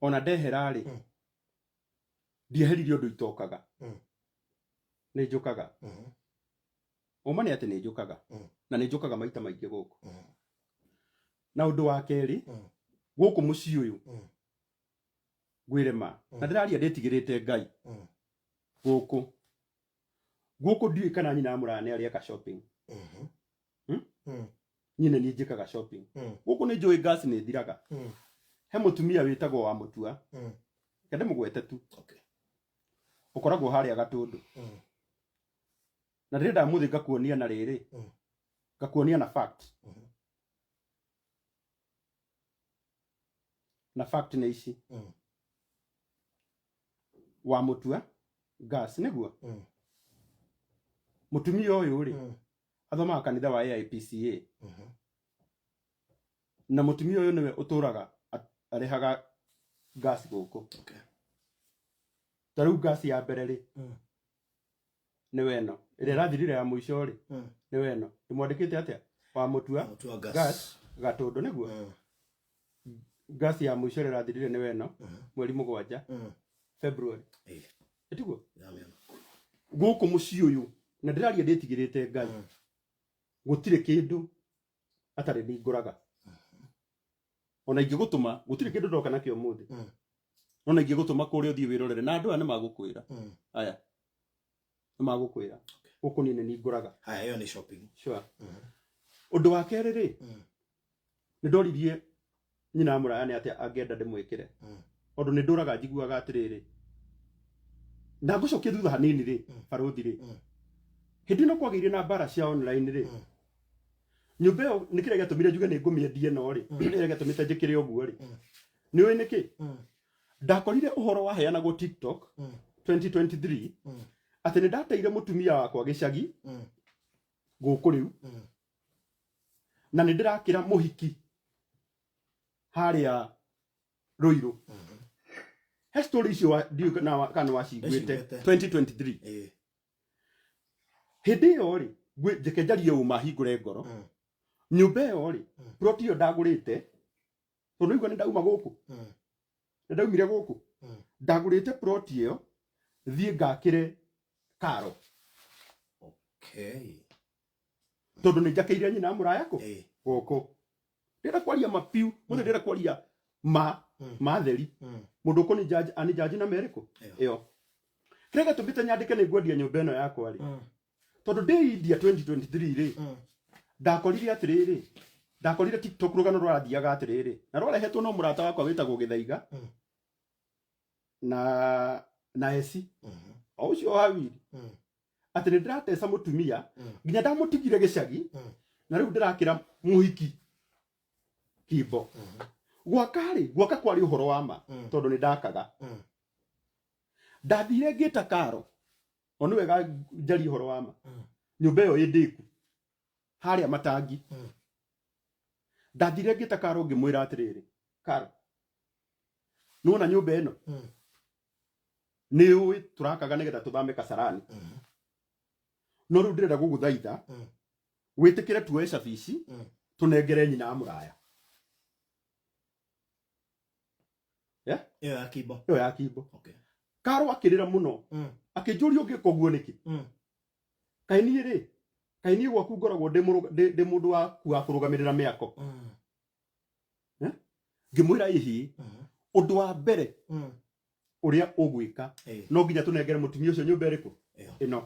[SPEAKER 1] ona ndehera rĩ, ndieheririe ũndũ itokaga. Nĩ njũkaga. Ũma nĩ atĩ nĩ njũkaga, na nĩ njũkaga maita maingĩ gũkũ. Na ũndũ wa kerĩ, gũkũ mũciĩ ũyũ, ngwĩre ma, na ndĩraria ndĩtigĩrĩte Ngai, gũkũ ndiũĩ kana nyina wa mũraya nĩ arĩeka shopping. Niĩ nĩ niĩ njĩkaga shopping. Gũkũ nĩ njũĩ gas nĩ ĩthiraga. He mũtumia wĩtagwo wa mũtua, reke ndĩmũgwete tu, ũkoragwo harĩa Gatũndũ, na ndĩrenda mũthĩ ngakuonia na rĩrĩ, ngakuonia na fact, na fact nĩ ici. Wa mũtua gas nĩguo mũtumia ũyũ rĩ, athomaga kanitha wa AIPCA, na mũtumia ũyũ nĩwe ũtũraga arehaga gas gũkũ. Ta rĩu gas ya mbere rĩ, nĩwe ĩno ĩrĩa ĩrathirire ya mũico rĩ, nĩwe ĩno ĩmwandĩkĩte atĩa, wa mũtua.
[SPEAKER 2] Mũtua gas.
[SPEAKER 1] Gas Gatũndũ nĩguo. Gas ya mũico ĩrĩa ĩrathirire nĩwe ĩno, mweri 7, February. Ĩtiguo?
[SPEAKER 2] Ndĩramĩona.
[SPEAKER 1] Gũkũ mũciĩ ũyũ, na ndĩraria ndĩtigĩrĩte Ngai, gũtirĩ kĩndũ atarĩ ningũraga. Ona ingĩgũtũma, gũtirĩ kĩndũ ndoka nakĩo ũmũthĩ, no na ingĩgũtũma kũrĩa ũthiĩ wĩrorere na andũ aya nĩ magũkwĩra, aya nĩ magũkwĩra gũkũ niĩ nĩ ningũraga.
[SPEAKER 2] Haya, ĩyo nĩ shopping.
[SPEAKER 1] Sure. Ũndũ wa kerĩ rĩ, nĩ ndoririe nyina wa mũraya nĩ atĩa angĩenda ndĩmwĩkĩre, tondũ nĩ ndũraga njiguaga atĩrĩrĩ, na ngũcokia thutha hanini rĩ, barũthi rĩ, hĩndĩ ĩno kwagĩire na mbara cia online rĩ, nyũmba ĩyo nĩ kĩrĩa gĩatũmire njuge nĩ ngũmĩendie, no rĩ, kĩrĩa gĩatũmĩte njĩkĩre ũguo rĩ, nĩ ũĩ nĩkĩ? Ndakorire ũhoro waheanagwo TikTok 2023 atĩ nĩ ndateire mũtumia wakwa gĩcagi gũkũ rĩu, na nĩ ndĩrakĩra mũhiki harĩa Ruiru. He story icio ndiũĩ kana waciguĩte.
[SPEAKER 2] Ndaciguĩte.
[SPEAKER 1] 2023. Hĩndĩ ĩyo rĩ, njeke njarie ũma hingũre ngoro. Nyũmba ĩyo rĩ, plot ĩyo ndagũrĩte tondũ igua nĩ ndauma gũkũ, nĩ ndaumire gũkũ, ndagũrĩte plot ĩyo thiĩ ngakĩre karo. Tondũ nĩ njakĩire nyina mũraya kũ gũkũ. Ndĩrenda kwaria ma piu mũthĩ, ndĩrenda kwaria ma ma theri. Mũndũ ũkũni judge ani judge na merĩkũ ĩyo kĩrĩa gĩatũmĩte nyandĩke nĩ ngwendia nyũmba ĩno yakwa rĩ, tondũ ndĩ India 2023 rĩ, ndakorire atĩrĩrĩ, ndakorire TikTok rũgano rũrathiaga atĩrĩrĩ, na rwarehetwo no mũrata wakwa wĩtagwo Gĩthaiga na eci o ũcio wa wiri, atĩ nĩ ndĩrateca mũtumia nginya ndamũtigire gĩcagi na rĩu ndĩrakĩra mũhiki kimbo. Gwaka rĩ, gwaka kwarĩ ũhoro wa ma, tondũ nĩ ndakaga. Ndathire ngĩta karo, o nĩ wega njarie ũhoro wa ma. Nyũmba ĩyo ĩ ndĩku harĩa matangi. Ndathire ngĩta karo, ngĩmwĩra atĩrĩrĩ, "Karo, nĩwona nyũmba ĩno, nĩ ũĩ tũrakaga nĩgetha tũthame Kasarani, no rĩu ndĩrenda gũgũthaitha wĩtĩkĩre tuoe cabici tũnengere nyina wa mũraya." Yeah?
[SPEAKER 2] Ĩyo ya kimbo?
[SPEAKER 1] Ĩyo ya kimbo. Karo akĩrĩra mũno, akĩnjũria, "Ũngĩka ũguo nĩkĩ? Kaĩ niĩ rĩ, kaĩ niĩ gwaku ngoragwo ndĩ mũndũ waku wa kũrũgamĩrĩra mĩako?" Eh? Ngĩmwĩra, "Ĩhĩ, ũndũ wa mbere ũrĩa ũgwĩka, no nginya tũnengere mũtumia ũcio nyũmba ĩrĩkũ?"
[SPEAKER 2] Ĩyo.
[SPEAKER 1] Ĩno.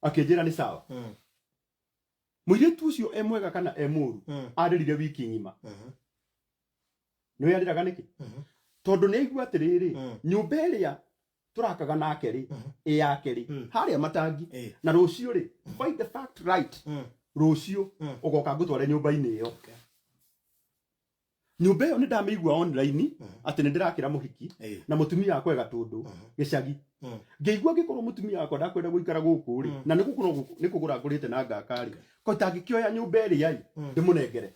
[SPEAKER 1] Akĩnjĩra nĩ sawa. Mũirĩtu ũcio e mwega kana e mũru, arĩrire wiki ng'ima. Nĩ arĩraga nĩkĩ? Tondũ nĩ aigua atĩrĩrĩ, nyũmba ĩrĩa tũrakaga nake rĩ, ĩ yake rĩ, harĩa matangi, na rũciũ rĩ, find the fact right, rũciũ ũgoka ngũtware nyũmba-inĩ ĩyo. Nyũmba ĩyo nĩ ndamĩigua online atĩ nĩ ndĩrakĩra mũhiki na mũtumia wakwa e Gatũndũ gĩcagi. Ngĩigua ngĩkorwo mũtumia wakwa ndakwenda gũikara gũkũ rĩ, na nĩ gũkorwo nĩ kũgũra ngũrĩte na ngaka rĩ, ko itangĩkĩoya nyũmba ĩrĩa ĩ ndĩmũnengere.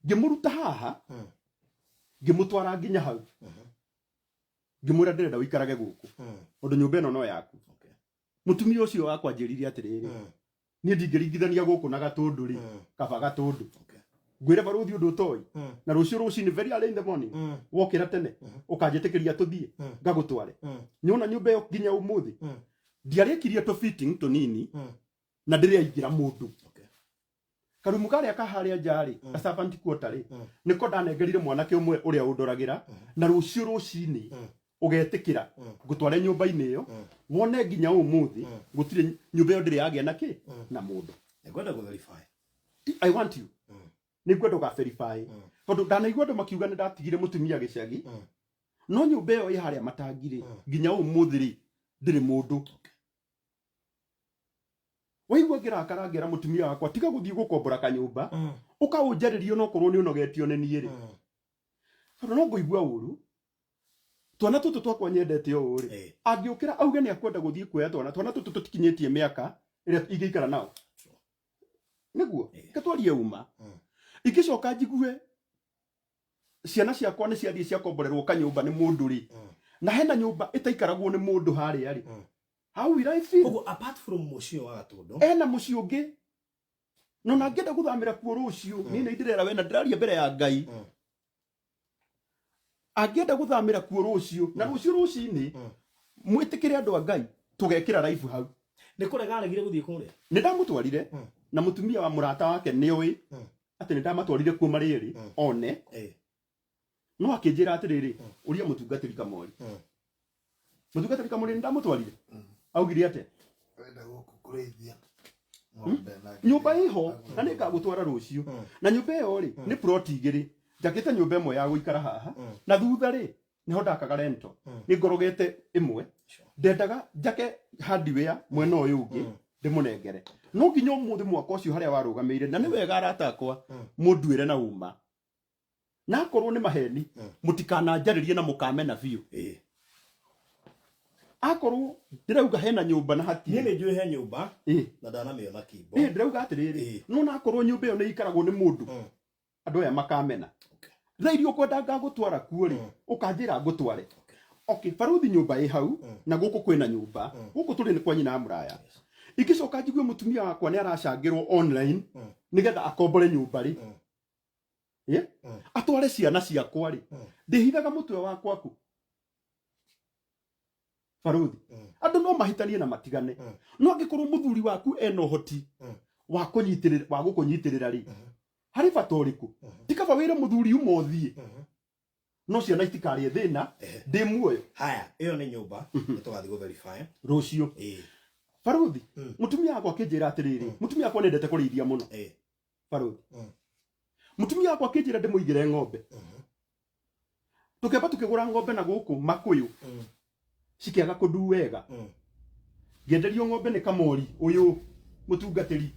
[SPEAKER 1] Ngĩmũruta haha, ngĩmũtwara nginya hau, ngĩmwĩra, "Ndĩrenda ũikarage gũkũ tondũ nyũmba ĩno no yaku." Mũtumia ũcio wakwa njĩrire atĩrĩrĩ, "Niĩ ndingĩringithania gũkũ na Gatũndũ rĩ, kaba Gatũndũ." Ngwĩre barũthi ũndũ ũtoĩ, na rũciũ rũcinĩ, very early in the morning, wokĩra tene ũkanjĩtĩkĩria tũthiĩ ngagũtware nyona nyũmba ĩyo. Nginya ũmũthĩ ndiarĩkirie tũ fitting tũnini na ndĩrĩ aingĩra mũndũ. Karumu karĩa ka harĩa nja rĩ, ka servant quarter rĩ, nĩko ndanengerire mwanake ũmwe ũrĩa ũndoragĩra. Na rũciũ rũcinĩ ũgetĩkĩra ngũtware nyũmba-inĩ ĩyo wone nginya ũmũthĩ gũtirĩ nyũmba ĩyo ndĩrĩ yagĩa na kĩ na mũndũ.
[SPEAKER 2] Nĩngwenda kũ verify.
[SPEAKER 1] I want you, nĩ ngwenda ũga verify, tondũ ndanaigua andũ makiuga nĩ ndatigire mũtumia gĩcagi, no nyũmba ĩyo ĩ harĩa matangi rĩ, nginya ũmũthĩ rĩ, ndĩrĩ mũndũ. Waigua ngĩrakara, ngĩra mũtumia wakwa, "Tiga gũthiĩ gũkombora kanyũmba, ũkaũnjarĩrio no korwo nĩ ũnogetio nĩ niĩ rĩ, tondũ no ngũigua ũru. Twana tũtũ twakwa nyendete ũũ rĩ, angĩũkĩra auge nĩ akwenda gũthiĩ kuoya twana, twana tũtũ tũtikinyĩtie mĩaka ĩrĩa ingĩikara nao nĩguo ke twarie uma." Ingĩcoka njigue ciana ciakwa nĩ ciathiĩ ciakomborerwo kanyũmba nĩ mũndũ rĩ, na hena nyũmba ĩtaikaragwo nĩ mũndũ harĩa rĩ, how will I feel?
[SPEAKER 2] Koguo apart from mũciĩ ũyũ wa Gatũndũ,
[SPEAKER 1] Ena mũciĩ ũngĩ, no na ngĩenda gũthamĩra kuo rũciũ, niĩ nĩ ndĩrera we na ndĩraria mbere ya Ngai, angĩenda gũthamĩra kuo rũciũ na rũciũ rũcinĩ, mwĩtĩkĩre andũ a Ngai tũgekĩra live hau.
[SPEAKER 2] Nĩ kũrega aregire gũthiĩ kũrĩa?
[SPEAKER 1] Nĩ ndamũtwarire, na mũtumia wa mũrata wake nĩ oĩ atĩ nĩ ndamatwarire kuo marĩ erĩ one. No akĩnjĩra atĩrĩrĩ, "Ũria mũtungatĩri Kamori." Mũtungatĩri Kamori, nĩ ndamũtwarire, augire atĩa?
[SPEAKER 3] Wenda gũkũ kũrĩithia ng'ombe na
[SPEAKER 1] Nyũmba ĩho na nĩ ngagũtwara rũciũ. Na nyũmba ĩyo rĩ, nĩ plot igĩrĩ njakĩte, nyũmba ĩmwe ya gũikara haha, na thutha rĩ, nĩho ndakaga rento. Nĩ ngorogete ĩmwe, ndendaga njake hardware mwena ũyũ ũngĩ ndĩmũnengere, no nginya ũmũthĩ mwaka ũcio harĩa warũgamĩire. Na nĩ wega arata akwa mũnduĩre na uma, na akorwo nĩ maheni, mũtikananjarĩrie na mũkamena biũ. Akorwo ndĩrauga hena nyũmba na
[SPEAKER 2] Niĩ
[SPEAKER 1] hatirĩ.
[SPEAKER 2] Nĩ njũĩ he nyũmba na ndanamĩona kimbo.
[SPEAKER 1] Ĩ, ndĩrauga atĩrĩrĩ, no na akorwo nyũmba ĩyo nĩ ikaragwo nĩ mũndũ, andũ aya makamena. Thaa iria ũkwenda ngagũtwara kuo rĩ, ũkanjĩra ngũtware. Okay, baruthi nyũmba ĩ hau na gũkũ kwĩna nyũmba. Gũkũ tũrĩ nĩ kwa nyina wa mũraya. Ingĩcoka njigue mũtumia wakwa nĩ aracangĩrwo online nĩgetha akombore nyũmba rĩ, yeah? Atware ciana ciakwa rĩ, ndĩhithaga mũtwe wakwa kũ? Baruthi, andũ no mahĩtanie na matigane, no angĩkorwo mũthuri waku ena ũhoti wa kũnyitĩrĩra, wa gũkũnyitĩrĩra rĩ, harĩ bata ũrĩkũ? Ti kaba wĩre mũthuri uma ũthiĩ, no ciana itikarĩe thĩna ndĩ muoyo.
[SPEAKER 2] Haya, ĩyo nĩ nyũmba nĩ tũgathiĩ gũ verify.
[SPEAKER 1] Rũciũ. Baruthi, mũtumia wakwa akĩnjĩra atĩrĩrĩ, mũtumia wakwa nĩendete kũrĩithia mũno. Baruthi, mũtumia wakwa akĩnjĩra ndĩmũigĩre ng'ombe. Tũkĩamba tũkĩgũra ng'ombe na gũkũ makũyũ, cikĩaga kũndu wega. Ngĩenderio ng'ombe nĩ kamori ũyũ mũtungatĩri,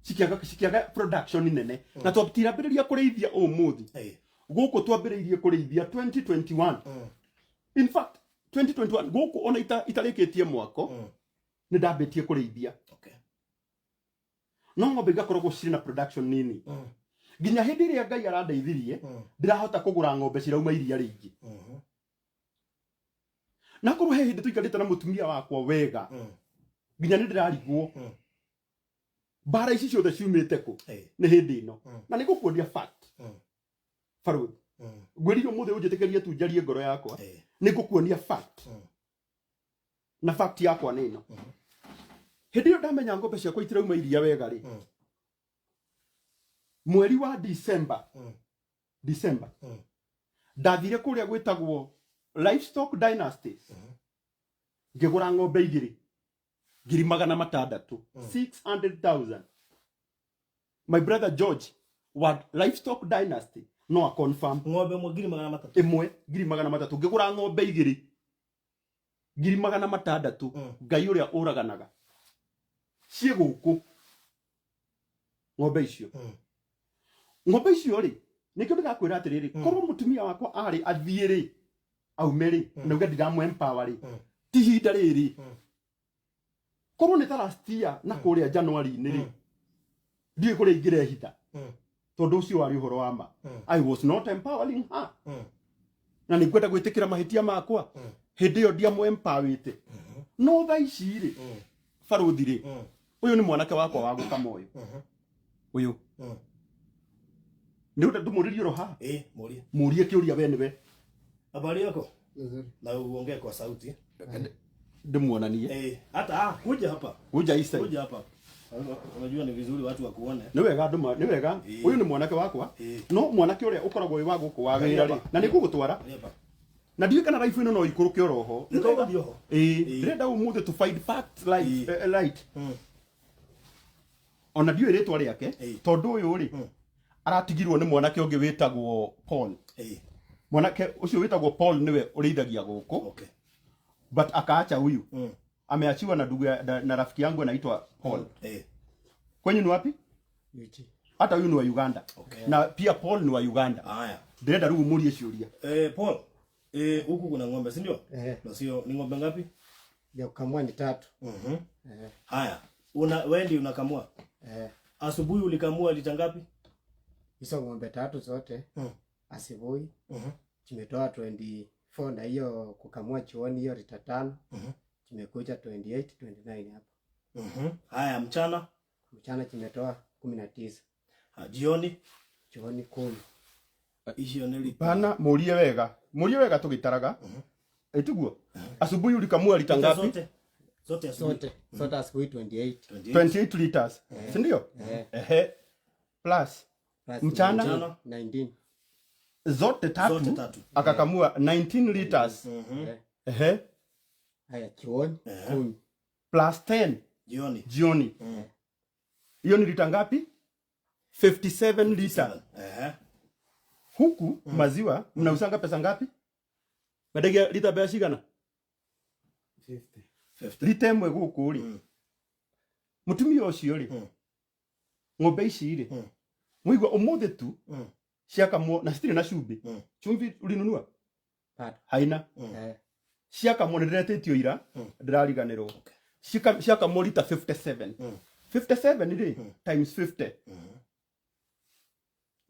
[SPEAKER 1] cikĩaga production nene, na twatirambĩrĩria kũrĩithia ũmũthĩ. Gũkũ twambĩrĩirie kũrĩithia 2021. In fact, 2021 gũkũ ona itarĩkĩtie mwako nĩ ndambĩtie kũrĩithia, no ng'ombe igakoragwo cirĩ na production nini, nginya hĩndĩ ĩrĩa Ngai arandeithirie ndĩrahota kũgũra ng'ombe cirauma iria rĩingĩ. Na korwo he hĩndĩ tũikarĩte na mũtumia wakwa wega, nginya nĩ ndĩrarigwo mbara ici ciothe ciumĩte kũ. Nĩ hĩndĩ ĩno na nĩ ngũkuonia fact. Baruthi, ngwĩrire ũmũthĩ ũnjĩtĩkĩrie tu njarie ngoro yakwa. Nĩ ngũkuonia fact, na fact yakwa nĩ ĩno: hĩndĩ ĩyo ndamenya ng'ombe ciakwa itirauma iria wega rĩ, mweri wa December, December, ndathire kũrĩa gwĩtagwo Livestock Dynasties, ngĩgũra ng'ombe igĩrĩ 600,000, 600,000. My brother George wa Livestock Dynasty no a confirm.
[SPEAKER 2] Ng'ombe ĩmwe 300,000?
[SPEAKER 1] Ĩmwe 300,000. Ngĩgũra ng'ombe igĩrĩ 600,000. Ngai ũrĩa ũraganaga, ciĩ gũkũ ng'ombe icio. Ng'ombe icio rĩ, nĩkĩo ndĩrakwĩra atĩrĩrĩ, korwo mũtumia wakwa arĩ athiĩ rĩ, aume rĩ, na uge ndiramũ empower rĩ, ti ihinda rĩrĩ. Korwo nĩ ta last year na kũrĩa January-inĩ rĩ, ndiũĩ kũrĩa ingĩrehitha, tondũ ũcio warĩ ũhoro wa ma. I was not empowering her, na nĩ ngwenda gwĩtĩkĩra mahĩtia makwa. Hĩndĩ ĩyo ndiamũ empowerĩte, no thaa ici rĩ, baruthi rĩ, ũyũ nĩ mwanake wakwa wa gũkama ũyũ. Ũyũ nĩ ũndũ ndũmũrĩrie oro haha.
[SPEAKER 2] Eh, mũrie.
[SPEAKER 1] Mũrie kĩũria we nĩwe.
[SPEAKER 2] Habari yako?
[SPEAKER 3] Nzuri.
[SPEAKER 2] Na uongee kwa sauti.
[SPEAKER 1] Ndĩmuonanie.
[SPEAKER 2] Eh, hata kuja hapa.
[SPEAKER 1] Kuja hii side.
[SPEAKER 2] Kuja hapa. Unajua ni vizuri watu wakuone.
[SPEAKER 1] Nĩ wega andũ nĩ wega. Ũyũ nĩ mwanake wakwa, no mwanake ũrĩa ũkoragwo wĩ wa gũkũ wa wĩra rĩ, na nĩ ngũgũtwara,
[SPEAKER 2] Hapa.
[SPEAKER 1] na ndiũĩ kana life ĩno no ikũrũke oroho.
[SPEAKER 2] Nĩ tũgũthiĩ oho.
[SPEAKER 1] Ĩĩ, ndĩrenda ũmũthĩ to find facts light, light. Ona ndiũĩ rĩtwa rĩake, tondũ ũyũ rĩ, aratigirwo nĩ mwanake ũngĩ wĩtagwo Paul. Mwanake ũcio wĩtagwo Paul nĩwe ũrĩithagia gũkũ, but akaacha huyu. Ameachiwa na ndugu na rafiki yangu anaitwa Paul. Kwenyu ni wapi?
[SPEAKER 3] Uchi.
[SPEAKER 1] Hata huyu ni wa Uganda. Na pia Paul ni wa Uganda.
[SPEAKER 2] Haya.
[SPEAKER 1] Ndĩrenda rĩu mũrie ciũria.
[SPEAKER 2] Eh, Paul. Eh, huku kuna ng'ombe, si ndio?
[SPEAKER 3] Eh.
[SPEAKER 2] Na sio ni ng'ombe ngapi?
[SPEAKER 3] Ya kukamua ni tatu. Eh.
[SPEAKER 2] Haya. Una wewe ndio unakamua.
[SPEAKER 3] Eh.
[SPEAKER 2] Asubuhi ulikamua lita ngapi?
[SPEAKER 3] Hizo ng'ombe tatu zote asubuhi tumetoa 24, na hiyo kukamua jioni hiyo lita 5, tumekuja 28, 29 hapo.
[SPEAKER 2] Haya, mchana?
[SPEAKER 3] Mchana tumetoa 19.
[SPEAKER 2] Ha, jioni?
[SPEAKER 3] Jioni 10.
[SPEAKER 2] Icio nĩ lita.
[SPEAKER 1] Pana, mũrie wega, mũrie wega tũgĩtaraga. Ĩtiguo asubuhi ulikamua lita
[SPEAKER 2] Lita
[SPEAKER 1] ngapi?
[SPEAKER 2] Zote. Zote asubuhi.
[SPEAKER 3] Zote asubuhi 28.
[SPEAKER 2] 28.
[SPEAKER 1] 28 liters, si ndio?
[SPEAKER 3] Eh.
[SPEAKER 1] Ehe, plus
[SPEAKER 3] Plus
[SPEAKER 1] Mchana?
[SPEAKER 3] 19, 19.
[SPEAKER 1] Zote tatu,
[SPEAKER 2] Zote tatu.
[SPEAKER 1] Akakamua 19 liters.
[SPEAKER 3] Eh.
[SPEAKER 1] Ehe.
[SPEAKER 3] Haya, jioni 10.
[SPEAKER 1] Plus 10
[SPEAKER 2] Jioni.
[SPEAKER 1] jioni. Hiyo ni lita ngapi? 57 liter. Huku maziwa mnausanga pesa ngapi? Mendagia lita mbeca cigana?
[SPEAKER 3] 50.
[SPEAKER 2] 50.
[SPEAKER 1] Lita ĩmwe gũkũ rĩ, mũtumia ũcio rĩ, ng'ombe ici rĩ, mũigua ũmũthĩ tu ciakamwo na citirĩ na cumbĩ. Chumvi ulinunua?
[SPEAKER 3] Bado.
[SPEAKER 1] Haina.
[SPEAKER 3] Eh.
[SPEAKER 1] Ciakamwo nĩ ndĩretĩtio ira, ndĩrariganĩrwo. Ciakamwo lita 57. 57 rĩ, times 50.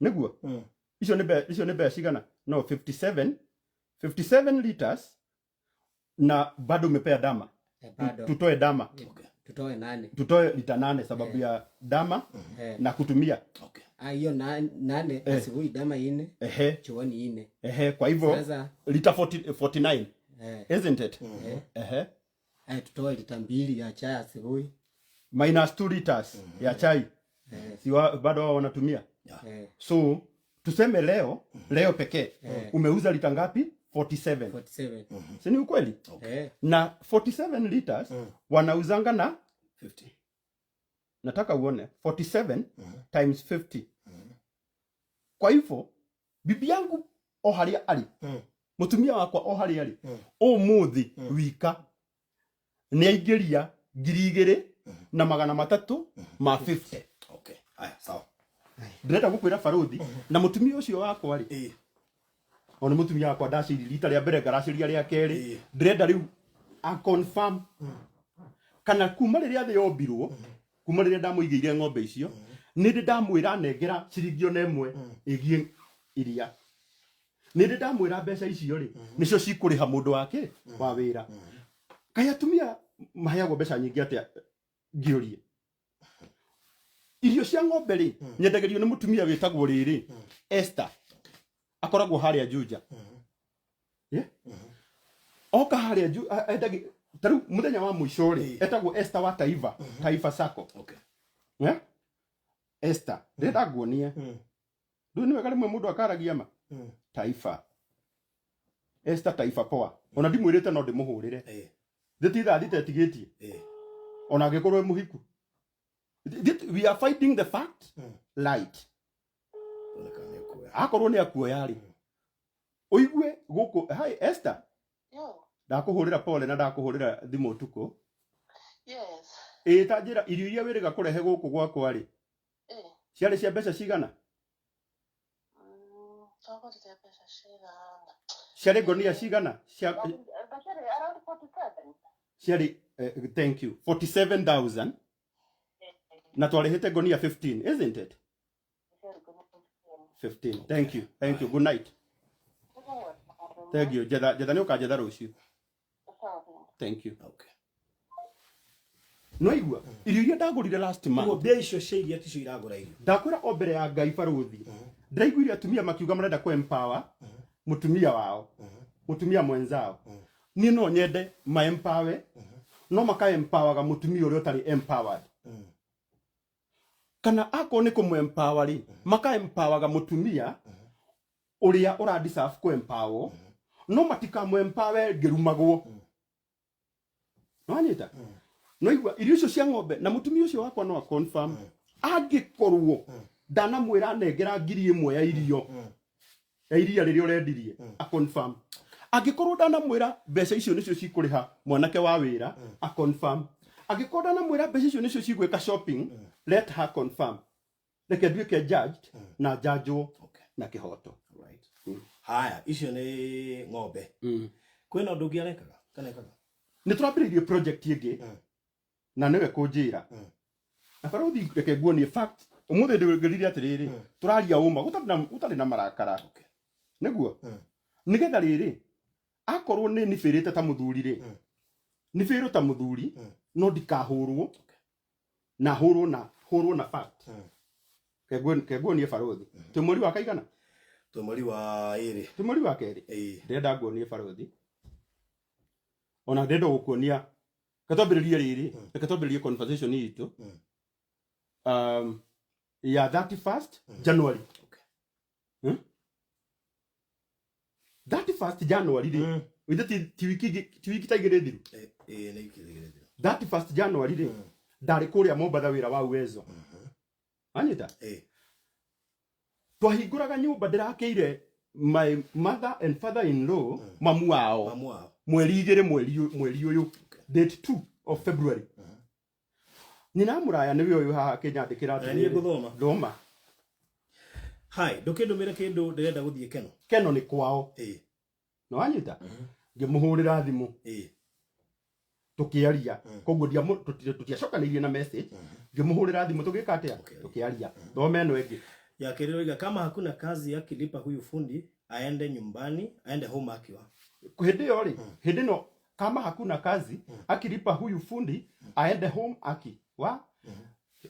[SPEAKER 1] Nĩguo icio nĩ icio nĩ mbeca cigana? No 57, 57 liters na bado umepea dama.
[SPEAKER 4] Bado.
[SPEAKER 1] Tutoe dama.
[SPEAKER 4] Tutoe 8.
[SPEAKER 1] Tutoe lita 8 sababu ya dama na kutumia.
[SPEAKER 4] Ah, hiyo 8 asubuhi dama 4, chooni 4.
[SPEAKER 1] Kwa hivyo
[SPEAKER 4] Sasa
[SPEAKER 1] lita 40, 49. Isn't it?
[SPEAKER 4] Tutoe lita 2 ya chai asubuhi.
[SPEAKER 1] Minus 2 liters ya chai. Si bado wao wanatumia. So tuseme leo pekee umeuza lita ngapi? 47.
[SPEAKER 4] 47.
[SPEAKER 1] Si ni ukweli? Na 47 liters wanauzanga na
[SPEAKER 2] 50.
[SPEAKER 1] Nataka uone 47 times 50. Kwa hivyo bibi yangu o haria ari, mutumia wakwa o haria ari, umuthi wika ni aingĩria ngiri igĩrĩ na magana matatũ ma 50.
[SPEAKER 2] Okay. Haya, sawa.
[SPEAKER 1] Ndĩrenda gũkwĩra baruthi na mutumia ũcio wakwa rĩ, ona mutumia wakwa ndaciri rita rĩa mbere ngaraciria rĩa kerĩ, ndĩrenda rĩu a confirm kana kuma rĩrĩa thĩ yombirwo, kuma rĩrĩa ndamũigĩire ng'ombe icio, nĩ ndĩ ndamwĩra nengera ciringi ona ĩmwe ĩgiĩ iria. Nĩ ndĩ ndamwĩra mbeca icio rĩ, nĩcio cikũrĩha mũndũ wake wa wĩra. Kaĩ atumia maheagwo mbeca nyingĩ atĩa ngĩũrie? Irio cia ng'ombe rĩ, nyendagĩrio nĩ mũtumia wĩtagwo rĩrĩ, Esther. Akoragwo harĩa Juja. Oka harĩa endagi, ta rĩu mũthenya wa mũico rĩ, etagwo Esther wa Taifa, Taifa Sacco. Esther, ndĩrenda nguonie. Ndũĩ nĩ wega rĩmwe mũndũ akaragia ma? Taifa. Esther Taifa poa. Ona ndimwĩrĩte no ndĩmũhũrĩre. Thĩ ti thaa thita ĩtigĩtie. Ona angĩkorwo wĩ mũhiku. We are finding the fact light. Akorwo nĩ akuoya rĩ. Ũigue gũkũ, hi Esther.
[SPEAKER 5] Yo.
[SPEAKER 1] Ndakũhũrĩra pole na ndakũhũrĩra thimũ ũtukũ.
[SPEAKER 5] Yes.
[SPEAKER 1] Ĩĩ, ta njĩra irio iria wĩrĩga kũrehe gũkũ gwakwa rĩ. Ciarĩ cia mbeca cigana?
[SPEAKER 5] Twagũrire mbeca cigana?
[SPEAKER 1] Ciarĩ ngonia cigana?
[SPEAKER 5] Ciarĩ around 47.
[SPEAKER 1] Ciarĩ, thank you, 47,000. Na twarĩhĩte ngonia 15, isn't it? 15. Thank you. Thank you. Good night. Thank you. Jetha, jetha nĩ ũkanjetha rũciũ. Thank you.
[SPEAKER 2] Okay.
[SPEAKER 1] No igua, irio iria ndagũrire last month.
[SPEAKER 2] Ũguo mbia icio cia iria ticio iragũra irio.
[SPEAKER 1] Ndakwĩra o mbere ya Ngai barũthi. Ndĩraiguire atumia makiuga marenda kũ empower mũtumia wao, mũtumia mwenzao. Niĩ no nyende ma empower, no maka empowerga mũtumia ũrĩa ũtarĩ empowered. Kana akorwo nĩ kũmũ empower rĩ, maka empowerga mũtumia ũrĩa ũra deserve kũ empower, no matikamũ empower ngĩrumagwo. Nĩwanyita? No igua irio icio cia ng'ombe na mũtumia ũcio wakwa no a confirm. Angĩkorwo ndanamwĩra nengera ngiri ĩmwe ya irio, ya iria rĩrĩa ũrendirie, a confirm. Angĩkorwo ndanamwĩra mbeca icio nĩcio cikũrĩha mwanake wa wĩra, a confirm. Angĩkorwo ndanamwĩra mbeca icio nĩcio cigwĩka shopping, let her confirm. Reke nduĩke judged na judgewo na kĩhoto.
[SPEAKER 2] Haya, icio nĩ ng'ombe. Kwĩna ũndũ ũngĩ arekaga? Kana ekaga?
[SPEAKER 1] Nĩ tũrambĩrĩirie project ĩngĩ, na nĩwe kũnjĩra. Na barũthi reke nguonie fact. Ũmũthĩ ndĩrire atĩrĩrĩ, tũraria ũma, gũtarĩ na marakara. Nĩguo? Nĩgetha rĩrĩ, akorwo nĩ nibĩrĩte ta mũthuri rĩ, nibĩrwo ta mũthuri, no ndikahũrwo, na hũrwo na, hũrwo na fact. Kenguonie barũthi. Twĩ mweri wa kaigana?
[SPEAKER 2] Twĩ mweri wa ĩrĩ.
[SPEAKER 1] Twĩ mweri wa kerĩ? Ndĩrenda nguonie barũthi. Ona ndĩrenda gũkuonia. Reke twambĩrĩrie rĩrĩ. Reke twambĩrĩrie conversation itũ. Ya 31st January. 31st January rĩ. Ithe ti wiki ingĩ, ti wiki ta igĩrĩ thiru.
[SPEAKER 2] Nĩ wiki igĩrĩ thiru.
[SPEAKER 1] 31st January rĩ, ndarĩ kũrĩa Mombatha wĩra wa Uwezo. Wanyita? Twahingũraga nyũmba ndĩrakĩire my mother and father in law, mamu wao.
[SPEAKER 2] Mamu wao.
[SPEAKER 1] Mweri igĩrĩ, mweri ũyũ. Date 2 of February. Nyina mũraya nĩwe ũyũ haha akĩnyandĩkĩra
[SPEAKER 2] Na niĩ
[SPEAKER 1] atĩrĩrĩ.
[SPEAKER 2] ngũthoma.
[SPEAKER 1] Thoma.
[SPEAKER 2] Hi, ndũkĩndũmĩre kĩndũ ndĩrenda gũthiĩ Keno.
[SPEAKER 1] Keno nĩ kwao. Nĩ wanyita? Ngĩmũhũrĩra thimũ. Tũkĩaria. Koguo tũtiacokanĩirie na message. Ngĩmũhũrĩra thimũ tũgĩka atĩa? Tũkĩaria. Thoma ĩno ĩngĩ.
[SPEAKER 2] Ya kerĩ oiga kama hakuna kazi akilipa huyu fundi aende nyumbani, aende home akiwa.
[SPEAKER 1] Hĩndĩ ĩyo rĩ, hĩndĩ ĩno kama hakuna kazi akilipa huyu fundi aende home aki wa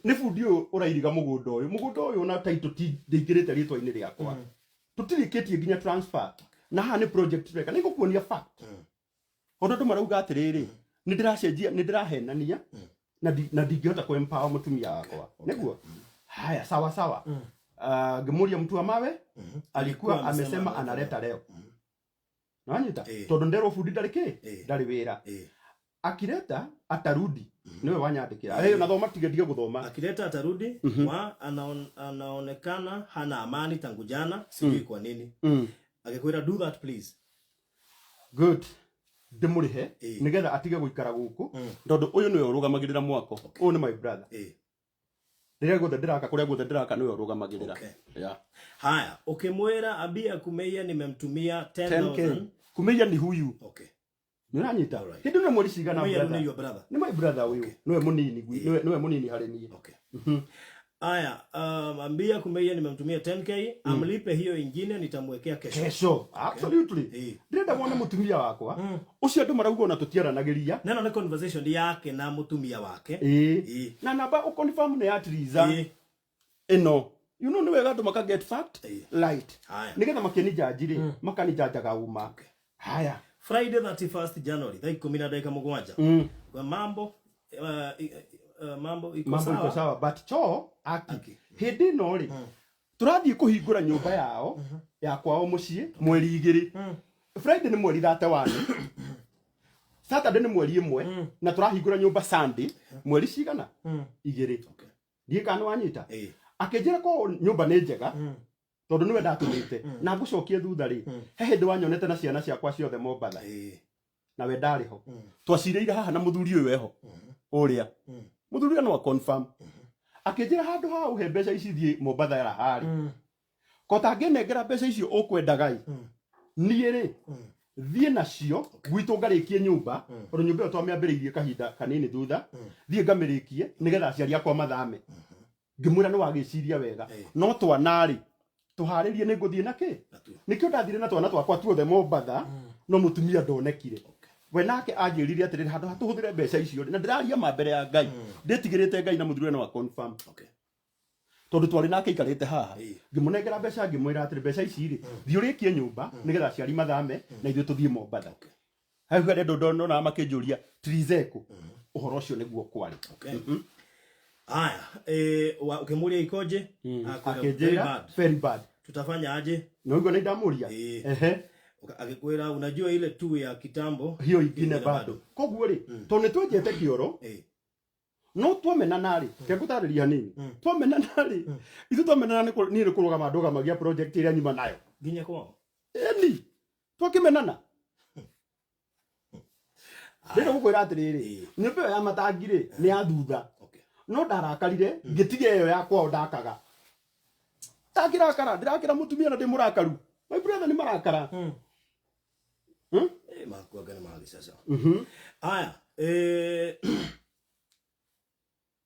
[SPEAKER 1] nĩ bundi ũyũ ũrairiga mũgũnda ũyũ, mũgũnda ũyũ na title ti ndĩingĩrĩte rĩtwa-inĩ rĩakwa, tũtirĩkĩtie nginya transfer, na haha nĩ project tũreka, nĩ ngũkuonia fact. Tondũ andũ marauga atĩrĩrĩ, nĩ ndĩracenjia, nĩ ndĩrahenania na ndingĩhota kũ empower mũtumia wakwa nĩguo. Haya, sawa sawa. Ngĩmũria mtu wa mawe alikuwa amesema analeta leo, nĩwanyita? Tondũ nderwo bundi ndarĩ kĩ, ndarĩ wĩra. Akileta atarudi, niwe wanyandĩkĩra. Na thoma, tige ndige gũthoma.
[SPEAKER 2] Akileta atarudi wa anaonekana hana amani tangu jana, sijui kwa nini. Akikwira do that please.
[SPEAKER 1] Good, ndĩmũrĩhe nĩgetha atige gũikara gũkũ, tondũ ũyũ nĩwe ũrũgamagĩrĩra mwako. Ũyũ nĩ my brother. Rĩrĩa guothe ndĩraka, kũrĩa guothe ndĩraka, nĩwe ũrũgamagĩrĩra. Yeah.
[SPEAKER 2] Haya, ukimwira ambia Kumeia nimemtumia
[SPEAKER 1] 10K.
[SPEAKER 2] 10,000.
[SPEAKER 1] Kumeia ni huyu. Nĩ ũranyita? Hĩndĩ ĩno mweri cigana?
[SPEAKER 2] Kumeia
[SPEAKER 1] brother?
[SPEAKER 2] ni your brother.
[SPEAKER 1] Nĩ my brother ũyũ, nĩwe mũnini nĩwe mũnini harĩ niĩ.
[SPEAKER 2] Aya, ambia Kumeia nimemtumia 10K, amlipe hiyo ingine nitamwekea kesho.
[SPEAKER 1] Kesho, absolutely. Ndĩrenda wone mũtumia wakwa ũcio andũ marauga ona tũtiaranagĩria.
[SPEAKER 2] Neno nĩ conversation yake na mutumia wake.
[SPEAKER 1] Na namba ũconfirm nĩ ya Triza ĩno, you know, nĩ wega andũ maka get fact right.
[SPEAKER 2] Haya.
[SPEAKER 1] Nĩgetha makĩnijaji rĩ, makanijanjaga uma. Haya.
[SPEAKER 2] Friday 31st January thaa 10 na ndagĩka 7. Kwa mambo mambo iko
[SPEAKER 1] mambo
[SPEAKER 2] sawa.
[SPEAKER 1] Iko sawa, but choo aki hĩndĩ ĩno rĩ, tũrathiĩ kũhingũra nyũmba yao ya kwao mũciĩ mweri 2. Friday nĩ mweri 31, Saturday nĩ mweri 1, na tũrahingũra nyũmba Sunday mweri cigana? 2. Ndiĩ kana nĩ wanyita. Akĩnjĩra ko nyũmba nĩ njega, tondũ nĩwe ndatũmĩte na ngũcokie thutha rĩ, he hĩndĩ wanyonete na ciana ciakwa ciothe Mombatha, na we ndarĩ ho. Twacirĩire haha na mũthuri ũyũ eho ũrĩa mũthuri ũrĩa no confirm. Akĩnjĩra handũ ha ũhe mbeca ici thiĩ Mombatha ya harĩ ko tangĩnengera mbeca icio ũkwendaga ĩ, niĩ rĩ thiĩ nacio gwitũ ngarĩkie nyũmba, tondũ nyũmba ĩyo twamĩambĩrĩirie kahinda kanini thutha, thiĩ ngamĩrĩkie nĩgetha aciari akwa mathame. Ngĩmwĩra nĩ wagĩciria wega, no twana rĩ tũharĩrie nĩ ngũthiĩ na kĩ. Nĩkĩo ndathire na twana twakwa tuothe Mombatha, no mũtumia ndonekire. We nake anjĩrire atĩrĩrĩ, handũ ha tũhũthĩre mbeca icio rĩ, na ndĩraria ma mbere ya Ngai, ndĩtigĩrĩte Ngai na mũthuri ũyũ no a confirm, tondũ twarĩ nake aikarĩte haha. Ngĩmũnengera mbeca, ngĩmwĩra atĩrĩ, mbeca ici rĩ, thiĩ ũrĩkie nyũmba nĩgetha aciari mathame na ithuĩ tũthiĩ Mombatha. Hau harĩa andũ ndonaga makĩnjũria Trizeko, ũhoro ũcio nĩguo kwarĩ.
[SPEAKER 2] Haya, ukimuuria ikoje? Akwĩra, very
[SPEAKER 1] Akĩnjĩra
[SPEAKER 2] bad.
[SPEAKER 1] Very bad.
[SPEAKER 2] Tutafanya aje?
[SPEAKER 1] Na ũguo nĩ ndamũria. Ehe.
[SPEAKER 2] Akikwira unajua ile tu ya kitambo
[SPEAKER 1] hiyo ingine bado. Koguo rĩ, tondũ nĩ twenjete kĩoro, no twamenana rĩ, ke ngũtarĩria hanini, twamenana rĩ, ithuĩ twamenana niĩ nĩ kũrũgama ndũgamagia project ĩrĩa nyuma nayo
[SPEAKER 2] nginya kwao.
[SPEAKER 1] Ĩni twakĩmenana ndĩrenda gũkwĩra atĩrĩrĩ, nyũmba ĩyo ya matangi rĩ, nĩ ya thutha. No ndarakarire, ngĩtiga ĩyo ya kwao ndakaga, ndakĩrakara, ndĩrakĩra mũtumia na ndĩ mũrakaru. My brother, nĩ marakara.
[SPEAKER 2] Makuanga nĩ magicaca. Aya,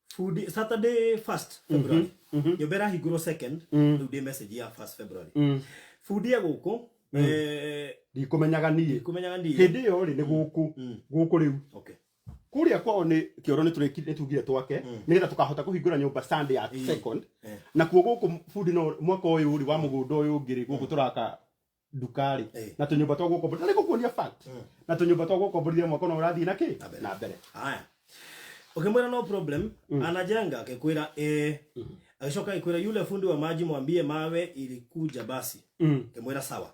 [SPEAKER 2] fundi Saturday 1st February, nyũmba ĩrahingũrwo second, rĩu ndĩ message ya 1st February, fundi e gũkũ
[SPEAKER 1] Ndikũmenyaga niĩ.
[SPEAKER 2] Ndikũmenyaga niĩ.
[SPEAKER 1] Hĩndĩ ĩyo rĩ, nĩ gũkũ gũkũ rĩu. Kũrĩa kwao nĩ kĩoro nĩ tũrĩki nĩ tugire twake nĩgetha tũkahota kũhingũra nyũmba Sunday ya second. Nakuo gũkũ bundi no mwaka ũyũ rĩ wa mũgũnda ũyũ ũngĩ rĩ, gũkũ tũraka nduka rĩ, na tũnyũmba twa gũkomborithia, na nĩngũkuonia fact, na tũnyũmba twa gũkomborithia mwaka no ũrathiĩ na kĩ na mbere.
[SPEAKER 2] Haya, ukimwira no problem, anajenga, akikwira akicoka akikwira yule fundi wa maji mwambie mawe ilikuja basi. Ukimwira sawa.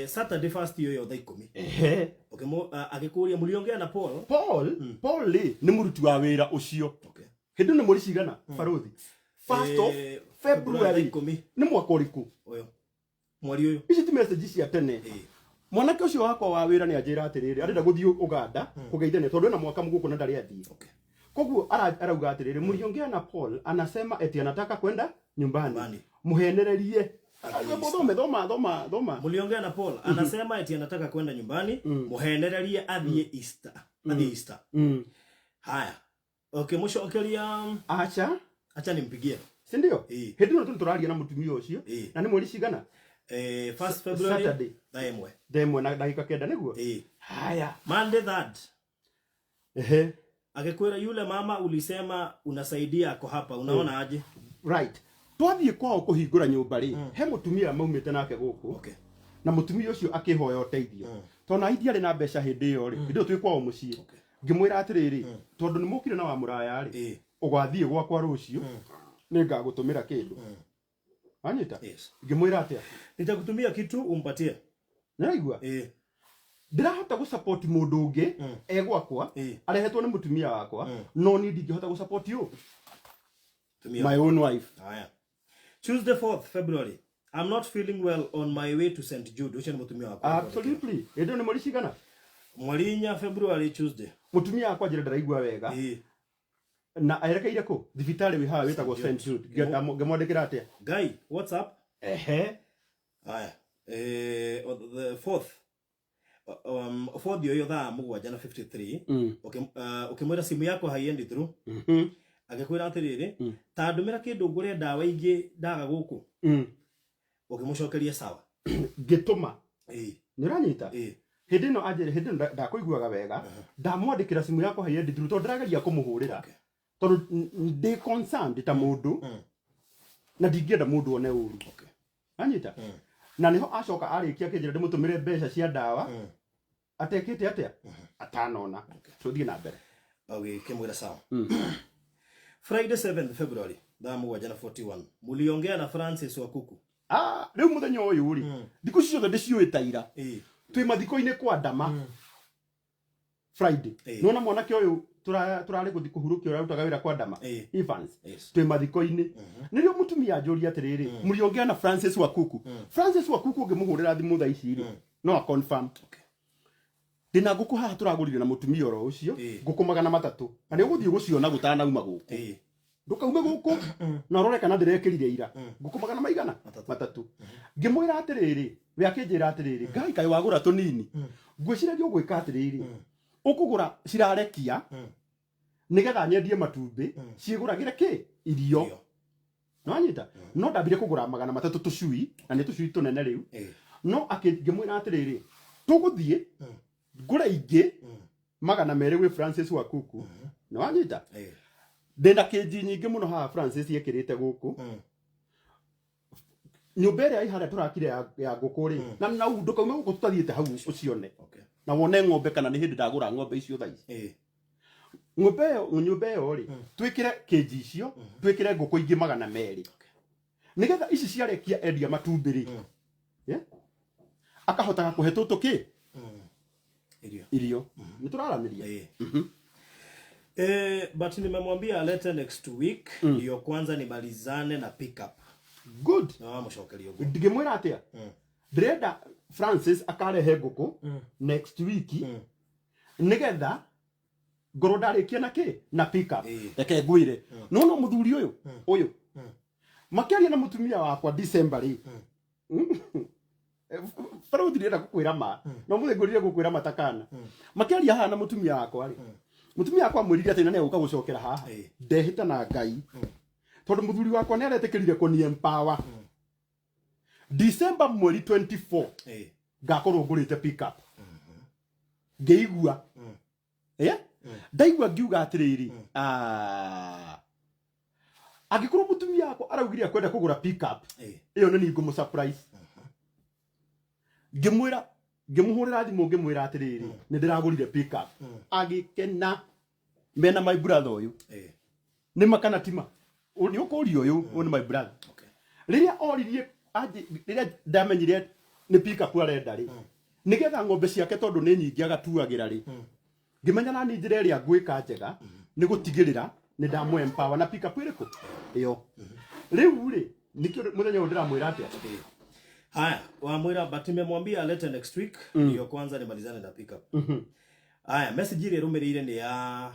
[SPEAKER 2] Saturday first hiyo yo thaa 10. Akikuria muliongea na Paul?
[SPEAKER 1] Paul rĩ, nĩ mũruti wa wĩra ũcio. Hĩndĩ ĩno mweri cigana, barothi? First of February.
[SPEAKER 2] Thaa 10.
[SPEAKER 1] Nĩ mwaka ũrĩkũ?
[SPEAKER 2] Ũyũ mweri ũyũ.
[SPEAKER 1] Ici ti message cia tene. Mwanake ũcio wakwa wa wĩra nĩ anjĩra atĩrĩrĩ, arenda gũthiĩ Uganda kũgeithania tondũ ena mwaka mũgũkũ na ndarĩ athiĩ. Koguo arauga atĩrĩrĩ, mliongea na Paul, anasema eti anataka kwenda nyumbani,
[SPEAKER 2] Nyumbani.
[SPEAKER 1] Muhenererie. Thome, thoma, thoma, thoma.
[SPEAKER 2] Muliongea na Paul, anasema eti anataka kwenda nyumbani, muhenererie athiĩ Easter, athiĩ Easter. Haya, okay, mũcokeria.
[SPEAKER 1] Acha.
[SPEAKER 2] Acha nimpigie.
[SPEAKER 1] Si ndio?
[SPEAKER 2] Ĩĩ.
[SPEAKER 1] Hĩndĩ ĩno tũrĩ tũraria na mũtumia ũcio.
[SPEAKER 2] Ĩĩ.
[SPEAKER 1] Na nĩ mweri cigana?
[SPEAKER 2] First February.
[SPEAKER 1] Saturday.
[SPEAKER 2] Thaa 1.
[SPEAKER 1] Thaa 1 na ndagĩka 9 nĩguo?
[SPEAKER 2] Ĩĩ.
[SPEAKER 1] Haya.
[SPEAKER 2] Monday 3rd.
[SPEAKER 1] Ehe.
[SPEAKER 2] Akikwira yule mama ulisema unasaidia ako hapa, unaona aje?
[SPEAKER 1] Right. Twathiĩ kwao kũhingũra nyũmba rĩ, he mũtumia maumĩte nake gũkũ.
[SPEAKER 2] Okay.
[SPEAKER 1] Na mũtumia ũcio akĩhoya ũteithio. Tondũ na ndiarĩ na mbeca hĩndĩ ĩyo rĩ, hĩndĩ ĩyo twĩ kwao mũciĩ. Ngĩmwĩra atĩrĩrĩ, tondũ nĩ mũkire na wa mũraya rĩ,
[SPEAKER 2] Ĩĩ.
[SPEAKER 1] ũgathiĩ gwakwa rũciũ, nĩngagũtũmĩra kĩndũ. Wanyita?
[SPEAKER 2] Yes.
[SPEAKER 1] Ngĩmwĩra atĩa?
[SPEAKER 2] Nitakutumia kitu umpatie.
[SPEAKER 1] Nĩraigua?
[SPEAKER 2] Ĩĩ.
[SPEAKER 1] Ndĩrahota gũ-support mũndũ ũngĩ e gwakwa,
[SPEAKER 2] Ĩĩ.
[SPEAKER 1] arehetwo nĩ mũtumia wakwa, no niĩ ndingĩhota gũ-support you.
[SPEAKER 2] Tumia.
[SPEAKER 1] My own wife.
[SPEAKER 2] Haya. Tuesday 4th February. I'm not feeling well on my way to St. Jude. Ucio nĩ mũtumia wakwa.
[SPEAKER 1] Absolutely. Hĩndĩ ĩyo nĩ mweri cigana?
[SPEAKER 2] Mweri 4 February Tuesday.
[SPEAKER 1] Mũtumia wakwa njĩra ndaraigua wega.
[SPEAKER 2] Ĩĩ.
[SPEAKER 1] Na erekeire kũ? Thibitarĩ wĩ haha wĩtagwo St. Jude. Ngĩmwandĩkĩra atĩa?
[SPEAKER 2] Guy, what's up?
[SPEAKER 1] Ehe.
[SPEAKER 2] Haya. On the 4th. 4th yoyo thaa 7 na 53. Ukimwĩra simu yako haiendi through. Agĩkwĩra atĩrĩrĩ, ta ndũmĩra kĩndũ ngũre ndawa ingĩ ndaga gũkũ. Ũkĩmũcokeria sawa.
[SPEAKER 1] Ngĩtũma.
[SPEAKER 2] Ĩĩ.
[SPEAKER 1] Nĩ ũranyita?
[SPEAKER 2] Ĩĩ.
[SPEAKER 1] Hĩndĩ ĩno anjĩra, hĩndĩ ĩno ndakũiguaga wega, ndamwandĩkĩra simu yakwa haiendi through tondũ ndĩrageria kũmũhũrĩra.
[SPEAKER 2] Okay.
[SPEAKER 1] Tondũ ndĩ concerned ta mũndũ na ndingĩenda mũndũ one ũru.
[SPEAKER 2] Okay.
[SPEAKER 1] Anyita? Na nĩho acoka arĩkia akĩnjĩra ndĩmũtũmĩre mbeca cia ndawa atekĩte atĩa? Atanona. Tũthiĩ na mbere.
[SPEAKER 2] Ũgĩkĩmwĩra sawa. Friday 7th February thaa 7 na 41. Muliongea na Francis Wakuku.
[SPEAKER 1] Ah, rĩu mũthenya ũyũ rĩ, thikũ ici ciothe ndĩciũĩ ta ira.
[SPEAKER 2] Ĩĩ.
[SPEAKER 1] Twĩ mathiko-inĩ kwa Ndama. Friday.
[SPEAKER 2] Ĩĩ.
[SPEAKER 1] Nĩwona mwanake ũyũ tũrarĩ gũthiĩ kũhurũkia ũrĩa arutaga wĩra kwa Ndama.
[SPEAKER 2] Ĩĩ.
[SPEAKER 1] Evans.
[SPEAKER 2] Yes.
[SPEAKER 1] Twĩ mathiko-inĩ. Nĩrĩo mũtumia anjũria atĩrĩrĩ, mũliongea na Francis Wakuku. Francis Wakuku ũngĩmũhũrĩra thimũ thaa ici rĩ, no a confirm.
[SPEAKER 2] Okay.
[SPEAKER 1] Ndĩna ngũkũ haha tũragũrire na mũtumia oro ũcio,
[SPEAKER 2] Ĩĩ.
[SPEAKER 1] ngũkũ 300. Na nĩ ũgũthiĩ gũciona gũtanauma gũkũ.
[SPEAKER 2] Ĩĩ.
[SPEAKER 1] Ndũkaume gũkũ na ũrore kana ndĩrekĩrire ira. Ngũkũ magana maigana? 300. Ngĩmwĩra atĩrĩrĩ, we akĩnjĩra atĩrĩrĩ, Ngai kaĩ wagũra tũnini. Ngwĩciragia ũgwĩka atĩrĩrĩ, ũkũgũra cirarekia nĩgetha nyendie matumbĩ, ciĩgũragĩre kĩ? Irio.
[SPEAKER 2] Irio.
[SPEAKER 1] Nĩwanyita? No ndambire kũgũra 300 tũcui, na nĩ tũcui tũnene rĩu.
[SPEAKER 2] Ĩĩ.
[SPEAKER 1] No ngĩmwĩra atĩrĩrĩ, tũgũthiĩ ngũre ingĩ 200 gwĩ Francis Wakuku. Nĩwanyita?
[SPEAKER 2] Ĩĩ.
[SPEAKER 1] Ndĩna kĩnji nyingĩ mũno haha Francis ekĩrĩte gũkũ. Nyũmba ĩrĩa ĩ harĩa tũrakire ya ngũkũ rĩ, na nau ndũkaume gũkũ tũtathiĩte hau ũcione.
[SPEAKER 2] Okay.
[SPEAKER 1] Na wone ng'ombe kana nĩ hĩndĩ ndagũra ng'ombe icio thaa ici.
[SPEAKER 2] Ĩĩ.
[SPEAKER 1] Ng'ombe ĩyo, nyũmba ĩyo rĩ, twĩkĩre kĩnji icio, twĩkĩre ngũkũ ingĩ 200. Nĩgetha ici ciarekia endia matumbĩ rĩ, yeah? Akahotaga kũhe tũtũ kĩ?
[SPEAKER 2] Irio.
[SPEAKER 1] Irio. Nĩ tũraranĩria.
[SPEAKER 2] Ĩĩ. But nimemwambia alete next week ndio kwanza nimalizane na pickup.
[SPEAKER 1] Good.
[SPEAKER 2] Na wamũcokeria ũguo.
[SPEAKER 1] Ndingĩmwĩra atĩa? Ndĩrenda Francis akarehe ngũkũ next week nĩgetha ngorwo ndarĩkia na kĩ? Na pickup.
[SPEAKER 2] Ĩĩ.
[SPEAKER 1] Reke ngwĩre. No no mũthuri ũyũ, ũyũ. Makĩaria na mũtumia wakwa December rĩ. Barũthi ndĩrenda gũkwĩra ma. No mũthĩ ngwĩrire gũkwĩra matakana. Makĩaria haha na mũtumia wakwa rĩ. Mũtumia wakwa amwĩrire atĩ na nĩegũka gũcokera haha.
[SPEAKER 2] Ĩĩ.
[SPEAKER 1] Ndehĩta na Ngai. Tondũ mũthuri wakwa nĩaretĩkĩrire kũni empower. December mweri 24
[SPEAKER 2] Ĩĩ.
[SPEAKER 1] ngakorwo ngũrĩte pickup. Ngĩigua. Ndaigua ngiuga atĩrĩrĩ, angĩkorwo mũtumia wakwa araugire akwenda kũgũra pickup,
[SPEAKER 2] Ĩĩ.
[SPEAKER 1] ĩyo nĩ niĩ ngũmũ surprise. Ngĩmwĩra, ngĩmũhũrĩra thimũ ngĩmwĩra atĩrĩrĩ, nĩ ndĩragũrire pickup. Agĩkena mena my brother ũyũ.
[SPEAKER 2] Ĩĩ.
[SPEAKER 1] Nĩ makana tima. Nĩ ũkũria ũyũ, ũyũ nĩ my brother.
[SPEAKER 2] Okay.
[SPEAKER 1] Rĩrĩa oririe, rĩrĩa ndamenyire nĩ pickup arenda rĩ, nĩgetha ng'ombe ciake tondũ nĩ nyingĩ agatuagĩra rĩ, ngĩmenya na niĩ njĩra ĩrĩa ngwĩka njega nĩ gũtigĩrĩra nĩ ndamũ empower na pickup ĩrĩkũ? Ĩyo. Rĩu rĩ, nĩkĩo mũthenya ũyũ ndĩramwĩra atĩa?
[SPEAKER 2] Haya, wamwĩra but nimemwambia alete next week ndio kwanza nimalizane na pickup. Haya, message ile ĩrũmĩrĩire nĩ ya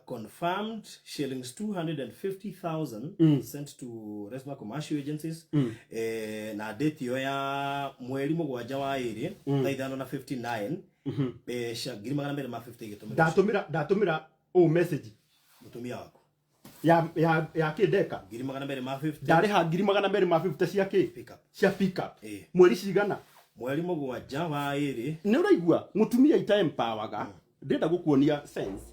[SPEAKER 2] confirmed shillings 250,000 sent to Resma commercial agencies. Na date ĩyo ya mweri 7 wa 2 thaa 5 na 59 mbeca 250 igĩtũmĩrwo.
[SPEAKER 1] Ndatũmĩra ũũ message
[SPEAKER 2] Mũtumia waku.
[SPEAKER 1] Ya ya ya kä ndeka?
[SPEAKER 2] 250,000.
[SPEAKER 1] Ndarĩha 250,000 cia kä?
[SPEAKER 2] Pick up.
[SPEAKER 1] Cia pickup.
[SPEAKER 2] Ĩĩ.
[SPEAKER 1] Mweri cigana?
[SPEAKER 2] Mweri mũgwanja wa ĩrĩ.
[SPEAKER 1] Nä å raigua mutumia ita empowerga, ndĩrenda gũkuonia sense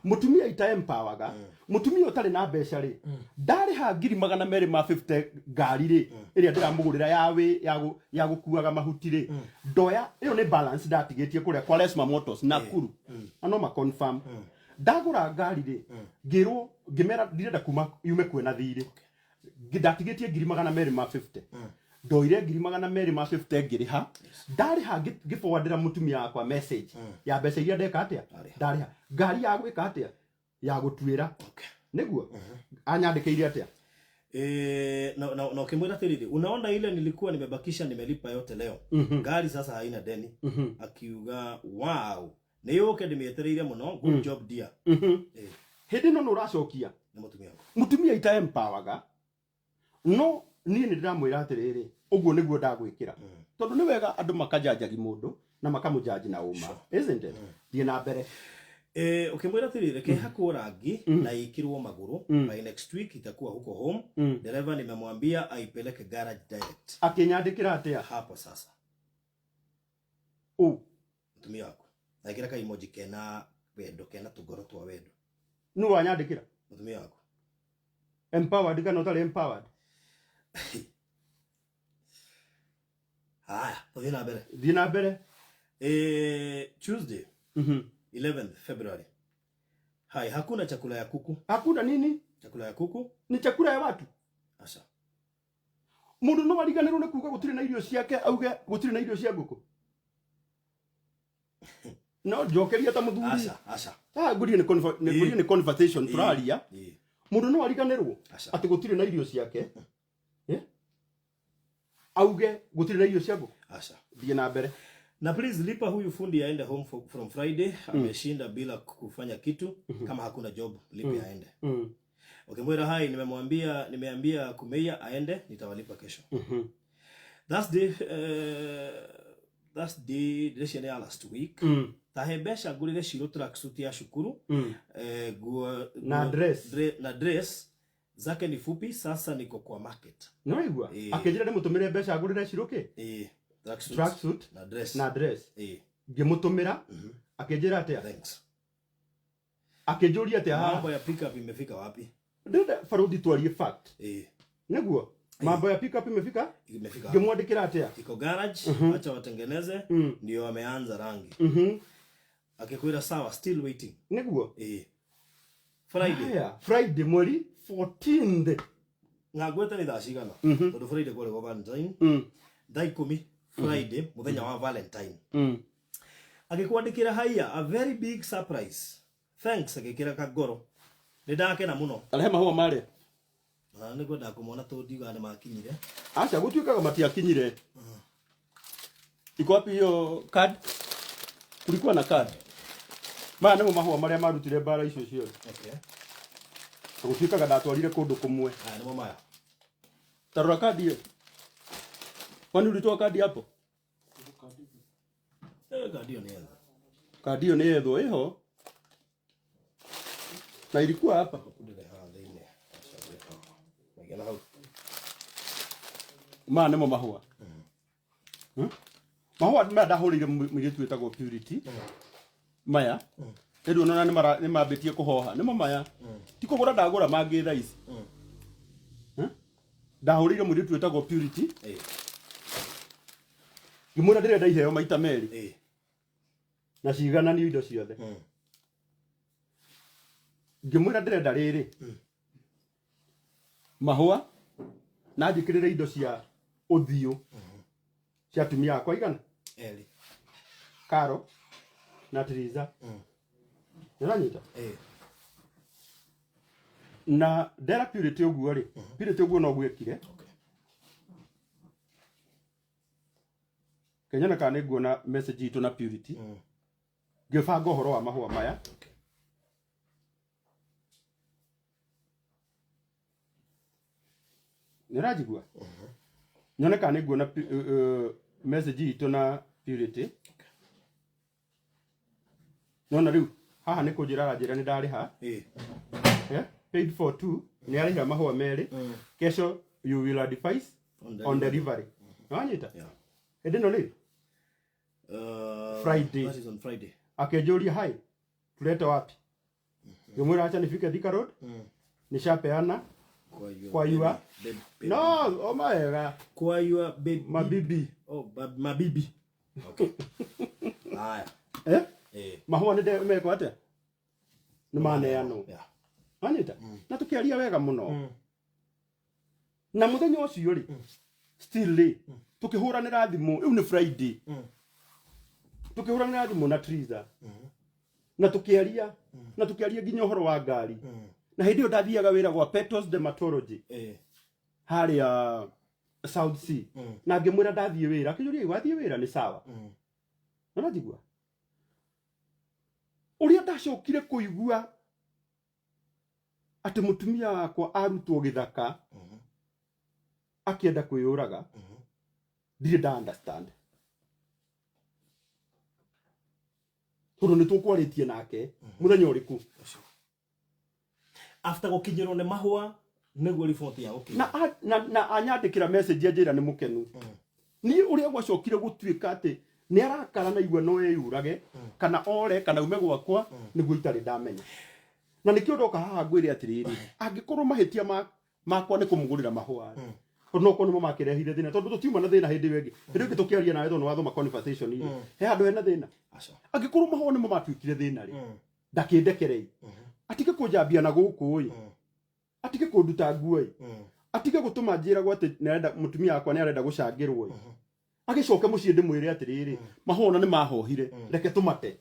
[SPEAKER 1] mutumia ita empowerga. Mutumia ũtarĩ na mbeca rĩ, ndarĩha 250,000 ngari rĩ, ĩrĩa ndĩramũgũrĩra ya wĩ ya gũkuaga mahuti rĩ, ndoya ĩyo nĩ balance ndatigĩtie kũrĩa kwa Lesma Motors Nakuru, na no ma confirm ndagũra ngari rĩ, ngĩrwo ngĩmera ndirenda kuma yume kwĩna thirĩ. Ndatigĩtie 250,000, ndoire 250,000 ngĩrĩha. Ndarĩha ngĩforwardĩra mũtumia wakwa message ya mbeca iria ndeka atĩa.
[SPEAKER 2] Ndarĩha.
[SPEAKER 1] Ndarĩha ngari ya gwĩka atĩa, ya gũtuĩra. Nĩguo anyandĩkĩire atĩa?
[SPEAKER 2] Na ukimwira atiriri, unaona ile nilikuwa nimebakisha, nimelipa yote leo, gari sasa haina deni. Akiuga wow, nĩ yũke, ndĩmĩetereire mũno, good job dear.
[SPEAKER 1] Hĩndĩ ĩno nĩ ũracokia.
[SPEAKER 2] Nĩ mũtumia waku.
[SPEAKER 1] Mũtumia ita empowerga, no niĩ nĩ ndĩramwĩra atĩrĩrĩ, ũguo nĩguo ndagwĩkĩra, tondũ nĩ wega andũ makajanjagi mũndũ na makamũjanji na ũma, isn't it? Thiĩ na mbere.
[SPEAKER 2] Ukimwira atiriri, reke hakwo rangi na ikirwo maguru, by next week itakuwa huko home. Dereva nimemwambia aipeleke garage direct.
[SPEAKER 1] Akĩnyandĩkĩra atĩa?
[SPEAKER 2] Hapo sasa.
[SPEAKER 1] Ũ?
[SPEAKER 2] Mũtumia waku na ĩkĩra ka emoji kena wendo, kena tũngoro twa wendo.
[SPEAKER 1] Nũ wanyandĩkĩra?
[SPEAKER 2] Mũtumia waku.
[SPEAKER 1] Empowered kana ũtarĩ empowered?
[SPEAKER 2] Haya, tũthiĩ na mbere.
[SPEAKER 1] Thiĩ na mbere.
[SPEAKER 2] Tuesday 11th February. Hai, hakuna chakula ya kuku.
[SPEAKER 1] Hakuna nini?
[SPEAKER 2] Chakula ya kuku.
[SPEAKER 1] Ni chakula ya watu.
[SPEAKER 2] Aca.
[SPEAKER 1] Mũndũ no ariganĩrwo nĩ kuga gũtirĩ na irio ciake, auge gũtirĩ na irio cia ngũkũ? No njokeria ta mũthuri.
[SPEAKER 2] Aca, aca.
[SPEAKER 1] Ah, ngũrie nĩ ngũrie nĩ conversation tũraria. Mũndũ no ariganĩrwo
[SPEAKER 2] Aca.
[SPEAKER 1] atĩ gũtirĩ na irio ciake, eh? Auge gũtirĩ na irio cia ngũkũ?
[SPEAKER 2] Aca.
[SPEAKER 1] Thiĩ na mbere.
[SPEAKER 2] Na please lipa huyu fundi aende home from Friday. Ameshinda bila kufanya kitu. Kama hakuna job, lipe aende. Ukimwira hai, nimemwambia, nimeambia Kumeia aende, nitawalipa kesho. Thursday, Thursday ndĩreciria nĩ ya last week. Tahe mbeca ngũrĩre Shiro tracksuit ya cukuru. Nguo
[SPEAKER 1] Na dress.
[SPEAKER 2] Na dress zake ni fupi, sasa niko kwa market.
[SPEAKER 1] Nĩ waigua? Akĩnjĩra ndĩmũtũmĩre mbeca ngũrĩre Shiro kĩ?
[SPEAKER 2] Tracksuit.
[SPEAKER 1] Tracksuit.
[SPEAKER 2] Na dress.
[SPEAKER 1] Na dress. Ngĩmũtũmĩra. Akĩnjĩra atĩa?
[SPEAKER 2] Thanks.
[SPEAKER 1] Akĩnjũria atĩa haha?
[SPEAKER 2] Mambo ya pickup imefika wapi?
[SPEAKER 1] Ndĩrenda barũthi twarie fact. Nĩguo mambo ya pickup imefika?
[SPEAKER 2] Imefika wapi?
[SPEAKER 1] Ngĩmwandĩkĩra atĩa?
[SPEAKER 2] Iko garage, acha watengeneze, ndio wameanza rangi. Akikwira sawa, still waiting.
[SPEAKER 1] Nĩguo.
[SPEAKER 2] Friday.
[SPEAKER 1] Haya, Friday mweri 14th.
[SPEAKER 2] Ngagweta nĩ thaa cigana, tondũ Friday kwarĩ gwa Valentine. Thaa 10 Friday, mũthenya wa Valentine. Agĩkwandĩkĩra haiya, a very big surprise, thanks, agĩkĩra kangoro, nĩ ndakena mũno.
[SPEAKER 1] Arehe mahũa marĩa.
[SPEAKER 2] Na nĩ ngwendaga kũmona tondũ ndiugaga nĩ makinyire.
[SPEAKER 1] Aca, gũtuĩkaga matiakinyire. Iko wapi hiyo card? Kulikuwa na card. Maya nĩmo mahũa marĩa marutire mbara icio ciothe. Na gũtuĩkaga ndatwarire kũndũ kũmwe.
[SPEAKER 2] Haya nĩmo maya.
[SPEAKER 1] Tarora kadi hiyo. Kwani ulitoa kadi hapo?
[SPEAKER 2] Kadi hiyo nĩ yetha.
[SPEAKER 1] Kadi hiyo nĩ yethwo ĩho. Na ilikuwa hapa.
[SPEAKER 2] Ndĩrĩ haha thĩinĩ. Maigana hau.
[SPEAKER 1] Maya nĩmo mahũa. Mahũa maya ndahũrĩire mũirĩtu wĩtagwo Purity. Maya. Rĩu ona nĩ mambĩtie kũhoha. Nĩmo maya. Ti kũgũra ndagũra mangĩ thaa ici. Ndahũrĩire mũirĩtu wĩtagwo Purity. Ngĩmwĩra ndĩrenda iheo maita merĩ. Na ciigananio indo ciothe. Ngĩmwĩra ndĩrenda rĩrĩ. Mahũa na njĩkĩrĩre indo cia ũthiũ cia atumia akwa igana?
[SPEAKER 2] Erĩ.
[SPEAKER 1] Karo na Teresa. Nĩũranyita? Na ndera Purity ũguo rĩ, Purity ũguo no gwĩkire. Kenyona kana nĩ nguona message itũ na Purity. Ngĩbanga ũhoro wa mahũa maya. Nĩũranjigua? Nyone kana nĩ nguona message itũ na Purity. Nona rĩu haha nĩ kũnjĩra aranjĩra nĩ ndarĩha. Paid for two, nĩ arĩhĩra mahũa merĩ. Kesho you will advise on delivery. Nĩwanyita?
[SPEAKER 2] Yeah.
[SPEAKER 1] Hĩndĩ ĩno rĩ, Friday.
[SPEAKER 2] That is on Friday.
[SPEAKER 1] Akĩnjũria hai, tulete wapi? Ngĩmwĩra acha nifike Thika Road, nishapeana
[SPEAKER 2] Kwa your
[SPEAKER 1] kwa your
[SPEAKER 2] baby,
[SPEAKER 1] no, oma wega,
[SPEAKER 2] kwa your baby.
[SPEAKER 1] Mabibi.
[SPEAKER 2] Oh, mabibi. Okay. Haya.
[SPEAKER 1] Eh?
[SPEAKER 2] Eh.
[SPEAKER 1] Mahũa nĩ mekwo atĩa? Nĩ maneanwo.
[SPEAKER 2] Yeah.
[SPEAKER 1] Wanyita? Na tũkĩaria wega mũno. Na mũthenya ũcio rĩ, still rĩ, tũkĩhũranĩra thimũ, rĩu nĩ Friday. Tũkĩhũranĩra thimũ na Triza. Na tũkĩaria, na tũkĩaria nginya ũhoro wa ngari. Na hĩndĩ ĩyo ndathiaga wĩra gwa Petals Dermatology harĩa South Sea. Na ngĩmwĩra ndathiĩ wĩra, akĩnjũria wathiĩ wĩra nĩ sawa. Na ũranjigua? Ũrĩa ndacokire kũigua atĩ mũtumia wakwa arutwo gĩthaka akĩenda kwĩyũraga, ndirĩ nda understand. Tondũ nĩ tũkwarĩtie nake mũthenya ũrĩkũ?
[SPEAKER 2] After gũkinyĩrwo nĩ mahũa nĩguo riboti ya gũkinya.
[SPEAKER 1] Na anyandĩkĩra message anjĩra nĩ mũkenu. Niĩ ũrĩa gwacokire gũtuĩka atĩ nĩ arakara na igua no eyũrage kana ore kana ume gwakwa nĩguo itarĩ ndamenya. Na nĩkĩo ndoka haha ngwĩre atĩrĩrĩ, angĩkorwo mahĩtia makwa nĩ kũmũgũrĩra mahũa rĩ, tondũ no korwo nĩmo makĩrehire thĩna, tondũ tũtiuma na thĩna hĩndĩ ĩyo ĩngĩ. Hĩndĩ ĩyo ĩngĩ tũkĩaria nawe tondũ nĩwathoma conversation rĩ, he handũ hena thĩna.
[SPEAKER 2] Aca.
[SPEAKER 1] Angĩkorwo mahũa nĩmo matuĩkire thĩna rĩ, ndakĩndekerei. Atige kũnjambia na gũkũ ĩ, atige kũnduta nguo ĩ, atige gũtũma njĩragwo atĩ nĩarenda mũtumia wakwa nĩarenda gũcangĩrwo ĩ. Agĩcoke mũciĩ ndĩmwĩre atĩrĩrĩ, mahũa ona nĩmahohire, reke tũmate.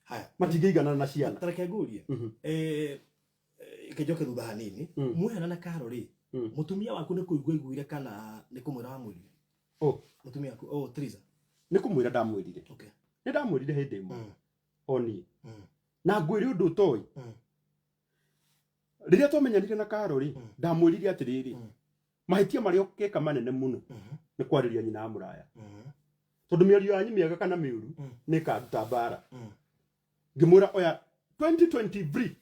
[SPEAKER 2] Haya.
[SPEAKER 1] Matingĩiganana na ciana.
[SPEAKER 2] Ta reke ngũrie. Kĩnjoke thutha hanini. Mwehana na Karo rĩ, mũtumia waku nĩ kũigua aiguire kana nĩ kũmwĩra wamwĩrire?
[SPEAKER 1] Oh.
[SPEAKER 2] Mũtumia waku, oh, Teresa.
[SPEAKER 1] Nĩ kũmwĩra ndamwĩrire.
[SPEAKER 2] Okay.
[SPEAKER 1] Nĩ ndamwĩrire hĩndĩ ĩmwe. O niĩ. Na ngwĩre ũndũ ũtoĩ. Rĩrĩa twamenyanire na Karo rĩ, ndamwĩrire atĩrĩrĩ, mahĩtia marĩa ũngĩka manene mũno nĩ kwarĩria nyina wa mũraya. Tondũ mĩario yanyu mĩega kana mĩũru nĩ ĩkaruta mbara. Ngĩmwĩra oya 2023.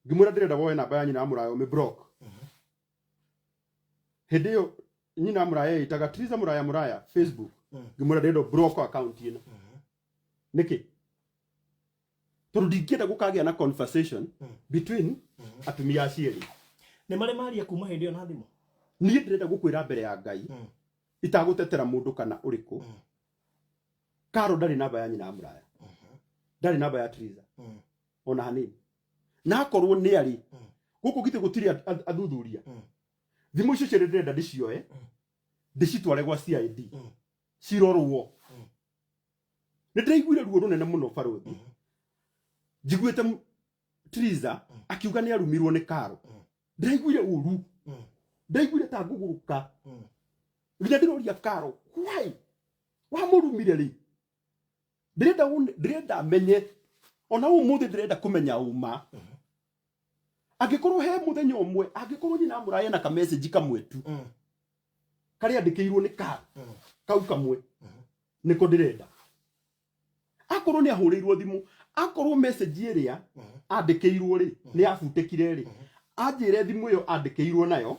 [SPEAKER 1] Ngĩmwĩra ndĩrenda woe namba ya nyina wa mũraya ũmĩ block. Hĩndĩ ĩyo nyina wa mũraya ĩtaga Triza Mũraya Mũraya Facebook. Ngĩmwĩra ndĩrenda block account ĩno. Nĩkĩ? Tondũ ndingĩenda gũkagĩa na conversation between atumia acio erĩ.
[SPEAKER 2] Nĩ marĩ maria kuma hĩndĩ ĩyo na thimũ?
[SPEAKER 1] Niĩ ndĩrenda gũkwĩra mbere ya Ngai itagũtetera mũndũ kana ũrĩkũ. Karo ndarĩ namba ya nyina wa mũraya. Ndarĩ namba ya Triza. Ona hanini. Na akorwo nĩ arĩ, gũkũ githĩ gũtirĩ athuthuria. Thimũ icio cierĩ ndĩrenda ndĩcioe, ndĩcitware gwa CID. Cirorwo. Nĩ ndĩraiguire ruo rũnene mũno barũthi. Njiguĩte Triza akiuga nĩ arumirwo nĩ Karo. Ndĩraiguire ũru. Ndĩraiguire ta ngũgũrũka. Nginya ndĩroria Karo, why? Wamũrumire rĩ? Ndĩrenda menye. Ona ũmũthĩ ndĩrenda kũmenya ũma. Angĩkorwo he mũthenya ũmwe, angĩkorwo nyina amũraye na ka message kamwe tu. Karĩa andĩkĩirwo nĩ Karo. Kau kamwe. Nĩko ndĩrenda. Akorwo nĩ ahũrĩirwo thimũ, akorwo message ĩrĩa andĩkĩirwo rĩ, nĩ yabutĩkire rĩ, anjĩre thimũ ĩyo andĩkĩirwo nayo,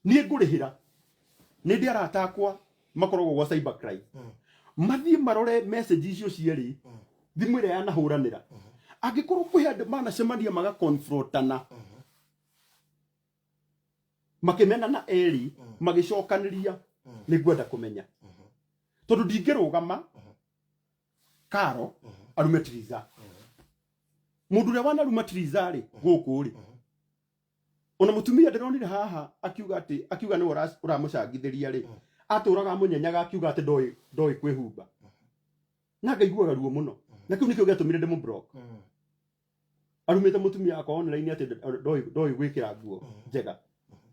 [SPEAKER 1] niĩ ngũrĩhĩra. Nĩ ndĩ arata akwa makoragwo gwa cyber crime. Mathiĩ marore message icio cierĩ, thimũ ĩrĩa yanahũranĩra. Angĩkorwo kwĩ andũ manacemania magakonfrontana, makĩmenana erĩ, magĩcokanĩria, nĩ ngwenda kũmenya. Tondũ ndingĩrũgama Karo arume Triza. Mũndũ ũrĩa wanaruma Triza rĩ, gũkũ rĩ, ona mũtumia ndĩronire haha akiuga atĩ, akiuga nĩwe ũramũcangithĩria rĩ, atũraga amũnyenyaga akiuga atĩ ndoĩ kwĩhumba. Na ngaiguaga ruo mũno. Na kĩu nĩkĩo gĩatũmire ndĩmũ block. Arumĩte mũtumia wakwa online atĩ ndoĩ gwĩkĩra nguo njega.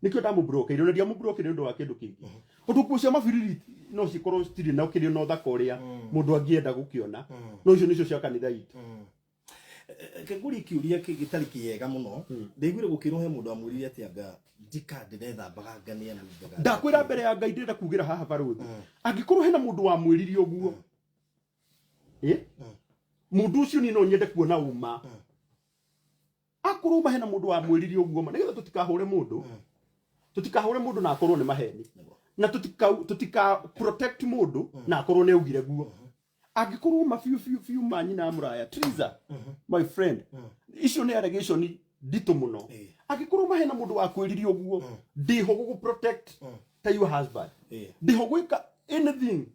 [SPEAKER 1] Nĩkĩo ndamũblockire, ona ndiamũblockire nĩ ũndũ wa kĩndũ kĩngĩ. Tondũ nguo cia mabiriri no cikorwo citirĩ na ũkĩrĩ na ũthaka ũrĩa mũndũ angĩenda gũkĩona. No icio nĩcio cia kanitha itũ.
[SPEAKER 2] Kĩngũria kĩũria gĩtarĩ kĩega mũno. Ndaiguire gũkĩrwo he mũndũ amwĩrire atĩ anga ndika ndĩrethambaga anga nĩ anungaga.
[SPEAKER 1] Ndakwĩra mbere ya Ngai ndĩrenda kugĩra haha barũthi. Angĩkorwo hena mũndũ wamwĩrire ũguo, mũndũ ũcio niĩ no nyende kuona ũma. Akorwo ma hena mundu wamwĩrire ũguo ma, nĩgetha tũtikahũre mũndũ, tũtikahũre mũndũ na akorwo nĩ maheni, na tũtika protect mũndũ na akorwo nĩ augire guo. Angĩkorwo ma biũ biũ biũ ma nyina wa mũraya, Triza, my friend, icio nĩ allegation nditũ mũno. Angĩkorwo ma hena mũndũ wakwĩrire ũguo, ndĩho gũgũ protect ta your husband. Ndĩho gwĩka anything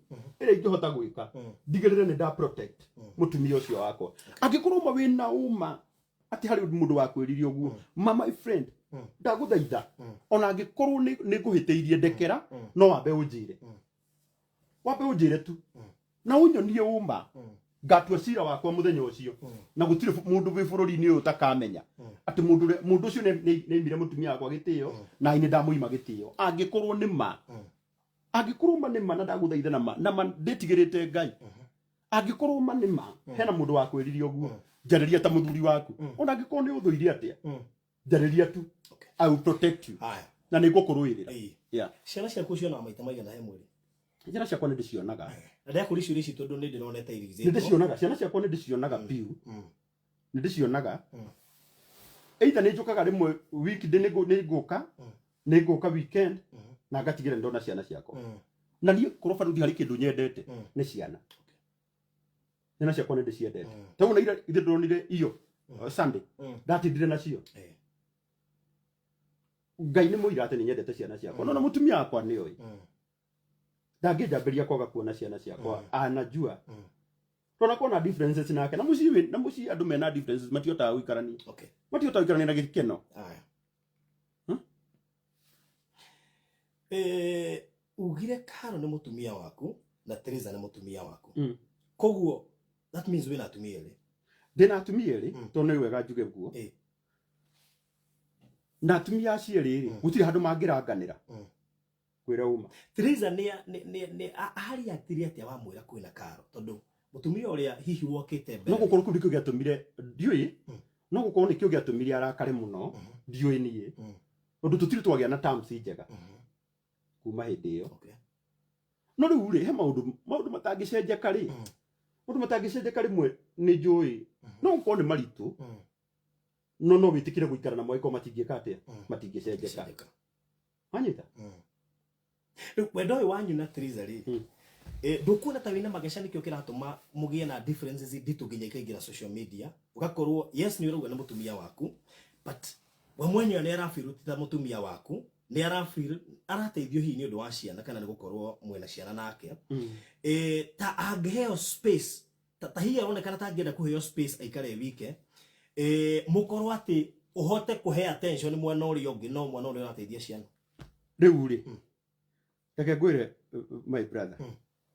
[SPEAKER 1] ĩrĩa ingĩhota gwĩka ndigĩrĩre nĩ nda protect mũtumia ũcio wakwa. Angĩkorwo ma wĩna ũma atĩ harĩ mũndũ wakwĩrire ũguo, ma my friend, ndagũthaitha, ona angĩkorwo nĩ ngũhĩtĩirie, ndekera, no wambe ũnjĩre, wambe ũnjĩre tu na ũnyonie ũma, ngatua cira wakwa mũthenya ũcio, na gũtirĩ mũndũ wĩ bũrũri-inĩ ũyũ ũtakamenya atĩ mũndũ mũndũ ũcio nĩ aimire mũtumia wakwa gĩtĩo na niĩ ndamũima gĩtĩo. Angĩkorwo nĩ ma, angĩkorwo ma nĩ ma, na ndagũthaitha na ma, na ma ndĩtigĩrĩte Ngai, angĩkorwo ma nĩ ma hena mũndũ wakwĩrire ũguo, njarĩria ta mũthuri waku. Ona angĩkorwo nĩ ũthũire atĩa, njarĩria tu. I will protect you.
[SPEAKER 2] Haya.
[SPEAKER 1] Na nĩ ngũkũrũĩrĩra. Yeah.
[SPEAKER 2] Ciana ciaku cionaga maita maigana he mweri?
[SPEAKER 1] Ciana ciakwa nĩ ndĩcionaga.
[SPEAKER 2] Na ndakũria ciũria ici tondũ nĩ ndĩronete
[SPEAKER 1] Nĩ
[SPEAKER 2] irigicĩtwo.
[SPEAKER 1] ndĩcionaga, ciana ciakwa nĩ ndĩcionaga biũ. Nĩ ndĩcionaga. Either nĩ njũkaga rĩmwe weekday, nĩ ngũka, nĩ ngũka weekend na ngatigĩra ndona ciana ciakwa. Na niĩ korwo baruthi harĩ kĩndũ nyendete nĩ ciana. Ciana ciakwa nĩ ndĩciendete. Ta na ira ithe ndĩronire iyo Sunday ndatindire nacio. Ngai nĩ mũira atĩ nĩ nyendete ciana ciakwa. No na mũtumia wakwa nĩ oĩ. Ndangĩnjambĩria kwaga kuona ciana ciakwa. Anajua. Tũnakorwo na differences nake na mũciĩ na mũciĩ andũ mena differences matihotaga gũikarania. Matihotaga gũikarania na gĩkeno.
[SPEAKER 2] Haya.
[SPEAKER 1] Hmm?
[SPEAKER 2] Ugire Karo nĩ mũtumia waku na Teresa nĩ mũtumia waku. Koguo that means wĩna atumia erĩ.
[SPEAKER 1] Ndĩna atumia erĩ, tondũ nĩ wega njuge guo. Na atumia acio erĩ rĩ, gũtirĩ handũ mangĩranganĩra. Kwĩra uma.
[SPEAKER 2] Teresa nĩ ariatire atĩa wamwĩra kwĩna Karo, tondũ mũtumia ũrĩa hihi wokĩte mbere?
[SPEAKER 1] No gũkorwo kĩu nĩkĩo gĩatũmire, ndiũĩ, no gũkorwo nĩkĩo gĩatũmire arakare mũno, ndiũĩ niĩ. Tondũ tũtirĩ twagĩa na terms njega kuma hĩndĩ ĩyo. No rĩu rĩ, he maũndũ matangĩcenjeka rĩ, maũndũ matangĩcenjeka rĩmwe nĩ njũĩ no gũkorwo nĩ maritũ, no wĩtĩkĩre gũikara namo angĩkorwo matingĩka atĩa, matingĩcenjeka.
[SPEAKER 2] Cenjeka.
[SPEAKER 1] Wanyita?
[SPEAKER 2] Rĩu wendo ũyũ wanyu na Teresa rĩ, ndũkuona ta wĩna mageca nĩkĩo kĩratũma mũgĩe na differences nditũ nginya ikaingĩra social media, ũgakorwo yes nĩ ũrauga nĩ mũtumia waku, but we mwenyewe nĩ arafeel ti ta mũtumia waku, nĩ arafeel arateithio hihi nĩ ũndũ wa ciana kana nĩ gũkorwo mwĩna ciana nake. Ta angĩheo space, ta hihi aronekana ta angĩenda kũheo space aikare wike, mũkorwo atĩ ũhote kũhe attention mwena ũrĩa ũngĩ, no mwena ũrĩa ũrateithia ciana.
[SPEAKER 1] Rĩu rĩ, reke ngwĩre, my brother.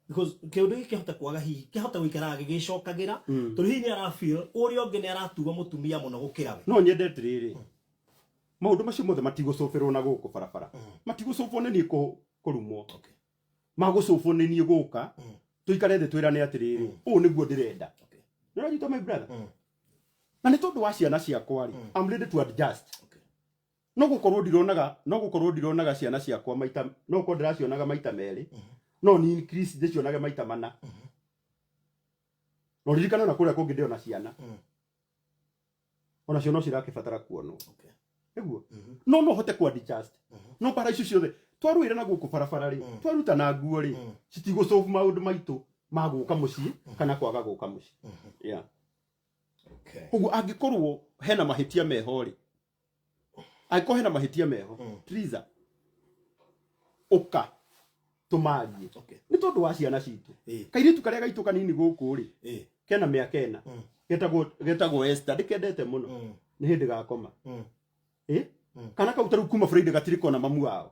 [SPEAKER 2] Because kĩũndũ gĩkĩ kĩahota kwaga, hihi kĩahota gũikaraga gĩgĩcokagĩra, tondũ hihi nĩ arafeel ũrĩa ũngĩ nĩ aratua mũtumia mũno gũkĩra we.
[SPEAKER 1] No nyende atĩrĩrĩ, maũndũ macio mothe matigũcũbĩrwo na gũkũ barabara, matigũcũbwo nĩ niĩ kũrumwo, magũcũbwo nĩ niĩ gũka tũikare thĩ twĩrane atĩrĩrĩ, ũũ nĩguo ndĩrenda. Nĩ ũranyita, my brother? Na nĩ tondũ wa ciana ciakwa rĩ, I'm ready to adjust. No gũkorwo ndironaga, no gũkorwo ndironaga ciana ciakwa maita, no gũkorwo ndĩracionaga maita merĩ, no ni increase ndĩcionage maita mana. No ririkana na kũrĩa kũngĩ ndĩona ciana, onacio no cirakĩbatara kuonwo. Nĩguo no hote ku adjust, no bara icio ciothe twarũĩra na gũkũ barabara rĩ, twarutana nguo rĩ, citigũcobu maũndũ maitũ ma gũka mũciĩ kana kwaga gũka mũciĩ. Yeah. Koguo angĩkorwo hena mahĩtia meho rĩ, angĩkorwo hena mahĩtia meho, Triza, ũka tũmarie. Nĩ tondũ wa ciana citũ. Kairĩtu karĩa gaitũ kanini gũkũ rĩ, kena mĩaka 4, getagwo Esther, ndĩkendete mũno. Nĩ hĩndĩ gakoma. Kana kau tarĩu kuma Friday gatirĩ kona mamu wao.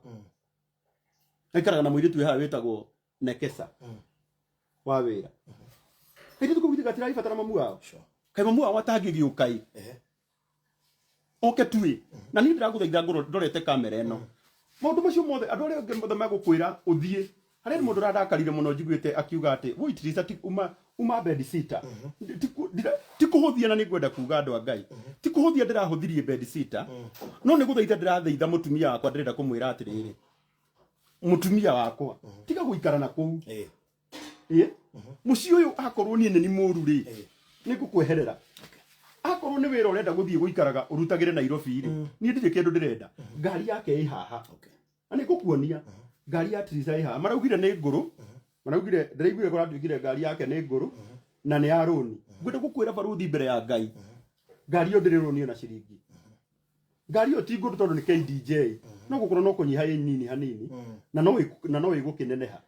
[SPEAKER 1] Gaikaraga na mũirĩtu wĩ haha wĩtagwo Nekesa wa wĩra. Kairĩtu kau githĩ gatiragĩbatara mamu wao? Kaĩ mamu wao atangĩgĩũka ĩ oke tu ĩ? Na niĩ ndĩragũthaitha ngorwo ndorete kamera ĩno, maũndũ macio mothe andũ arĩa angĩ mothe megũkwĩra ũthiĩ harĩa nĩ mũndũ ũrandakarire mũno njiguĩte akiuga atĩ woi Teresa ti uma bed sitter. Ti kũhũthia, na nĩ ngwenda kuga andũ a Ngai, ti kũhũthia ndĩrahũthirie bed sitter, no nĩ gũthaitha ndĩrathaitha mũtumia wakwa. Ndĩrenda kũmwĩra atĩrĩrĩ, mũtumia wakwa, tiga gũikara na kũu. Ĩ mũciĩ ũyũ akorwo niĩ nĩ ni mũru rĩ, nĩ ngũkweherera akorwo. Akorwo nĩ wĩra ũrenda gũthiĩ gũikaraga ũrutagĩre Nairobi rĩ, niĩ ndirĩ kĩndũ ndĩrenda. Ngari yake ĩ haha. Na nĩ ngũkuonia ngari ya Triza ĩ haha. Maraugire nĩ ngũrũ, maraugire ndĩraiguire kũratuĩkire ngari yake nĩ ngũrũ na nĩ ya rũni. Ngwenda gũkwĩra barũthi mbere ya Ngai, ngari ĩyo ndĩrĩ rũni ona ciringi. Ngari ĩyo ti ngũrũ tondũ nĩ KDJ, no gũkorwo no kũnyiha ĩ nini hanini na no ĩgũkĩneneha.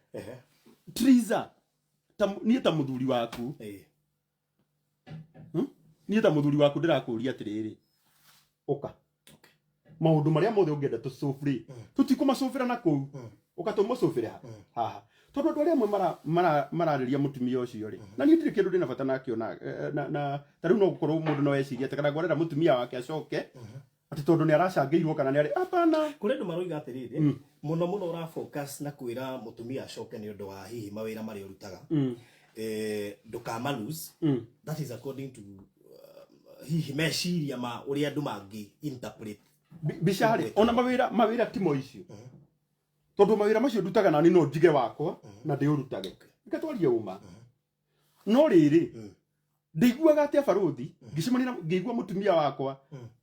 [SPEAKER 1] Triza, ta niĩ ta mũthuri waku, Niĩ ta mũthuri waku ndĩrakũria atĩrĩrĩ, ũka maũndũ marĩa mothe ũngĩenda tũcũbĩrĩ, tũtikũmacũbĩra na kũu, ũka tũmũcũbĩre haha, tondũ andũ arĩa amwe mararĩria mũtumia ũcio rĩ, na niĩ ndirĩ kĩndũ ndĩna bata nakĩo na, na, na ta rĩu no gũkorwo mũndũ no ecirie atĩ kana ngwarera mũtumia wake acoke atĩ tondũ nĩ aracangĩirwo kana nĩ arĩ, hapana.
[SPEAKER 2] Kũrĩ andũ maroiga atĩrĩrĩ, mũno mũno ũra focus na kwĩra mũtumia acoke nĩ ũndũ wa hihi mawĩra marĩa ũrutaga, ndũkama lose. That is according to hihi meciria ma ũrĩa andũ mangĩ interpret.
[SPEAKER 1] Mbica rĩ, ona mawĩra timo icio, tondũ mawĩra macio ndutaga nani no njige wakwa na ndĩũrutage. Reke twarie ũma. No rĩrĩ, ndĩiguaga atĩa barũthi ngĩcemania na ngĩigua mũtumia wakwa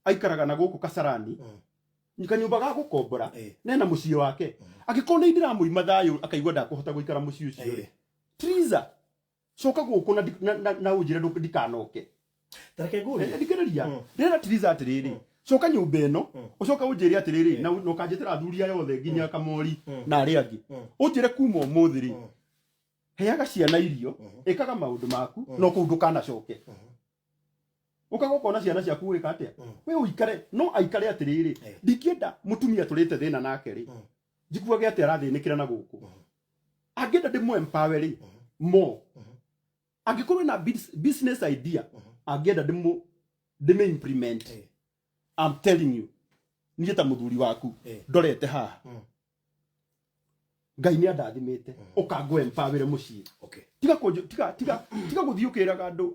[SPEAKER 1] aikaraga na gũkũ Kasarani, kanyũmba ga gũkombora, nena mũciĩ wake. Angĩkorwo nĩ ndĩramũima thayũ akaigua ndakũhota gũikara mũciĩ ũcio rĩ, Triza, coka gũkũ na ũnjĩre ndikanoke.
[SPEAKER 2] Ta reke ngũrie.
[SPEAKER 1] Thikĩrĩria. Ndĩrera Triza atĩrĩrĩ, coka nyũmba ĩno, ũcoke ũnjĩre atĩrĩrĩ, na ũkanjĩtĩra athuri aya othe nginya Kamori na arĩa angĩ, ũnjĩre kuma ũmũthĩ rĩ, heaga ciana irio, ĩkaga maũndũ maku, no kũu ndũkanacoke. Ũkaga ũkona ciana ciaku gwĩka atĩa? We ũikare, no aikare atĩrĩrĩ, ndingĩenda mũtumia tũrĩte thĩna nake rĩ, njiguage atĩ arathĩnĩkĩra na gũkũ. Angĩenda ndĩmũ empower rĩ, more. Angĩkorwo ena business idea, angĩenda ndĩmĩ implement. I'm telling you, niĩ ta mũthuri waku, ndorete haha. Ngai nĩ andathimĩte, ũkangũ empower mũciĩ. Tiga kũnjũ, tiga, tiga, tiga gũthiĩ ũkĩraga andũ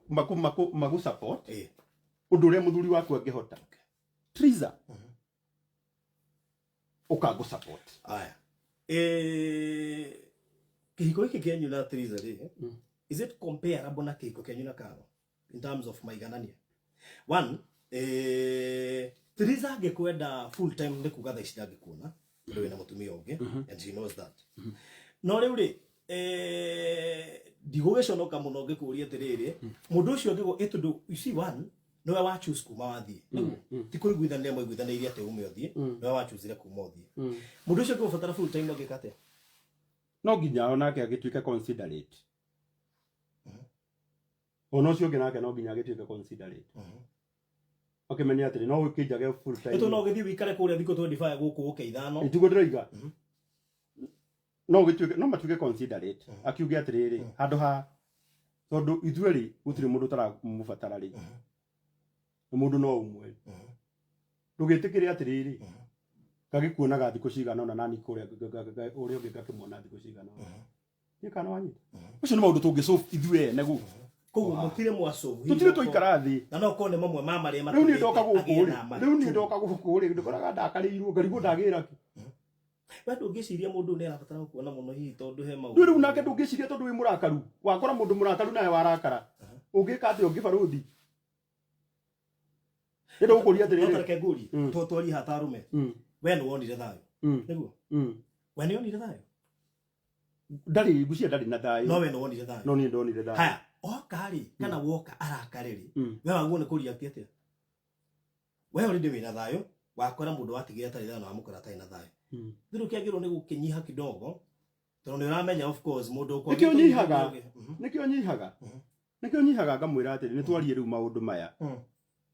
[SPEAKER 1] magu support. Ũndũ ũrĩa mũthuri waku angĩhota. Triza. Ũkangũ support.
[SPEAKER 2] Aya. Kĩhiko gĩkĩ kĩanyu na Triza rĩ, is it comparable na kĩhiko kĩanyu na Karo in terms of maiganania? One, Triza angĩkwenda full time nĩ kuga thaa ici ndangĩkuona tondũ wĩna mũtumia ũngĩ, and she knows that. No rĩu rĩ, ndigũgĩconoka mũno ngĩkũria atĩrĩrĩ, mũndũ ũcio angĩgũ, tondũ you see one, nĩwe wa choose kuma wathiĩ. Nĩguo? Ti kũiguithania mwaiguithanĩirie atĩ ume ũthiĩ, nĩwe wa choosire kuma ũthiĩ. Mũndũ ũcio angĩgũbatara full time angĩka atĩa?
[SPEAKER 1] No nginya onake agĩtuĩke considerate. Ona ũcio ũngĩ nake no nginya agĩtuĩke considerate. Akĩmenye atĩrĩ, no ũkĩnjage full time.
[SPEAKER 2] Ĩtũ no ũgĩthiĩ wĩikare kũrĩa thikũ 25 gũkũ ũke ithano.
[SPEAKER 1] Ĩtiguo ndĩroiga. No ũgĩtuĩke, no matuĩke considerate. Akiuge atĩrĩrĩ, handũ ha tondũ ithuĩ rĩ, gũtirĩ mũndũ ũtaramũbatara rĩ. Na mũndũ no ũmwe. Ndũgĩtĩkĩre atĩrĩrĩ, ngagĩkuonaga thikũ cigana ũna nani kũrĩa ũrĩa ũngĩ ngakĩmuona thikũ cigana ũna. Nĩ kana wanyita. Ũcio nĩ maũndũ tũngĩ solve ithuĩ ene gũkũ.
[SPEAKER 2] Koguo mũtirĩ mwa solve.
[SPEAKER 1] Tũtirĩ twaikara thĩ.
[SPEAKER 2] Na no korwo nĩ mamwe ma marĩa
[SPEAKER 1] Rĩu niĩ ndoka
[SPEAKER 2] matũmĩte
[SPEAKER 1] gũkũ
[SPEAKER 2] agĩe
[SPEAKER 1] rĩ,
[SPEAKER 2] na
[SPEAKER 1] rĩu niĩ
[SPEAKER 2] maritũ.
[SPEAKER 1] ndoka gũkũ rĩ, ndĩkoraga ndakarĩirwo, ngarigwo ndagĩra kĩ.
[SPEAKER 2] We ndũngĩciria mũndũ nĩ arabatara gũkuona mũno hihi tondũ he maũndũ.
[SPEAKER 1] Rĩu rĩu nake ndũngĩciria tondũ wĩ mũrakaru. Wakora mũndũ mũrakaru nawe warakara. Ũngĩka atĩa ũngĩ barũthi? Ndĩrenda gũkũria atĩrĩrĩ.
[SPEAKER 2] No tareke ngũrie, to twarie haha ta arũme. We nĩ wonire thayũ. Nĩguo? We nĩ wonire thayũ?
[SPEAKER 1] Ndarĩ, ngwĩciria ndarĩ na thayũ.
[SPEAKER 2] No we nĩ wonire thayũ.
[SPEAKER 1] No niĩ ndonire thayũ.
[SPEAKER 2] Haya, oka rĩ, kana woka arakare rĩ, we waguo nĩ kũria atĩa? We already wĩna thayũ, wakora mũndũ watigire atarĩ thayũ na wamũkora atarĩ na thayũ. Thirũ kĩagĩrĩirwo nĩ gũkĩnyiha kidogo, tondũ nĩ ũramenya of course mũndũ ũkwagĩte
[SPEAKER 1] Nĩkĩo nyihaga.
[SPEAKER 2] ũngĩ.
[SPEAKER 1] Nĩkĩo nyihaga. Nĩkĩo nyihaga ngamwĩra atĩrĩ, nĩ twarie rĩu maũndũ maya.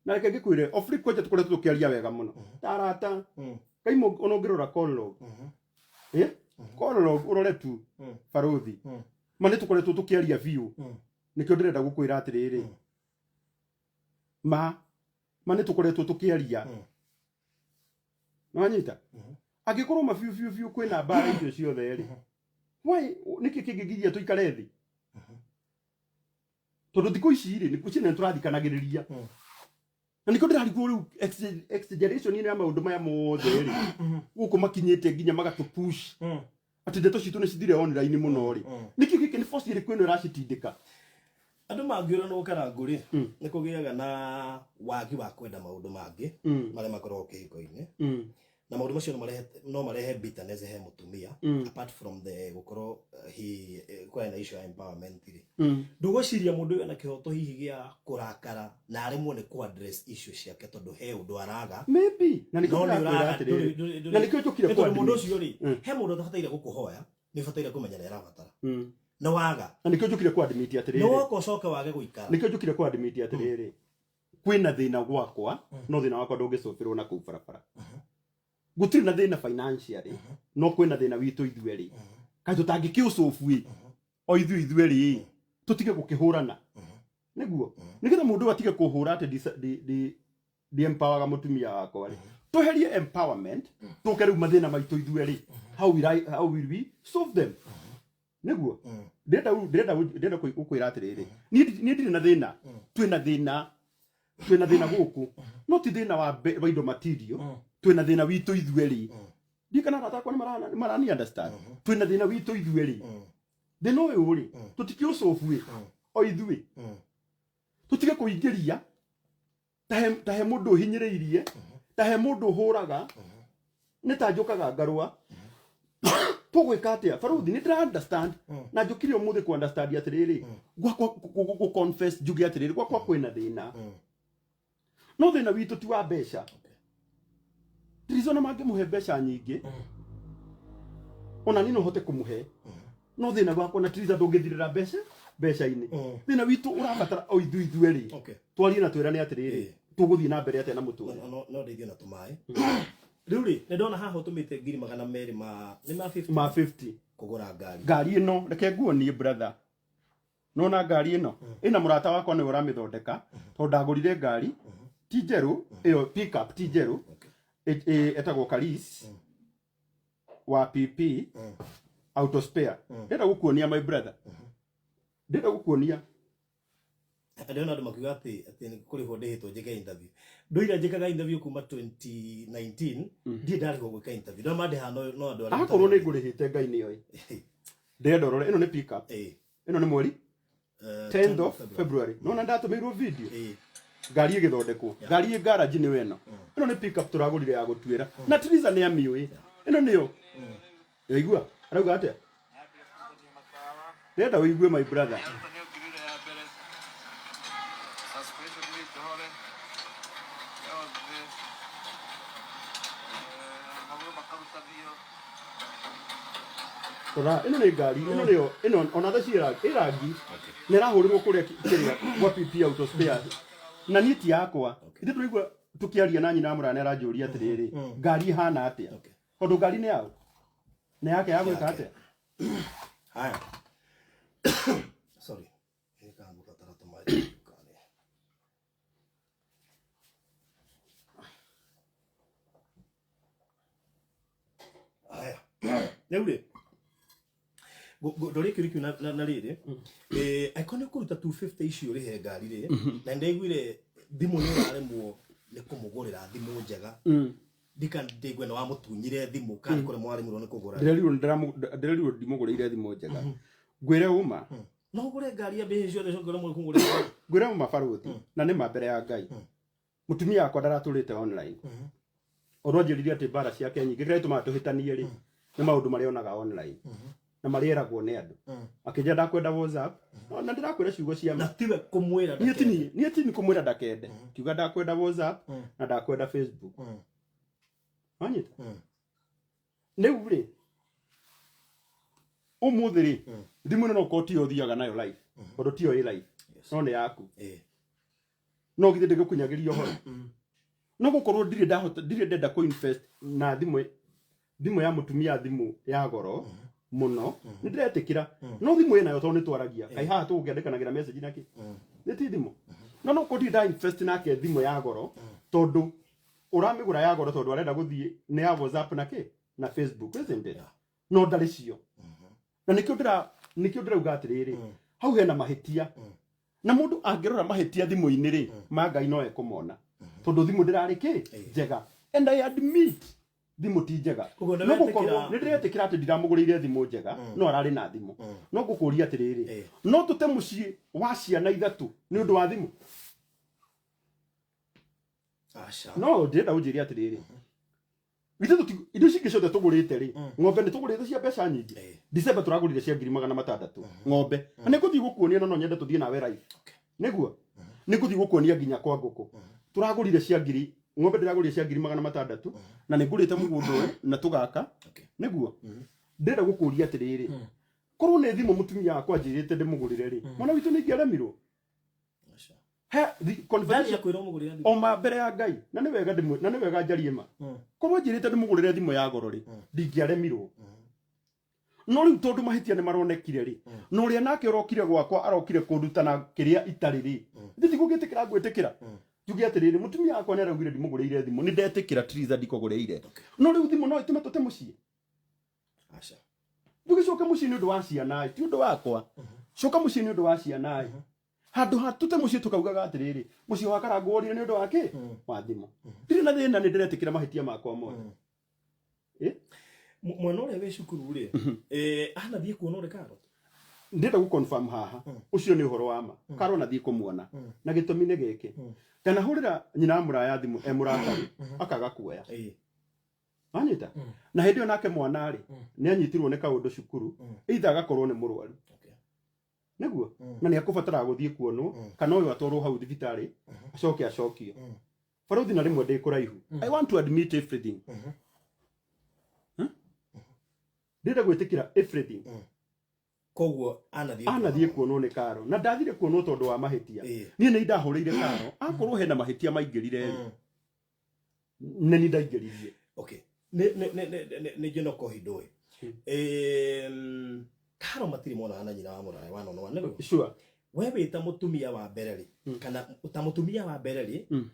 [SPEAKER 1] Na reke ngĩkwĩre, of late kwanja tũkoretwo tũkĩaria wega mũno. Ta arata. Ngai ona ũngĩrora call log. Call log ũrore tu, barũthi. Ma nĩ tũkoretwo tũkĩaria biũ. Nĩkĩo ndĩrenda gũkwĩra atĩrĩrĩ. Ma nĩ tũkoretwo tũkĩaria. Nĩwanyita? Angĩkorwo ma biũ biũ biũ kwĩna mbara icio ciothe rĩ, why nĩkĩ kĩngĩgiria tũikare thĩ? Tondũ thikũ ici rĩ, nĩ ciana tũrathikanagĩrĩria. Na nĩkĩo ndĩrarigwo rĩu exaggeration ĩno ya maũndũ maya mothe rĩ, gũkũ makinyĩte nginya magatũ push. Atĩ ndeto citũ nĩ cithire online mũno rĩ. Nĩkĩ gĩkĩ nĩ force ĩrĩkũ ĩno ĩracitindĩka?
[SPEAKER 2] Andũ mangĩũranwo Karangũ rĩ, nĩ kũgĩaga na wagi wa kwenda maũndũ mangĩ marĩa makoragwo kĩhiko-inĩ, na maũndũ macio no marehe bitterness he mũtumia, apart from the gũkorwo he kwarĩ na issue ya empowerment rĩ. Ndũgwĩciria mũndũ ũyũ ena kĩhoto hihi gĩa kũrakara na aremwo nĩ kũ address issue ciake tondũ he ũndũ araga?
[SPEAKER 1] Maybe, na nĩkĩo
[SPEAKER 2] No nĩ
[SPEAKER 1] ndĩrakwĩra
[SPEAKER 2] ũraga
[SPEAKER 1] atĩrĩrĩ, na nĩkĩo njũkire
[SPEAKER 2] nĩ tondũ mũndũ
[SPEAKER 1] kũ-admit.
[SPEAKER 2] ũcio rĩ, he mũndũ ũtabataire gũkũhoya, nĩ ũbataire kũmenya nĩ arabatara na waga.
[SPEAKER 1] Na nĩkĩo njũkire kũ-admit
[SPEAKER 2] nĩ
[SPEAKER 1] atĩrĩrĩ,
[SPEAKER 2] woka ũcoke wage gũikara.
[SPEAKER 1] Nĩkĩo njũkire kũ-admit atĩrĩrĩ, kwĩna thĩna gwakwa, no thĩna wakwa ndũngĩcũbĩrwo na kũu barabara. Gũtirĩ na thĩna financially, no kwĩna thĩna witũ ithuerĩ. Kaĩ tũtangĩkĩũcũbu ĩ o ithuĩ ithuerĩ, tũtige gũkĩhũrana, nĩguo nĩgetha mũndũ ũyũ atige kũhũra atĩ ndi empowerga mũtumia wakwa rĩ. Tweherie empowerment, tũke rĩu mathĩna maitũ ithuerĩ. How will we solve them? Nĩguo ndĩrenda gũkwĩra atĩrĩrĩ, niĩ ndirĩ na thĩna. Twĩna thĩna gũkũ, no ti thĩna wa indo material. Twĩna thĩna witũ ithuerĩ. Ndiĩ kana arata akwa nĩ marani understand. Twĩna thĩna witũ ithuerĩ. Thĩna ũyũ rĩ, tũtikĩũcobu ĩ o ithuĩ, tũtige kũingĩria ta he mũndũ ũhinyĩrĩirie, ta he mũndũ ũhũraga, nĩ ta njũkaga ngarũa. Tũgwĩka atĩa, baruthi? Nĩ ndĩra understand na njũkire ũmũthĩ ku understand atĩrĩrĩ, gwakwa gũ confess, njuge atĩrĩrĩ, gwakwa kwĩna thĩna, no thĩna witũ ti wa mbeca. Trizona mangĩmũhe mbeca nyingĩ, ona niĩ no hote kũmũhe, no thĩna wakwa na Triza ndũngĩthirĩra mbeca-inĩ. Thĩna witũ ũrabatara o ithuĩ ithuerĩ twarie na twĩrane atĩrĩrĩ, tũgũthiĩ na mbere atĩa na mũtũrĩre.
[SPEAKER 2] No ndeithio na tũmaĩ. Rĩu rĩ, nĩ ndona haha ũtũmĩte 200,000 ma nĩ ma 50
[SPEAKER 1] Ma 50.
[SPEAKER 2] Kũgũra ngari.
[SPEAKER 1] Ngari ĩno, reke nguonie, brother. Nona ngari ĩno ĩna mũrata wakwa nĩwe ũramĩthondeka, tondũ ndagũrire ngari ti njerũ, ĩyo pickup ti njerũ. Etagwo Karis wa PP Auto Spare. Ndĩrenda gũkuonia, my brother, ndĩrenda gũkuonia.
[SPEAKER 2] Ndĩrona andũ makiuga atĩ nĩ kũrĩhwo ndĩhĩtwo njĩke interview. Ndũire njĩkaga interview kuma 2019, ndirĩ ndarĩhwo gwĩka interview. Ndona mandĩhaga no andũ arĩa
[SPEAKER 1] Akorwo nĩ ngũrĩhĩte, Ngai nĩoĩ. Ndĩrenda ũrore, ĩno nĩ pickup. Ĩno nĩ mweri 10th of February. Nona ndatũmĩirwo video ngari ĩgĩthondekwo, ngari ĩ garage nĩyo ĩno. Ĩno nĩ pickup tũragũrire ya gũtuĩra, na Triza nĩ amiũĩ. Ĩno nĩyo yaigua arauga atĩa. Ndĩrenda ũigue, my brother.
[SPEAKER 6] Nĩ ya mbere suspension nĩ njohore yothe, magũrũ makarutanio.
[SPEAKER 1] Rora, ĩno nĩ ngari ĩno nĩyo ĩno, ona tha ci ĩ rangi na ĩrahũrĩrwo kũrĩa kĩrĩa gwa PP Auto Spare, na niĩ ti yakwa. Ithuĩ tũraigua tũkĩaria na nyina mũraya, nĩ aranjũria atĩrĩrĩ, ngari ĩhana atĩa? Tondũ ngari nĩ yaũ, nĩ yake ya gwĩka atĩa?
[SPEAKER 2] Haya, sorry, nĩ ngũbatara tũmaĩ. Haya, rĩu rĩ, ndore kĩũria kĩu na rĩrĩ, angĩkorwo nĩ ũkũruta 250 icio ũrĩhe ngari rĩ, na nĩndaiguire thimũ nĩ ũraremwo nĩ kũmũgũrĩra thimũ njega, ndika ndĩigue nĩ wamũtunyire thimũ kana nĩ kũremwo waremirwo nĩ kũgũra.
[SPEAKER 1] Ndĩrerirwo ndimũgũrĩire thimũ njega. Ngwĩre ũma.
[SPEAKER 2] No ũgũre ngari ya mbeca ciothe coke ũremwo nĩ kũgũrĩra?
[SPEAKER 1] Ngwĩre ũma, barũthi, na nĩ ma mbere ya Ngai, mũtumia wakwa ndaratũrĩte online. Ona anjĩrire atĩ mbara ciake nyingĩ kĩrĩa gĩtũmaga tũhĩtanie rĩ, nĩ maũndũ marĩa onaga online na marĩa eragwo nĩ andũ. Akĩnjĩra ndakwenda WhatsApp. Na ndĩrakwĩra ciugo cia
[SPEAKER 2] Na tiwe kũmwĩra
[SPEAKER 1] niĩ ti
[SPEAKER 2] ndakende.
[SPEAKER 1] Niĩ ti kũmwĩra ndakende, kiuga ndakwenda WhatsApp na ndakwenda Facebook. Wanyita? Rĩu rĩ, ũmũthĩ rĩ, thimũ ĩno no ũkorwo tiyo ũthiaga nayo live, tondũ tiyo ĩ live, no nĩ yaku. No githĩ ndĩgũkunyagĩria ũhoro? No gũkorwo ndirĩ ndahota, ndirĩ ndenda kũ invest na thimũ ya mũtumia, thimũ ya goro mũno. Nĩ ndĩretĩkĩra, no thimũ ĩnayo tondũ nĩ twaragia. Kaĩ haha tũgũkĩandĩkanagĩra message na kĩ? Nĩ ti thimũ? No korwo ndirĩ nda invest nake thimũ ya goro, tondũ ũramĩgũra ya goro tondũ arenda gũthiĩ nĩ ya WhatsApp na kĩ na Facebook, isn't it? No ndarĩ cio, na nĩkĩo ndĩrauga atĩrĩrĩ, hau hena mahĩtia, na mũndũ angĩrora mahĩtia thimũ-inĩ rĩ, ma Ngai no ekũmona, tondũ thimũ ndĩrarĩ kĩ njega. And I admit Thimũ ti njega.
[SPEAKER 2] Ũguo nĩ
[SPEAKER 1] No
[SPEAKER 2] wetĩkĩra-
[SPEAKER 1] gũkorwo nĩ ndĩretĩkĩra atĩ ndiramũgũrĩire thimũ njega, no ararĩ na thimũ. No ngũkũria atĩrĩrĩ, no tũte mũciĩ wa ciana ithatũ nĩ ũndũ wa thimũ?
[SPEAKER 2] Aca.
[SPEAKER 1] No ndĩrenda ũnjĩre atĩrĩrĩ, ithe indo ici ingĩ ciothe tũgũrĩte rĩ, ng'ombe nĩ tũgũrĩte cia mbeca nyingĩ. December tũragũrire cia 600,000 ng'ombe, na nĩ ngũthiĩ gũkuonia, na no nyende tũthiĩ nawe live. Nĩguo nĩ ngũthiĩ gũkuonia nginya kwa ngũkũ. Tũragũrire cia ngiri, ng'ombe ndĩragũrire cia 600,000, na nĩ ngũrĩte mũgũnda ũyũ na tũgaka. Nĩguo ndĩrenda gũkũria atĩrĩrĩ, korwo nĩ thimũ mũtumia wakwa anjĩrĩte ndĩmũgũrĩre rĩ, mwana witũ nĩ ingĩaremirwo?
[SPEAKER 2] Aca.
[SPEAKER 1] He the
[SPEAKER 2] Ndari
[SPEAKER 1] conversation
[SPEAKER 2] akwĩra ũmũgũrĩre thimũ.
[SPEAKER 1] O ma mbere ya Ngai, na nĩ wega na nĩ wega njarie ma. Korwo njĩrĩte ndĩmũgũrĩre thimũ ya goro rĩ, ndingĩaremirwo. No rĩu tondũ mahĩtia nĩ maronekire rĩ, na ũrĩa nake ũrokire gwakwa arokire kũnduta na kĩrĩa itarĩ rĩ, ithe tigũgĩtĩkĩra ngwĩtĩkĩra njuge atĩrĩrĩ, mũtumia wakwa nĩ araugire ndimũgũrĩire thimũ, nĩ ndetĩkĩra Triza ndikũgũrĩire, no rĩu thimũ no ĩtũme tũte mũciĩ?
[SPEAKER 2] Aca.
[SPEAKER 1] Ndũgĩcoke mũciĩ nĩ ũndũ wa ciana ĩ, ti ũndũ wakwa. Coka mũciĩ nĩ ũndũ wa ciana ĩ, handũ ha tũte mũciĩ tũkaugaga atĩrĩrĩ, mũciĩ wa Karangũ worire nĩ ũndũ wa kĩ? Wa thimũ. Ndirĩ na thĩna, nĩ ndĩretĩkĩra mahĩtia makwa mothe.
[SPEAKER 2] Mwana ũrĩa wĩ cukuru rĩ, anathiĩ kuona ũrĩ karo?
[SPEAKER 1] Ndĩrenda gũ confirm haha, ũcio nĩ ũhoro wa ma. Karo nathiĩ kũmuona, na gĩtũmi nĩ gĩkĩ, ndanahũrĩra nyina wa mũraya thimũ e mũrakaru, akaga kuoya. Wanyita? Na hĩndĩ ĩyo nake mwana rĩ, nĩ anyitirwo nĩ kaũndũ cukuru, either agakorwo nĩ mũrwaru. Nĩguo na nĩ akũbatara gũthiĩ kuonwo, kana ũyũ atwarwo hau thibitarĩ acoke acokio. Barũthi, na rĩmwe ndĩ kũraihu, I want to admit everything. Huh? Ndĩrenda gwĩtĩkĩra everything.
[SPEAKER 2] Koguo anathiĩ
[SPEAKER 1] Anathiĩ kuonwo nĩ Karo, na ndathire kuonwo tondũ wa mahĩtia. Niĩ nĩ ndahũrĩire Karo, akorwo hena mahĩtia maingĩrire rĩ, nĩ ni ndaingĩririe.
[SPEAKER 2] Okay, nĩ njĩno kohindo ĩ Karo matirĩ monana na nyina wa mũraya wa nono nĩguo?
[SPEAKER 1] Sure.
[SPEAKER 2] We wĩ ta mũtumia wa mbere rĩ, kana ta mũtumia wa mbere rĩ,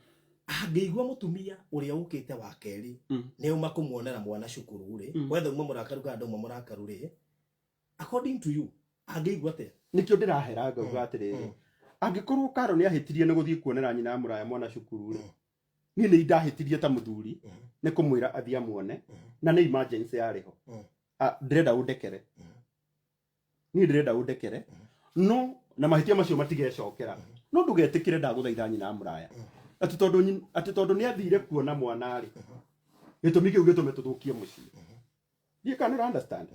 [SPEAKER 2] angĩigua mũtumia ũrĩa ũkĩte wa kerĩ nĩ auma kũmuonera mwana cukuru rĩ, wetha uma mũrakaru kana ndauma mũrakaru rĩ, according to you angĩigua atĩa?
[SPEAKER 1] Nĩkĩo ndĩrahera ngauga atĩrĩrĩ, angĩkorwo Karo nĩ ahĩtirie nĩ gũthiĩ kuonera nyina wa mũraya mwana cukuru rĩ, niĩ nĩ ndahĩtirie ta mũthuri nĩ kũmwĩra athiĩ amuone, na nĩ emergency yarĩ ho. Ah, ndĩrenda ũndekere, niĩ ndĩrenda ũndekere, no na mahĩtia macio matigecokera. No ndũgetĩkĩre, ndagũthaitha, nyina wa mũraya, atĩ tondũ nĩ athire kuona mwana rĩ, gĩtũmi kĩu gĩtũme tũthũkie mũciĩ. Ndiĩ kana nĩ understand.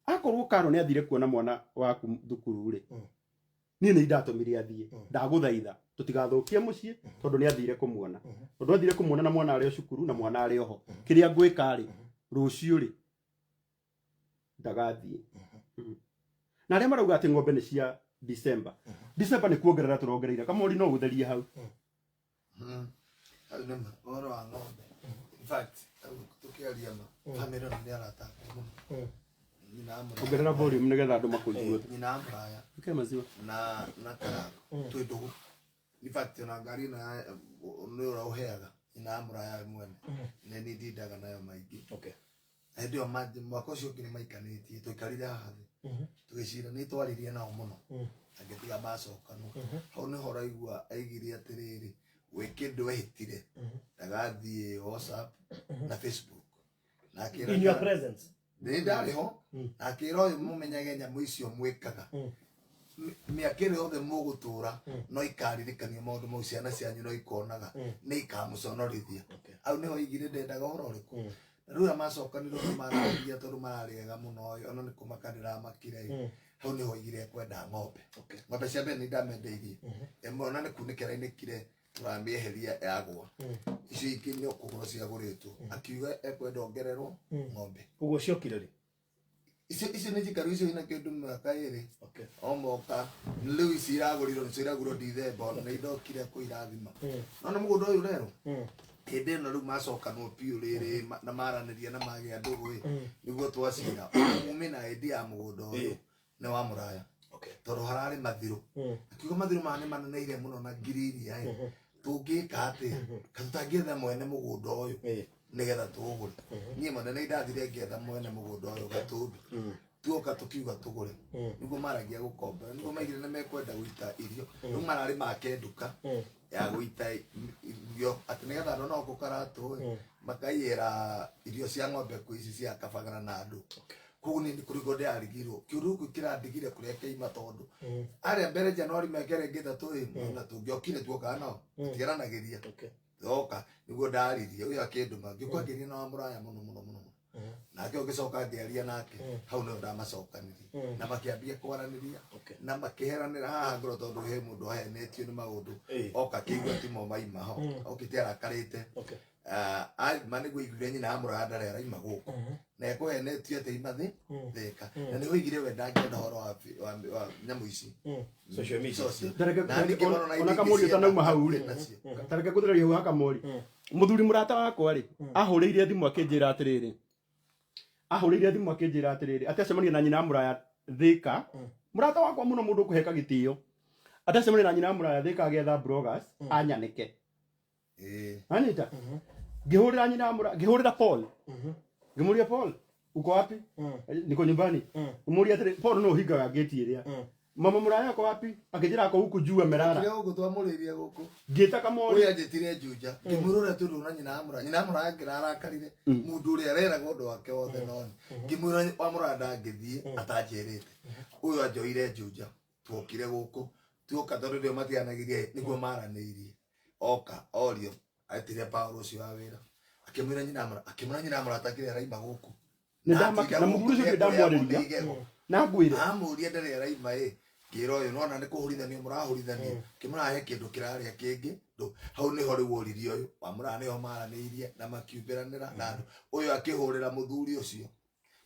[SPEAKER 1] Akorwo Karo nĩ athire kuona mwana waku thukuru rĩ, niĩ nĩ ndatũmire athiĩ, ndagũthaitha tũtigathũkie mũciĩ tondũ nĩ athire kũmuona, tondũ athire kũmuona na mwana arĩ o cukuru na mwana arĩ oho. Kĩrĩa ngwĩka rĩ, rũciũ rĩ ndagathiĩ. Na arĩa marauga atĩ ng'ombe nĩ cia December, December nĩ kuongerera tũrongereire. Kamori, no ũtherie hau.
[SPEAKER 3] Hau nĩ ma ũhoro wa ng'ombe. In fact, hau tũkĩaria ma family ĩno nĩ arata akwa mũno. Nyina wa mũraya.
[SPEAKER 1] Ongerera volume nĩgetha andũ makũigue.
[SPEAKER 3] Nyina wa mũraya
[SPEAKER 1] Okay, maziwa.
[SPEAKER 3] na Karango twĩ ndũgũ. In fact, ona ngari ĩno nĩ ũrĩa ũheaga nyina wa mũraya we mwene, nĩ niĩ ndindaga nayo maingĩ. Hĩndĩ ĩyo mwaka ũcio ũngĩ nĩ maikanĩtie, twaikarire haha thĩ tũgĩcira, nĩ twaririe nao mũno, angĩtiga macokanwo. Hau nĩho ũraigua aigire atĩrĩrĩ, wĩ kĩndũ ehĩtire ndagathiĩ WhatsApp na Facebook na akĩra
[SPEAKER 2] In your presence?
[SPEAKER 3] Nĩ ndarĩ ho. Na akĩra ũyũ, mũmenyage nyamũ icio mwĩkaga, mĩaka ĩrĩa yothe mũgũtũra no ikaririkanio maũndũ mau, ciana cianyu no ikonaga, nĩ ikamũconorithia. Hau nĩho igire ndendaga ũhoro ũrĩkũ. Na rĩu arĩa macokanire ũrĩa mararirie, tondũ mararĩega mũno ĩ, ona nĩ kũmaka ndĩramakire ĩ. Hau nĩho igire ekwenda ng'ombe. Ng'ombe cia mbere nĩ ndamendeirie ĩmwe, ona nĩ kunĩkĩra inĩkire, tũramĩeheria yagwa. Icio ingĩ nĩ kũgũrwo ciagũrĩtwo, akiuga ekwenda ongererwo ng'ombe.
[SPEAKER 2] Ũguo ciokire rĩ?
[SPEAKER 3] Icio nĩ njikaru, icio ina kĩndũ mĩaka 2. O moka rĩu ici iragũrirwo nĩcio iragũrirwo Dithemba, ona nĩ indokire kũirathima. No nĩ mũgũnda ũyũ rero hĩndĩ ĩno rĩu macokanwo biũ rĩrĩ na maranĩria na magĩa ndũgũ ĩ, nĩguo twacira mumi na ĩndi ya mũgũnda ũyũ nĩ wa mũraya, tondũ hararĩ mathirũ. Akiuga mathirũ maya nĩ maneneire mũno na ngiri iria ĩ, tũngĩka atĩa ka tũtangĩetha mwene mũgũnda ũyũ nĩgetha tũũgũre? Niĩ mwene nĩ ndathire ngĩetha mwene mũgũnda ũyũ Gatũndũ. Tuoka tukiuga tugure niguo maragia gukomba, niguo maigire na mekwenda guita irio, riu marari make nduka ya guita irio ati nigetha andu no gukaratwo makaiyira irio cia ng'ombe kwi ici cia kabagana na andu. Koguo ni kurigwo ndirarigirwo kiuru gĩkĩ kĩrandigire kũrĩa kĩima tondu aria mbere Januari mĩaka ĩrĩa ĩngĩ ĩtatũ ĩ na tũngĩokire tuokaga nao tũtiaranagĩria. Oka niguo ndaririe ũyũ akĩndũma ngĩũka ngĩaria na wa mũraya mũno mũno mũno mũno, nake ũgĩcoka ngĩaria nake hau nĩho ndamacokanirie na makĩambia kwaranĩria na makĩheranĩra haha ngoro tondũ he mũndũ ahenetio nĩ maũndũ oka akĩigua timo maima ho okĩte arakarĩte. Aima nĩguo aiguire nyina wa mũraya ndarĩ araima gũkũ na ekũhenetio atĩ ima thĩ thĩka na nĩguo aigire we ndangĩenda ũhoro wa nyamũ ici
[SPEAKER 2] social media.
[SPEAKER 3] Social.
[SPEAKER 1] Tareke-
[SPEAKER 3] Na ningĩ mũno na
[SPEAKER 1] ona
[SPEAKER 3] indo ingĩ
[SPEAKER 1] kamũri ũtanauma hau rĩ,
[SPEAKER 3] nacio.
[SPEAKER 1] tareke ngũthererie hau ha kamũri. Mũthuri mũrata wakwa rĩ, ahũrĩire thimũ akĩnjĩra atĩrĩrĩ, ahũrĩire thimũ akĩnjĩra atĩrĩrĩ atĩ acemania na nyina wa mũraya Thĩka, mũrata wakwa mũno, mũndũ ũkũheka gĩtĩo, atĩ acemania na nyina wa mũraya Thĩka agĩetha bloggers anyanĩke. Anyita ngĩhũrĩra nyina wa mũraya, ngĩhũrĩra Paul, ngĩmũria, "Paul, uko wapi?" "Niko nyumbani." Ngĩmũria atĩrĩ, "Paul, no ũhingaga ngĩti ĩrĩa mama mũraya ako wapi?" Akĩnjĩra ako huku juu amelala.
[SPEAKER 3] Kĩrĩa gũkũ twamũrĩirie gũkũ.
[SPEAKER 1] Ngĩta kamori.
[SPEAKER 3] Ũyũ anjĩtire Juja ngĩmwĩra ũrĩa tũndũ na nyina wa mũraya, nyina wa mũraya ngĩrarakarire mũndũ ũrĩa areraga ũndũ wake wothe noni ngĩmwĩra wa mũraya ndangĩthiĩ atanjĩrĩte. Ũyũ anjoire Juja tuokire gũkũ tuoka tondũ ndio matianagirie nĩguo maranĩirie. Oka orio etire Paul ũcio wa wĩra akĩmwĩra nyina wa mũraya, akĩmwĩra nyina wa mũraya takĩrĩa araima gũkũ.
[SPEAKER 1] Nĩ ndamaka na mũthuri ũcio ndamwarĩria na ngwĩre.
[SPEAKER 3] Amũria ndarĩ araima ĩ ngĩra ũyũ nona nĩ kũhũrithanio mũrahũrithanio kĩmũrahe kĩndũ kĩrarĩa kĩngĩ ndũ hau nĩho rĩu oririe ũyũ wamũraya nĩho maranĩirie na makiumbĩranĩra na andũ ũyũ akĩhũrĩra mũthuri ũcio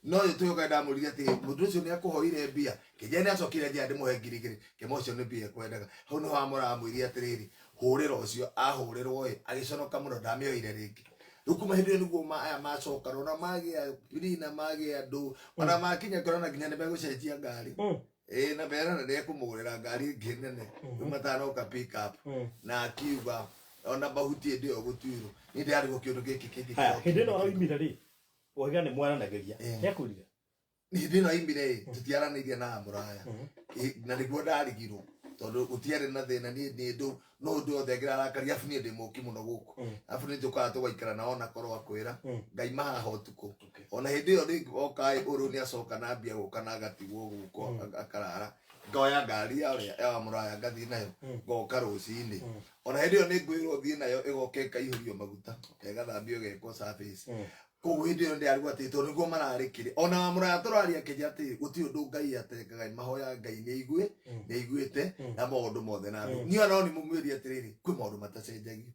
[SPEAKER 3] no ũyũ tũyoka ndamũririe atĩ mũthuri ũcio nĩ akũhoire mbia kĩnjia nĩ acokire njia ndĩmũhe 2000 kĩma ũcio nĩ mbia ekwendaga hau nĩho amũramwĩrie atĩrĩrĩ hũrĩra ũcio ahũrĩrwo ĩ agĩconoka mũno ndamĩoire rĩngĩ. Rĩu kuma hĩndĩ ĩyo nĩguo aya macoka ona magĩa pirina magĩa andũ ona makinya kũrona nginya nĩ megũcenjia ngari ĩ na berana nĩ ekũmũgũrĩra ngari ĩngĩ nene rĩu matanoka pick up na akiuga ona mahuti hĩndĩ ĩyo gũtuirwo nĩ ndĩrarigwo kĩũndũ gĩkĩ kĩngĩ
[SPEAKER 2] Haya, hĩndĩ ĩno
[SPEAKER 3] kĩrokire.
[SPEAKER 2] aroimire rĩ, wauga nĩ mwaranagĩria, nĩakwĩrire?
[SPEAKER 3] Hĩndĩ ĩno aimire ĩ tũtiaranĩirie na mũraya. Na nĩguo ndarigirwo tondũ gũtiarĩ na thĩna niĩ nĩ ndũ no ũndũ wothe ngĩrarakaria abu niĩ ndĩ mũki mũno gũkũ abu nĩ njũkaga tũgaikara na ona korwo akwĩra ngaima haha ũtukũ ona hĩndĩ ĩyo rĩngĩ oka ĩ ũrũ nĩ acoka na mbia gũka na agatigwo gũkũ akarara ngoya ngari ya ũrĩa ya mũraya ngathiĩ nayo ngoka rũcinĩ ona hĩndĩ ĩyo nĩ ngwĩrwo thiĩ nayo ĩgoka ĩkaihũrio maguta ĩgathambio ĩgekwo service. Koguo hĩndĩ ĩyo ndĩarigwo atĩ tondũ nĩguo mararĩkire ona wa mũraya tũraria akĩnjĩra atĩ gũtirĩ ũndũ Ngai atekaga mahoya Ngai nĩ aigue nĩ aiguĩte na maũndũ mothe na andũ niĩ ona no nĩmũmwĩrie atĩrĩrĩ kwĩ maũndũ matacenjagio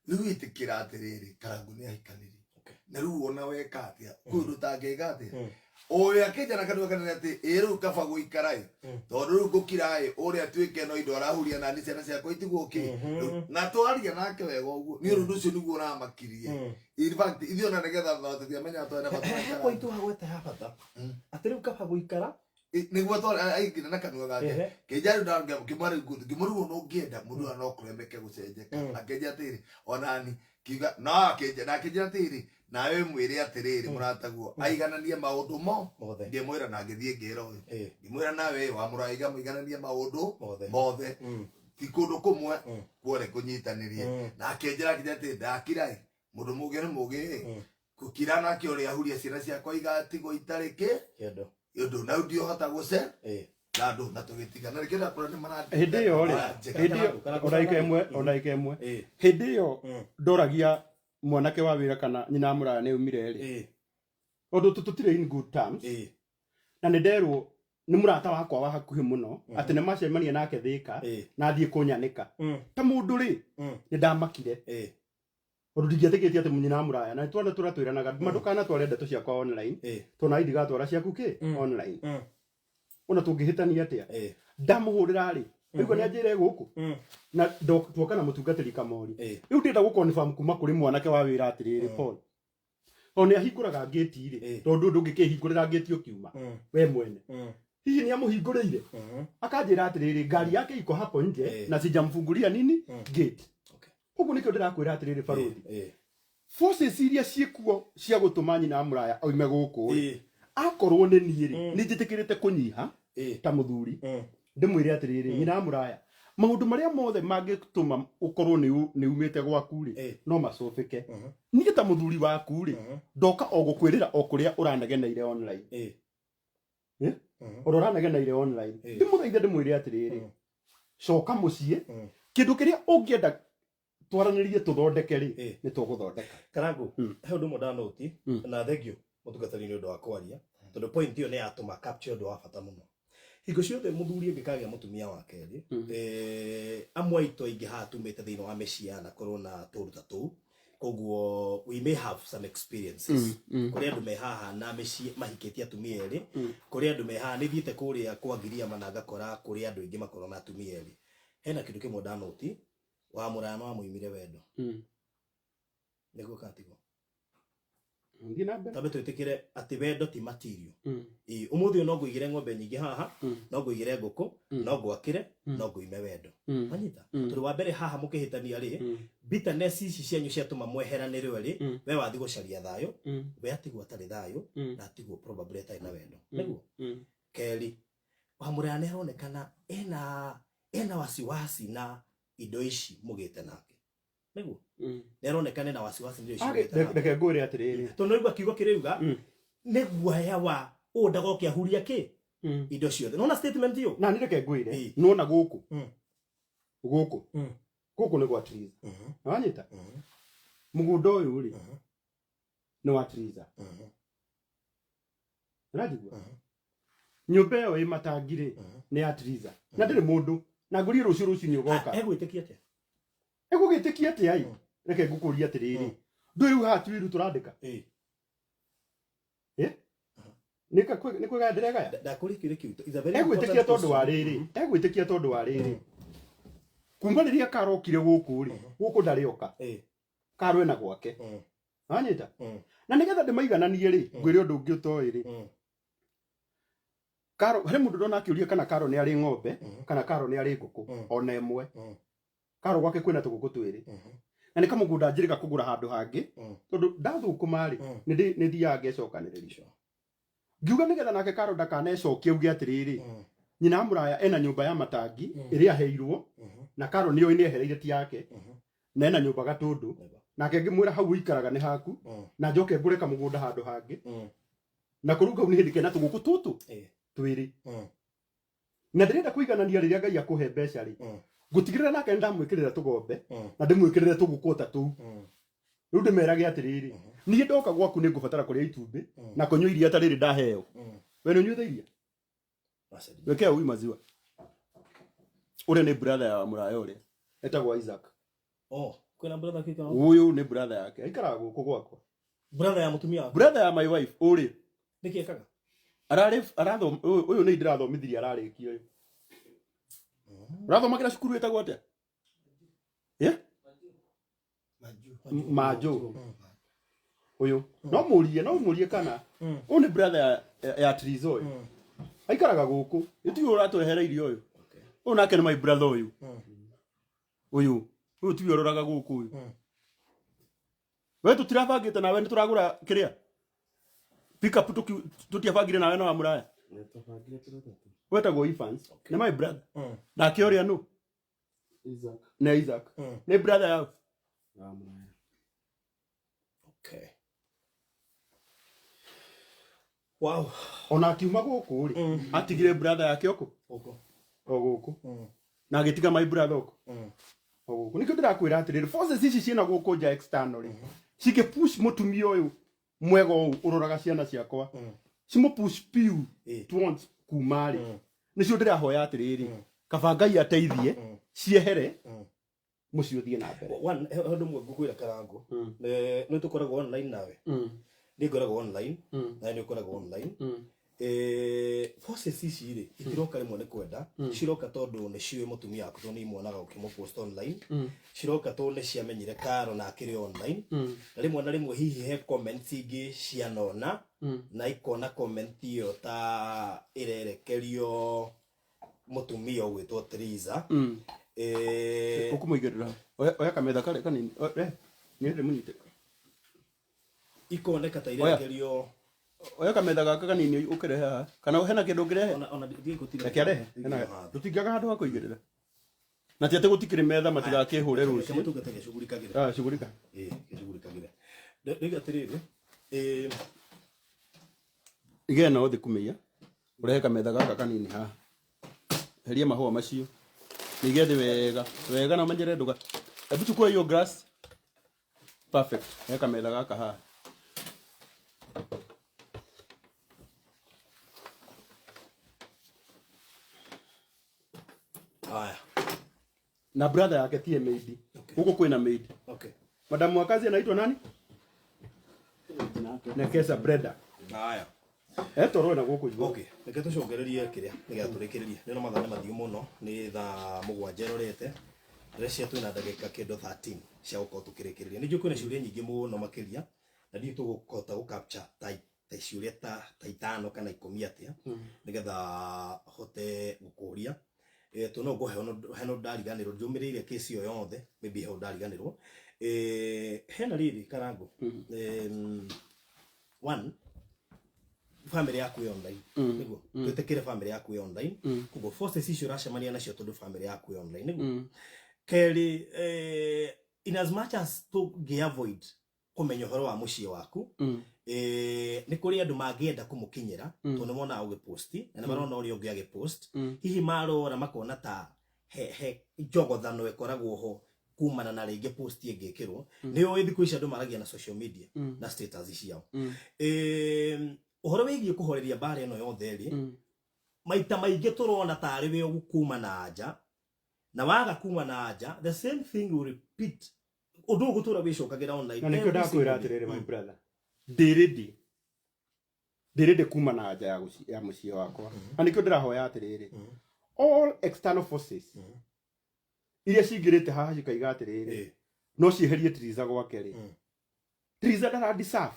[SPEAKER 3] rĩu ĩtĩkĩra atĩrĩrĩ Karangu nĩ ahikanirie na rĩu ona weka atĩa kwĩ ũndũ ũtangĩka atĩa ũyũ akĩnja na kanua kanene atĩ ĩ rĩu kaba gũikara ĩ tondũ rĩu ngũkira ĩ ũrĩa atuĩke no indo arahuria nani ciana ciakwa itigwo kĩ na twaria nake wega ũguo nĩ ũndũ ũcio nĩguo ũramakirie. In fact ithuĩ ona nĩgetha tũtiamenya twena bata
[SPEAKER 2] He
[SPEAKER 3] wa
[SPEAKER 2] point wagweta ya bata atĩ rĩu kaba gũikara.
[SPEAKER 3] Nĩguo aingĩra na kanua gake kĩnja rĩu ngĩmũrigwo no ũngĩenda mũndũ ũyũ no kũremeke gũcenjeka akĩnja atĩrĩ onani kiuga no akĩnja na akĩnjĩra atĩrĩ nawe mwĩre atĩrĩrĩ mũrataguo aigananie maũndũ mo
[SPEAKER 2] Mothe.
[SPEAKER 3] Ngĩmwĩra na ngĩthiĩ ngĩra ũyũ ngĩmwĩra nawe wa mũraiga mũigananie maũndũ
[SPEAKER 2] Mothe.
[SPEAKER 3] Mothe ti kũndũ kũmwe kuone kũnyitanĩrie na akĩnjĩra akĩnjĩra atĩ ndakira ĩ mũndũ mũgĩ nĩ mũgĩ ĩ gũkira nake ũrĩa ahuria ciana ciakwa igatigwo itarĩ kĩ
[SPEAKER 2] Kĩndũ.
[SPEAKER 3] Ũndũ na ndiũhota gũce na andũ na tũgĩtiga na nĩkĩo ndakũra nĩ mara
[SPEAKER 1] Hĩndĩ ĩyo rĩ, hĩndĩ ĩyo o ndagĩka ĩmwe, o ndagĩka ĩmwe, hĩndĩ ĩyo ndoragia mwanake wa wĩra kana nyina wa mũraya nĩ aumire rĩ, ũndũ tũtirĩ in good terms na nĩ nderwo nĩ mũrata wakwa wa hakuhĩ mũno atĩ nĩ macemania nake Thĩka na athiĩ kũnyanĩka ta mũndũ rĩ, nĩ ndamakire ũndũ ndingĩetĩkĩtie atĩ nyina wa mũraya na twana tũrĩa twĩranaga ma ndũkanatware ndeto ciakwa online tondũ nawe ndigatwara ciaku kĩ online ona tũngĩhĩtania atĩa ndamũhũrĩra rĩ rĩu nĩ anjĩre gũkũ na tuoka na mũtungatĩri kamori. Rĩu ndĩrenda gũ-confirm kuma kũrĩ mwanake wa wĩra atĩrĩrĩ, Paul tondũ nĩ ahingũraga ngĩti rĩ, tondũ ndũngĩkĩhingũrĩra ngĩti ũkiuma we mwene, hihi nĩ amũhingũrĩire? Akanjĩra atĩrĩrĩ ngari yake iko hapo nje na sijamfungulia nini gate. Ũguo nĩkĩo ndĩrakwĩra atĩrĩrĩ barũthi, forces iria ciĩkuo cia gũtũma nyina wa mũraya oime gũkũ rĩ, Akorwo nĩ niĩ rĩ, nĩ njĩtĩkĩrĩte kũnyiha ta mũthuri, ndĩmwĩre atĩrĩrĩ, nyina wa mũraya, maũndũ marĩa mothe mangĩtũma ũkorwo nĩ umĩte gwaku rĩ, no macũbĩke. Niĩ ta mũthuri waku rĩ, ndoka o gũkwĩrĩra o kũrĩa ũranegeneire online. Ũrĩa ũranegeneire online. Ndĩmũthaithe ndĩmwĩre atĩrĩrĩ, coka mũciĩ, kĩndũ kĩrĩa ũngĩenda twaranĩrie tũthondeke rĩ, nĩ tũgũthondeka.
[SPEAKER 2] Karangu, he ũndũ ũmwe ndanoti, na thank you mũtungatĩri nĩ ũndũ wa kwaria, tondũ point ĩyo nĩ yatũma capture ũndũ wa bata mũno. Hingo ciothe mũthuri angĩkagĩa mũtumia wa kerĩ, amwe aitũ aingĩ haha tumĩte thĩinĩ wa mĩciĩ yanakorwo na tũũndũ ta tũu, koguo we may have some experiences. Kũrĩ andũ me haha na mĩciĩ mahikĩtie atumia erĩ, kũrĩ andũ me haha, nĩ thiĩte kũrĩa kwa Ngiriama na ngakora kũrĩ andũ aingĩ makorwo na atumia erĩ. Hena kĩndũ kĩmwe ndanoti, wa mũraya no amũimire wendo. Nĩguo kana tiguo?
[SPEAKER 1] Thiĩ na mbere.
[SPEAKER 2] Tambe twĩtĩkĩre atĩ wendo ti material. Ĩĩ, ũmũthĩ ũyũ no ngũigĩre ng'ombe nyingĩ haha, no ngũigĩre ngũkũ, no ngwakĩre, no ngũime wendo. Wanyita? Tondũ wa mbere haha mũkĩhĩtania rĩ, bitterness ici cianyu ciatũma mweheranĩrwo rĩ, we wathiĩ gũcaria thayũ, we atigwo atarĩ thayũ, na atigwo probably atarĩ na wendo. Nĩguo? Kerĩ, wa mũraya nĩ aronekana ena wasiwasi na indo ici mũgĩte nake. Nĩguo? Nĩ aronekana ena wasiwasi na indo ici mũgĩte nake.
[SPEAKER 1] Reke ngwĩre atĩrĩrĩ.
[SPEAKER 2] Tondũ nĩwaigua kiugo kĩrĩuga, nĩ guoya wa ũũ ndagoke ahuria kĩ? Indo ciothe. Nĩwona statement ĩyo?
[SPEAKER 1] Na nĩ reke ngwĩre, nĩwona gũkũ? Gũkũ. Gũkũ nĩ gwa Triza. Nĩwanyita? Mũgũnda ũyũ rĩ, nĩ wa Triza. Ũranjigua? Nyũmba ĩyo ĩ matangi rĩ, nĩ ya Triza. Na ndĩrĩ mũndũ. Na ngũrie rũciũ rũcinĩ ũgoka.
[SPEAKER 2] Egwĩtĩkia atĩa?
[SPEAKER 1] Egũgĩtĩkia atĩa ĩ? Reke ngũkũrie atĩrĩrĩ. Ndũĩ rĩu haha ti wĩru tũrandĩka? Nĩ kwĩgaya ndĩregaya?
[SPEAKER 2] Ndakũria kĩũria kĩu. It's a very
[SPEAKER 1] Egwĩtĩkia
[SPEAKER 2] important
[SPEAKER 1] tondũ wa
[SPEAKER 2] question.
[SPEAKER 1] rĩrĩ. Egwĩtĩkia tondũ wa rĩrĩ. Kuma rĩrĩa karokire gũkũ rĩ, gũkũ ndarĩ oka. Karo ena gwake. Wanyita? Na nĩgetha ndĩmaigananie rĩ, ngwĩre ũndũ ũngĩ ũtoĩ rĩ. Karo, harĩ mũndũ ndona akĩũria kana Karo nĩ arĩ ng'ombe, kana Karo nĩ arĩ ngũkũ, ona ĩmwe. Karo gwake kwĩna tũgũkũ twĩrĩ. Na nĩ kamũgũnda njĩrĩga kũgũra handũ hangĩ, tondũ ndathũkũma rĩ, nĩ thiaga ngecokanĩrĩria. Ngiuga nĩgetha nake Karo ndakanecokie auge atĩrĩrĩ, nyina wa mũraya ena nyũmba ya matangi ĩrĩa aheirwo, na Karo nĩoĩ nĩ ehereire ti yake, na ena nyũmba Gatũndũ, nake ngĩmwĩra hau ũikaraga nĩ haku, na njoke ngũre kamũgũnda handũ hangĩ, na kũu kau nĩ hĩndĩ kena tũgũkũ tũtũ twĩrĩ. Na ndĩrenda kũiganania rĩrĩa Ngai akũhe mbeca rĩ, ngũtigĩrĩra nake nĩ ndamwĩkĩrĩra tũgombe, na ndĩmwĩkĩrĩre tũgũkũ ta tũu. Rĩu ndĩmerage atĩrĩrĩ, niĩ ndoka gwaku nĩ ngũbatara kũrĩa itumbĩ na kũnyua iria ta rĩrĩ ndaheo. We nĩ ũnyuĩte iria? Wekea huyu maziwa. Ũrĩa nĩ brother ya mũraya ũrĩa. Etagwo Isaac.
[SPEAKER 2] Oh, kwĩna brother kĩka?
[SPEAKER 1] Ũyũ nĩ brother yake. Aikaraga gũkũ gwakwa.
[SPEAKER 2] Brother ya mũtumia waku?
[SPEAKER 1] Brother ya my wife, ũrĩ.
[SPEAKER 2] Nĩkĩ ekaga?
[SPEAKER 1] Ararĩ, arathom, ũyũ nĩ ndĩrathomithirie ararĩkia ũyũ. Ũrathomagĩra cukuru ĩtagwo atĩa? Yeah? Manjũ. Ũyũ. No mũrie, no mũrie kana. Ũyũ nĩ brother ya Trizo ũyũ. Aikaraga gũkũ. Nĩ tiwe ũratwehereirie ũyũ. Ũyũ nake nĩ my brother ũyũ. Ũyũ. Ũyũ tiwe ũroraga gũkũ ũyũ. We tũtirabangĩte nawe nĩ tũragũra kĩrĩa? Pick up tũtiabangire nawe na wa mũraya. Wetagwo Evans. Nĩ my brother. Nake ũrĩa nũ?
[SPEAKER 3] Isaac.
[SPEAKER 1] Nĩ Isaac. Nĩ brother yao.
[SPEAKER 2] Okay. Wow.
[SPEAKER 1] Ona akiuma gũkũ rĩ, atigire brother yake ũkũ?
[SPEAKER 2] Ũkũ.
[SPEAKER 1] O gũkũ. Na agĩtiga my brother ũkũ. O gũkũ. Nĩkĩo ndĩrakwĩra atĩrĩrĩ, forces ici ciĩna gũkũ nja external rĩ, cingĩ push mũtumia ũyũ mwega ũũ ũroraga ciana ciakwa, cimũ push piu towards kuma rĩ, nĩcio ndĩrahoya atĩrĩrĩ, kaba Ngai ateithie, ciehere, mũciĩ ũthiĩ na mbere.
[SPEAKER 2] One, he ũndũ ũmwe ngũkwĩra Karangũ. Nĩ tũkoragwo online nawe. Niĩ ngoragwo online, nawe nĩ ũkoragwo online. Forces ici rĩ, itiroka rĩmwe nĩ kwenda, ciroka tondũ nĩ ciũĩ mũtumia waku tondũ nĩ imuonaga ũkĩmũpost online. Ciroka tondũ nĩ ciamenyire Karo na akĩrĩ online. Na rĩmwe na rĩmwe hihi he comments ingĩ cianona, na ikona comment ĩyo ta ĩrerekerio mũtumia ũgwĩtwo Triza.
[SPEAKER 1] Ũkũmũigĩrĩra. Oya kametha karĩa kanini. Nĩ ndĩmũnyite.
[SPEAKER 2] Ikoneka ta
[SPEAKER 1] Oya.
[SPEAKER 2] irerekerio
[SPEAKER 1] Oya kametha gaka kanini ũkĩrehe haha. Kana hena kĩndũ ũngĩrehe?
[SPEAKER 2] Ona ndiĩ gũtirĩ.
[SPEAKER 1] Reke arehe. Hena tũtingĩaga handũ ha kũigĩrĩra. Na ti atĩ gũtikĩrĩ metha matigakĩhũre
[SPEAKER 2] Reke
[SPEAKER 1] rũciũ.
[SPEAKER 2] mũtungata gĩcugurikagĩre.
[SPEAKER 1] Ah, shughulika.
[SPEAKER 2] Ĩĩ, gĩcugurikagĩre. Ndoiga atĩrĩrĩ,
[SPEAKER 1] Iga ĩno thĩ kumĩia. Ũrehe kametha gaka kanini haha. Heria mahũa macio. Nĩige thĩ wega. Wega na ũmenyere ndũga. Hebu chukua hiyo grass. Perfect. Rehe kametha gaka haha.
[SPEAKER 2] Haya.
[SPEAKER 1] Na brother yake tie maid.
[SPEAKER 2] Okay.
[SPEAKER 1] Huko kwina maid.
[SPEAKER 2] Okay.
[SPEAKER 1] Madamu wa kazi anaitwa nani? Nekesa Breda.
[SPEAKER 2] Haya.
[SPEAKER 1] Etorwo na gũkũ igũrũ.
[SPEAKER 2] Okay, reke tũcokererie kĩrĩa nĩgetha tũrĩkĩrĩrie. Nĩ mathaa nĩ mathiu mũno, nĩ thaa 7 ĩrorete. Ndĩreciria twĩna ndagĩka kĩndũ 13 cia gũkorwo tũkĩrĩkĩrĩria. Nĩ njũĩ kwĩna ciũria nyingĩ mũno makĩria, na ndiũĩ tũgũhota gũ capture ta ciũria ta 5 kana 10 atĩa, nĩgetha hote gũkũria. Tondũ no ngũhe hena ũndũ ndariganĩrwo, njũmĩrĩire kesi ĩyo yothe, maybe he ũndũ ndariganĩrwo. Hena rĩrĩ Karangũ. One, family yaku ĩ online, nĩguo twĩtĩkĩre family yaku ĩ online, koguo forces icio ũracemania nacio tondũ family yaku ĩ online, nĩguo. Kerĩ, in as much as tũngĩ avoid kũmenya ũhoro wa mũciĩ waku, nĩ kũrĩ andũ mangĩenda kũmũkinyĩra, tondũ nĩ monaga ũgĩposti na nĩ marona ũrĩa ũngĩ agĩpost, hihi marora makona ta he njogothano ĩkoragwo ho kumana na rĩngĩ post ĩngĩkĩrwo. Nĩ ũĩ thikũ ici andũ maragia na social media na status ciao. Ũhoro wĩgiĩ kũhoreria mbara ĩno yothe rĩ, maita maingĩ tũrona tarĩ we ũgũkuma na nja, na waga kuma na nja, the same thing will repeat. Ũndũ ũyũ ũgũtũra wĩcokagĩra online.
[SPEAKER 1] Na nĩkĩo
[SPEAKER 2] Every
[SPEAKER 1] ndakwĩra
[SPEAKER 2] single day.
[SPEAKER 1] atĩrĩrĩ, my brother, ndĩ ready kuma na nja ya mũciĩ wakwa. Na nĩkĩo ndĩrahoya atĩrĩrĩ, all external forces iria cingĩrĩte haha cikaiga atĩrĩrĩ, no cieherie Triza gwake rĩ, Triza ndara deserve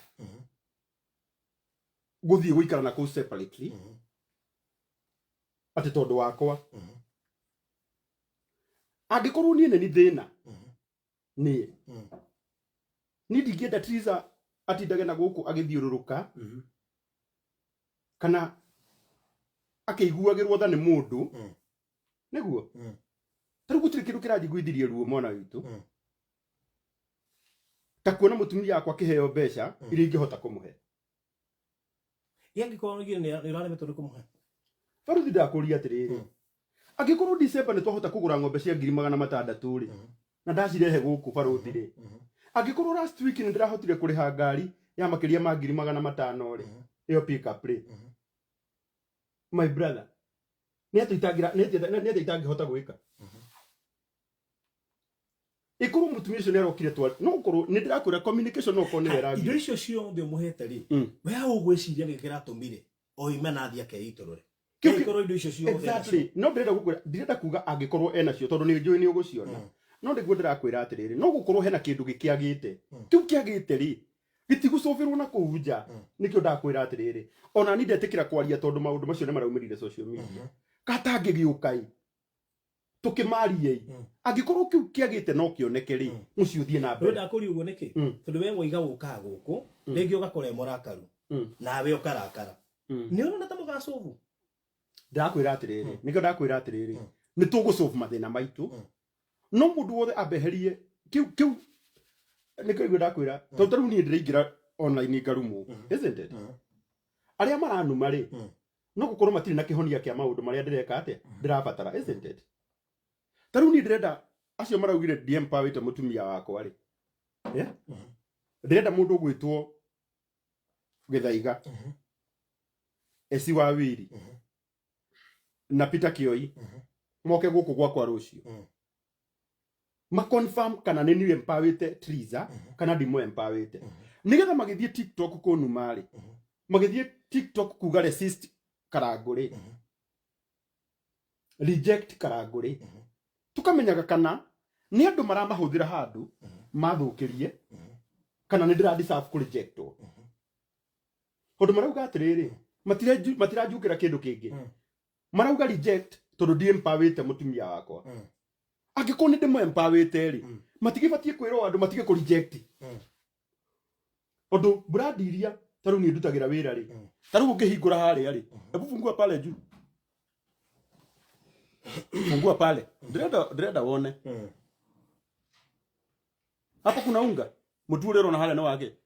[SPEAKER 1] gũthiĩ gũikara na kũu separately atĩ tondũ wakwa. Angĩkorwo niĩ nĩ thĩna, niĩ niĩ ndingĩenda Triza atindage na gũkũ agĩthiũrũrũka kana akĩiguagĩrwo tha nĩ mũndũ, nĩguo. Ta rĩu gũtirĩ kĩndũ kĩranjiguithirie ruo mwana witũ ta kuona mũtumia wakwa akĩheo mbeca iria ingĩhota kũmũhe.
[SPEAKER 2] Angĩkorwo nĩ ũraremetwo nĩ kũmũhe.
[SPEAKER 1] Baruthi, ndakũria atĩrĩrĩ, angĩkorwo December nĩ twahota kũgũra ng'ombe cia 600,000 rĩ, na ndacirehe gũkũ baruthi rĩ, angĩkorwo last week nĩ ndĩrahotire kũrĩha ngari ya makĩria ma 500,000 rĩ, ĩyo pick up rĩ, my brother, nĩ atĩ itangĩhota gwĩka? Ikorwo mũtumia ũcio nĩ arokire twa no ũkorwo nĩ ndĩrakwĩra communication no ũkorwo nĩwe
[SPEAKER 2] Indo
[SPEAKER 1] ĩragia.
[SPEAKER 2] icio ciothe ũmũhete rĩ, we ũgwĩciria nĩkĩ kĩratũmire oime na athiĩ akeitũrũre? Angĩkorwo indo icio ciothe
[SPEAKER 1] Exactly. No ndĩrenda gũkwĩra, ndirenda kuga angĩkorwo enacio tondũ nĩ njũĩ nĩ ũgũciona, no nĩguo ndĩrakwĩra atĩrĩrĩ, no gũkorwo hena kĩndũ gĩkĩagĩte, kĩu kĩagĩte rĩ, gĩtigũcũbĩrwo na kũu nja. Nĩkĩo ndakwĩra atĩrĩrĩ, ona ni ndetĩkĩra kwaria tondũ maũndũ macio nĩ maraumĩrire social media. Katangĩgĩũka ĩ tũkĩmarie, angĩkorwo kĩu kĩagĩte no kĩoneke rĩ, mũciĩ ũthiĩ na mbere.
[SPEAKER 2] Ndakũria ũguo nĩkĩ? Tondũ we woiga ũkaga gũkũ rĩngĩ ũgakora e mũrakaru, nawe ũkarakara, nĩ ũrona ta mũgacũbu?
[SPEAKER 1] Ndakwĩra atĩrĩrĩ, nĩkĩo ndakwĩra atĩrĩrĩ, nĩ tũgũsolve mathĩna maitũ, no mũndũ wothe ambeherie kĩu kĩu. Nĩkĩo igua ndakwĩra, tondũ ta rĩu niĩ ndĩraingĩra online ngarumwo, isn't it? Arĩa maranuma rĩ, no gũkorwo matirĩ na kĩhonia kĩa maũndũ marĩa ndĩreka atĩa, ndĩrabatara, isn't it? Ta rĩu niĩ ndĩrenda acio maraugire ndiempowerĩte mũtumia wakwa rĩ, yeah? Ndĩrenda mũndũ ũgwĩtwo Gĩthaiga, Eci wa Wiri na Peter Kioi moke gũkũ gwakwa rũciũ, ma confirm kana nĩ niĩ empowerĩte Triza kana ndimũ empowerĩte, nĩgetha magĩthiĩ TikTok kũnuma rĩ, magĩthiĩ TikTok kuga resist Karangũ rĩ, reject Karangũ rĩ, tukamenyaga kana nĩ andũ maramahũthĩra handũ mathũkĩrie kana nĩ ndĩra deserve kũ rejectwo, tondũ marauga atĩrĩrĩ, matiranjukĩra kĩndũ kĩngĩ, marauga reject tondũ ndi empowerĩte mũtumia wakwa. Angĩkorwo nĩ ndĩmũ empowerĩte rĩ, matigĩbatiĩ kwĩrwo andũ matige kũ reject, tondũ brand iria Ta rĩu niĩ ndutagĩra wĩra rĩ, ta rĩu ũngĩhingũra harĩa rĩ, hebu fungua pale juu, fungua pale, ndĩrenda wone hapo kuna unga. Mũtu ũrĩa ũrona harĩa nĩ wake?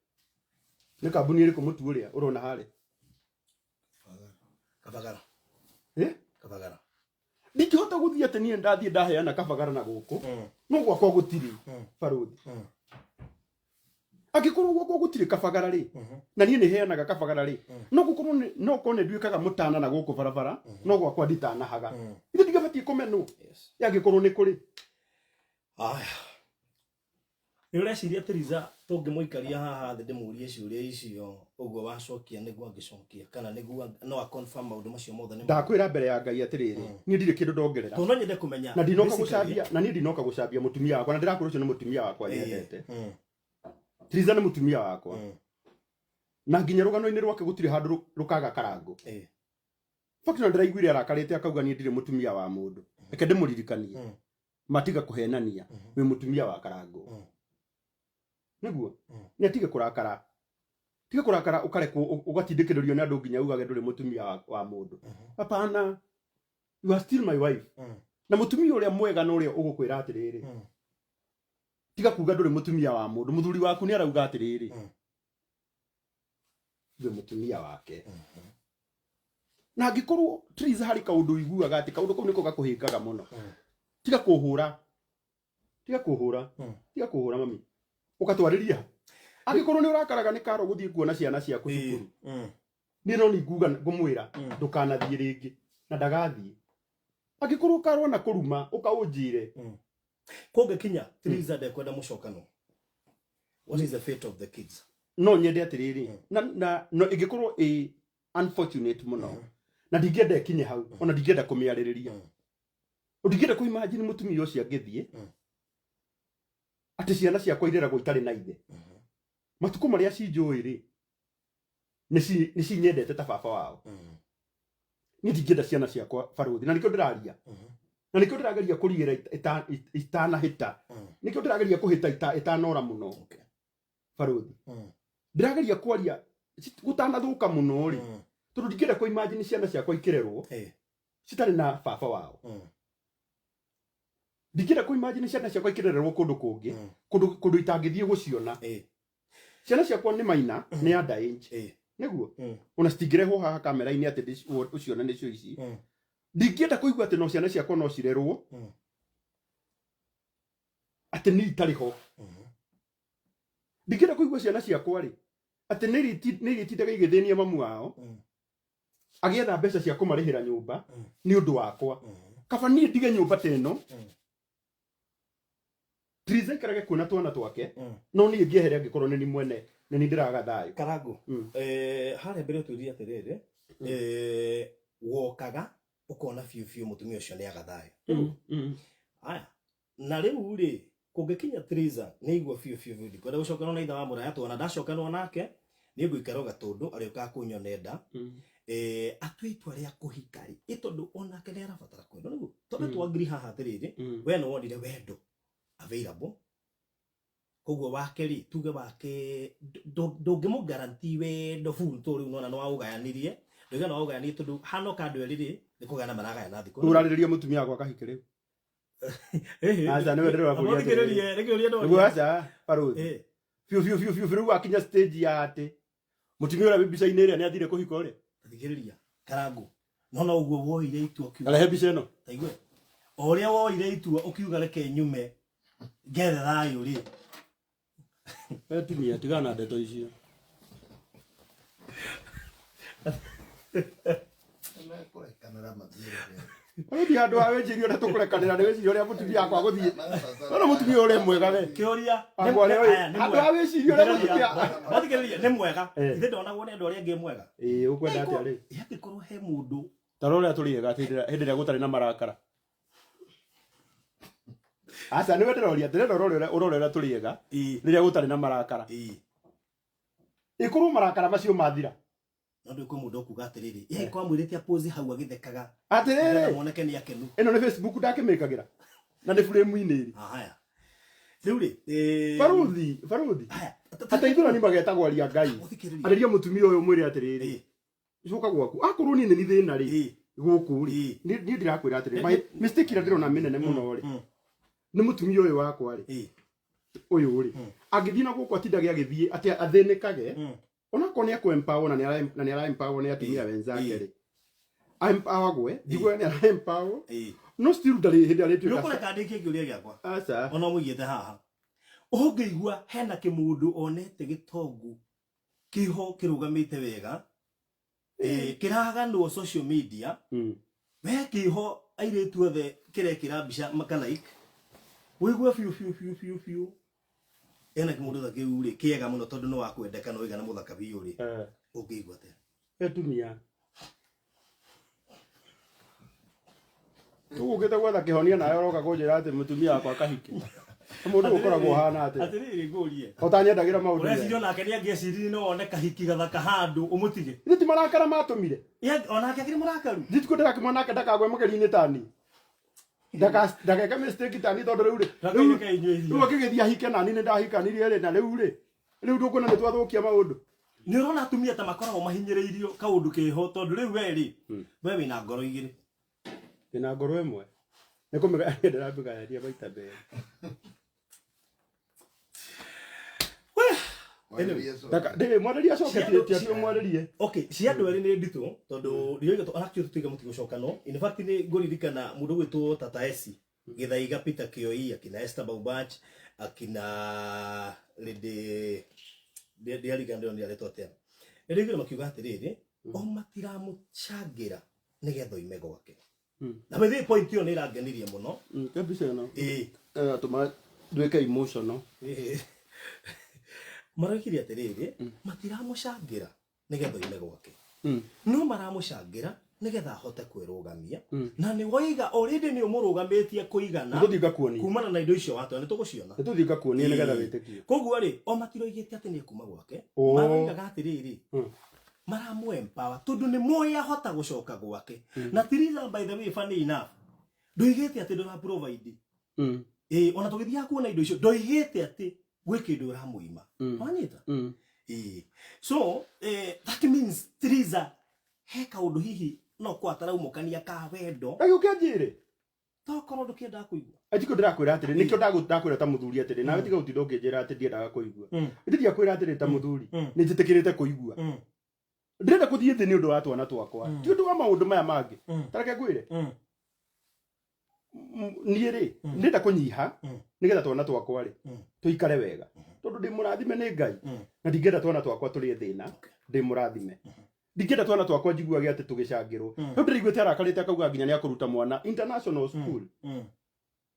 [SPEAKER 1] Nĩ kambuni ĩrĩkũ mũtu ũrĩa ũrona harĩa?
[SPEAKER 2] Kabagara.
[SPEAKER 1] Eh?
[SPEAKER 2] Kabagara.
[SPEAKER 1] Ndingĩhota gũthiĩ atĩ niĩ ndathiĩ ndaheana kabagara na gũkũ, no gwakwa gũtirĩ. Barũthi, angĩkorwo gwakwa gũtirĩ kabagara rĩ, na niĩ nĩ heanaga kabagara rĩ, no gũkorwo no korwo nĩ nduĩkaga mũtana na gũkũ barabara, no gwakwa nditanahaga. Ithe ndigabatiĩ kũmenwo?
[SPEAKER 2] Yes.
[SPEAKER 1] Angĩkorwo nĩ kũrĩ.
[SPEAKER 2] Aya, nĩ ũreciria Theresa tũngĩmũikaria haha thĩ ndĩmũrie ciũria icio ũguo wacokia nĩguo angĩcokia, kana nĩguo no a confirm maũndũ macio mothe nĩ
[SPEAKER 1] Ndakwĩra mbere ya Ngai atĩrĩrĩ, niĩ ndirĩ kĩndũ ndongerera.
[SPEAKER 2] Tondũ no nyende kũmenya
[SPEAKER 1] Na ndinoka
[SPEAKER 2] basically.
[SPEAKER 1] gũcambia, na niĩ ndinoka gũcambia mũtumia wakwa, na ndĩrakwĩra ũcio nĩ mũtumia wakwa nyendete. Theresa nĩ mũtumia wakwa, na nginya rũgano-inĩ rwake gũtirĩ handũ rũkaga karango. Fact, na ndĩraiguire arakarĩte akauga niĩ ndirĩ mũtumia wa mũndũ. Reke ndĩmũririkanie, matiga kũhenania, wĩ mũtumia wa karango. Nĩguo nĩ atige kũrakara, tiga kũrakara, ũkarekwo ũgatindĩkĩrĩrio nĩ andũ nginya ugage ndũrĩ mũtumia wa mũndũ. Hapana, you are still my wife. Na mũtumia ũrĩa mwega na ũrĩa ũgũkwĩra atĩrĩrĩ, tiga kuga ndũrĩ mũtumia wa mũndũ, mũthuri waku nĩ arauga atĩrĩrĩ, ndũrĩ mũtumia wake. Na angĩkorwo Theresa harĩ kaũndũ ũiguaga atĩ kaũndũ kau nĩko gakũhĩngaga mũno, tiga kũhũra, tiga kũhũra, tiga kũhũra mami, ũgatwarĩria. Angĩkorwo nĩ ũrakaraga nĩ karo gũthiĩ kuona ciana ciaku cukuru, niĩ no ninguga ngũmwĩra ndũkanathiĩ rĩngĩ, na ndagathiĩ. Angĩkorwo karwo na kũruma, ũkaũnjĩre.
[SPEAKER 2] Kũngĩkinya Theresa ndekwenda mũcokano, what is the fate of the kids?
[SPEAKER 1] No nyende atĩrĩrĩ, na no ĩngĩkorwo ĩ unfortunate mũno, na ndingĩenda ĩkinye hau, ona ndingĩenda kũmĩarĩrĩria. Ndingĩenda kũ imagine mũtumia ũcio angĩthiĩ atĩ ciana ciakwa ireragwo itarĩ na ithe. Matukũ marĩa cinjũĩ rĩ, nĩ cinyendete ta baba wao. Niĩ ndingĩenda ciana ciakwa, barũthi, na nĩkĩo ndĩraria, na nĩkĩo ndĩrageria kũriĩra itanahĩta, nĩkĩo ndĩrageria kũhĩta ĩtanora mũno. Barũthi, ndĩrageria kwaria gũtanathũka mũno rĩ, tondũ ndingĩenda kũ imagine ciana ciakwa ikĩrerwo citarĩ na baba wao. Ndingĩenda kũ imagine ciana ciakwa ikĩrererwo kũndũ kũngĩ, kũndũ itangĩthiĩ gũciona. Ciana ciakwa nĩ maina, nĩ under age. Nĩguo ona citingĩrehwo haha kamera-inĩ atĩ ũcione nĩcio ici. Ndingĩenda kũigua atĩ no ciana ciakwa no cirerwo atĩ niĩ itarĩ ho. Ndingĩenda kũigua ciana ciakwa rĩ, atĩ nĩ irĩtindaga igĩthĩnia mamu wao agĩetha mbeca cia kũmarĩhĩra nyũmba nĩ ũndũ wakwa. Kaba niĩ ndige nyũmba ta ĩno, Theresa aikarage kuona twana twake, no niĩ ngĩehere angĩkorwo nĩ ni mwene nĩ ni ndĩraga thayũ.
[SPEAKER 2] Karango, harĩa mbere ũtwĩrire atĩrĩrĩ, wokaga ũkona biũ biũ mũtumia ũcio nĩ aga thayũ. Aya, na rĩu rĩ, kũngĩkinya Theresa nĩ igua biũ biũ biũ ndikwenda gũcokerwo na ithe wa mũraya twana, ndacokerwo nake niĩ ngũikara o gatũndũ arĩũkaga kũnyona nda, atue itua rĩa kũhika rĩ, ĩ tondũ onake nĩ arabatara kwendwo nĩguo tondũ twangiri haha atĩrĩrĩ, we nĩ wonire wendo available, koguo wake rĩ, tuge wake ndũngĩmũ guarantee wendo full, tondũ rĩu nona nĩ waũgayanirie, ndoiga nĩ waũgayanirie tondũ hanoka andũ erĩ rĩ, nĩ kũgayana maragayana thikũ.
[SPEAKER 1] Ũrarĩrĩria mũtumia wakwa kahike rĩu? Aca, nĩwe ndĩrona bũrũri atĩrĩrĩ.
[SPEAKER 2] Thikĩrĩrie, nĩ kĩũria
[SPEAKER 1] nĩguo
[SPEAKER 2] ndoria.
[SPEAKER 1] Aca barũthi, biũ biũ biũ biũ biũ, rĩu wakinya stage ya atĩ mũtumia ũrĩa wĩ mbica-inĩ ĩrĩa nĩ athire kũhika ũrĩa.
[SPEAKER 2] Thikĩrĩria Karangu, no no ũguo woire itua ũkiuga
[SPEAKER 1] Arehe mbica ĩno.
[SPEAKER 2] Taigue o ũrĩa woire itua ũkiuga reke nyume ngethe thayũ rĩ.
[SPEAKER 1] We tumia, tigana na ndeto icio.
[SPEAKER 3] Nĩmekũrekanĩra mathiĩ rũgendo.
[SPEAKER 1] Barũthi, handũ ha wĩcirie ũrĩa tũkũrekanĩra, nĩ wĩcirie ũrĩa mũtumia wakwa gũthiĩ. Ona mũtumia ũrĩa mwega we.
[SPEAKER 2] Kĩũria
[SPEAKER 1] Wakwa ũrĩa ũyũ.
[SPEAKER 2] Aya, nĩ
[SPEAKER 1] Handũ
[SPEAKER 2] mwega.
[SPEAKER 1] ha wĩcirie ũrĩa mũtumia.
[SPEAKER 2] Thikĩrĩria, nĩ mwega. Ithe ndonagwo nĩ andũ arĩa angĩ mwega.
[SPEAKER 1] Ĩĩ, ũkwenda atĩa rĩ?
[SPEAKER 2] Angĩkorwo he mũndũ
[SPEAKER 1] Ta rora ũrĩa tũrĩ ega hĩndĩ ĩrĩa gũtarĩ na marakara. Aca, nĩwe ndĩroria, ndĩrenda ũrore ũrĩa tũrĩ ega rĩrĩa gũtarĩ na marakara. Ĩkorwo marakara macio mathira.
[SPEAKER 2] No ndå kwä må ndå okuga atä rä rä ye kwamwä rä te apose hau agĩthekaga
[SPEAKER 1] Atĩrĩrĩ,
[SPEAKER 2] mwanake nĩ akenu.
[SPEAKER 1] Ĩno nĩ Facebook ndakĩmĩkagĩra na nĩ frame-inĩ ĩrĩ.
[SPEAKER 2] Haya. Rĩu rĩ,
[SPEAKER 1] Baruthi, baruthi.
[SPEAKER 2] Haya,
[SPEAKER 1] Ateithũrani magetagwo aria Ngai.
[SPEAKER 2] Ũthikĩrĩrie.
[SPEAKER 1] Arĩria mũtumia ũyũ mwĩre atĩrĩrĩ. Coka gwaku. Akorwo niĩ nĩ niĩ thĩna rĩ. Gũkũ rĩ. Niĩ ndĩrakwĩra atĩrĩrĩ. My mistake ĩrĩa ndĩrona mĩnene mũno rĩ. Nĩ mũtumia ũyũ wakwa rĩ. Ũyũ rĩ. Angĩthiĩ na gũkũ atindage agĩthiĩ atĩ athĩnĩkage. Onakorwo nĩ akũ empower na nĩ ara empower nĩ atumia wenzake rĩ. Empowergwe, njigue nĩ ara empower. No still ndarĩ hĩndĩ arĩtuĩka.
[SPEAKER 2] Nĩũkũreka ndĩkie kĩũria gĩakwa.
[SPEAKER 1] Aca.
[SPEAKER 2] Ona mũigĩte haha. Ũngĩigua hena kĩmũndũ onete gĩtongu kĩho kĩrũgamĩte wega, kĩraganwo social media, we kĩho airĩtu othe kĩrekĩra mbica maka like, ũigue biũ biũ biũ biũ biũ ena kĩmũndũ ta kĩu rĩ kĩega mũno tondũ nĩ wa kwendeka na ũigana mũthaka biũ rĩ, ũngĩigua atĩa?
[SPEAKER 1] Atumia. Tũgũkĩte gwetha kĩhonia nawe ũroka kũnjĩra atĩ mũtumia wakwa akahike. Mũndũ ũkoragwo ũhana atĩa?
[SPEAKER 2] Atĩrĩrĩ ngũrie.
[SPEAKER 1] Ũtanyendagĩra maũndũ mega.
[SPEAKER 2] Ũreciria onake nĩ angĩeciririe no one kahiki gathaka handũ ũmũtige.
[SPEAKER 1] Ithe ti marakara matũmire.
[SPEAKER 2] Onake akĩrĩ mũrakaru.
[SPEAKER 1] Ndituko ndĩrakĩmwona nake ndakagwe mũgeri-inĩ tani. Ndageke mistake tani tondũ rĩu rĩ.
[SPEAKER 2] Ndakainũke inyuĩ iria.
[SPEAKER 1] Rĩu akĩgĩthiĩ ahike nani nĩ ndahikanirie rĩ na rĩu rĩ. Rĩu ndũkuona nĩ twathũkia maũndũ.
[SPEAKER 2] Nĩ ũrona atumia ta makoragwo mahinyĩrĩirio kaũndũ keho tondũ rĩu we rĩ, we wĩna ngoro igĩrĩ.
[SPEAKER 1] Ndĩna ngoro ĩmwe. Nĩ kũmĩgayania ndĩramĩgayania maita merĩ. Mwarĩrie acoke ti atĩ ũmwarĩrie.
[SPEAKER 2] Okay, cia andũ erĩ nĩ nditũ tondũ ndioiga to actually tũtiga mũtigũcokanwo. In fact nĩ ngũririkana mũndũ ũgwĩtwo Tata Esi, Gĩthaiga Peter Kĩoi, akina Esther Baubach, akina Lady ndiarigana ndĩronire arĩtwo atĩa. Nĩndĩiguire makiuga atĩrĩrĩ, o matiramũcangĩra nĩgetha oime gwake. Na by the way, point ĩyo nĩ ĩrangenirie mũno.
[SPEAKER 1] Ke mbica ĩno. Ĩratũma nduĩke emotional.
[SPEAKER 2] Maroigire atĩrĩrĩ, matiramũcangĩra nĩgetha oime gwake. No maramũcangĩra nĩgetha ahote kwĩrũgamia. Na nĩ woiga already nĩ ũmũrũgamĩtie kũigana.
[SPEAKER 1] Nĩ tũthiĩ ngakuonie.
[SPEAKER 2] Kumana na indo icio watwara, nĩ tũgũciona.
[SPEAKER 1] Nĩ tũthiĩ ngakuonie nĩgetha wĩtĩkie.
[SPEAKER 2] Koguo rĩ, o matiroigĩte atĩ nĩ ekuma gwake. Maroigaga atĩrĩrĩ, maramũ empower tondũ nĩ moĩ ahota gũcoka gwake. Na Theresa, by the way, funny enough, ndoigĩte atĩ ndũra provide. Ona tũgĩthiaga kuona indo icio, ndoigĩte atĩ gwĩ kĩndũ ũramũima. Wanyita? So, that means Theresa he kaũndũ hihi no kwa ataraumũkania ka wendo.
[SPEAKER 1] Na gĩũke anjĩre.
[SPEAKER 2] Tokorwo ndũkĩendaga kũigua.
[SPEAKER 1] Anjikũ ndĩrakwĩra atĩrĩ, nĩkĩo ndakwĩra ta mũthuri atĩrĩ, nawe tiga gũtinda ũkĩnjĩra atĩ ndiendaga kũigua. Ithe ndiakwĩra atĩrĩ ta mũthuri, nĩ njĩtĩkĩrĩte kũigua. Ndĩrenda gũthiĩ thĩ nĩ ũndũ wa twana twakwa, ti ũndũ wa maũndũ maya mangĩ. Ta reke ngwĩre. Niĩ rĩ, ndĩrenda kũnyiha nĩgetha twana twakwa rĩ, tũikare wega. Tondũ ndĩ mũrathime nĩ Ngai, na ndingĩenda twana twakwa tũrĩe thĩna, ndĩ mũrathime. Ndingĩenda twana twakwa njiguage atĩ tũgĩcangĩrwo. Rĩu ndĩraiguĩte arakarĩte akauga nginya nĩakũruta mwana international school.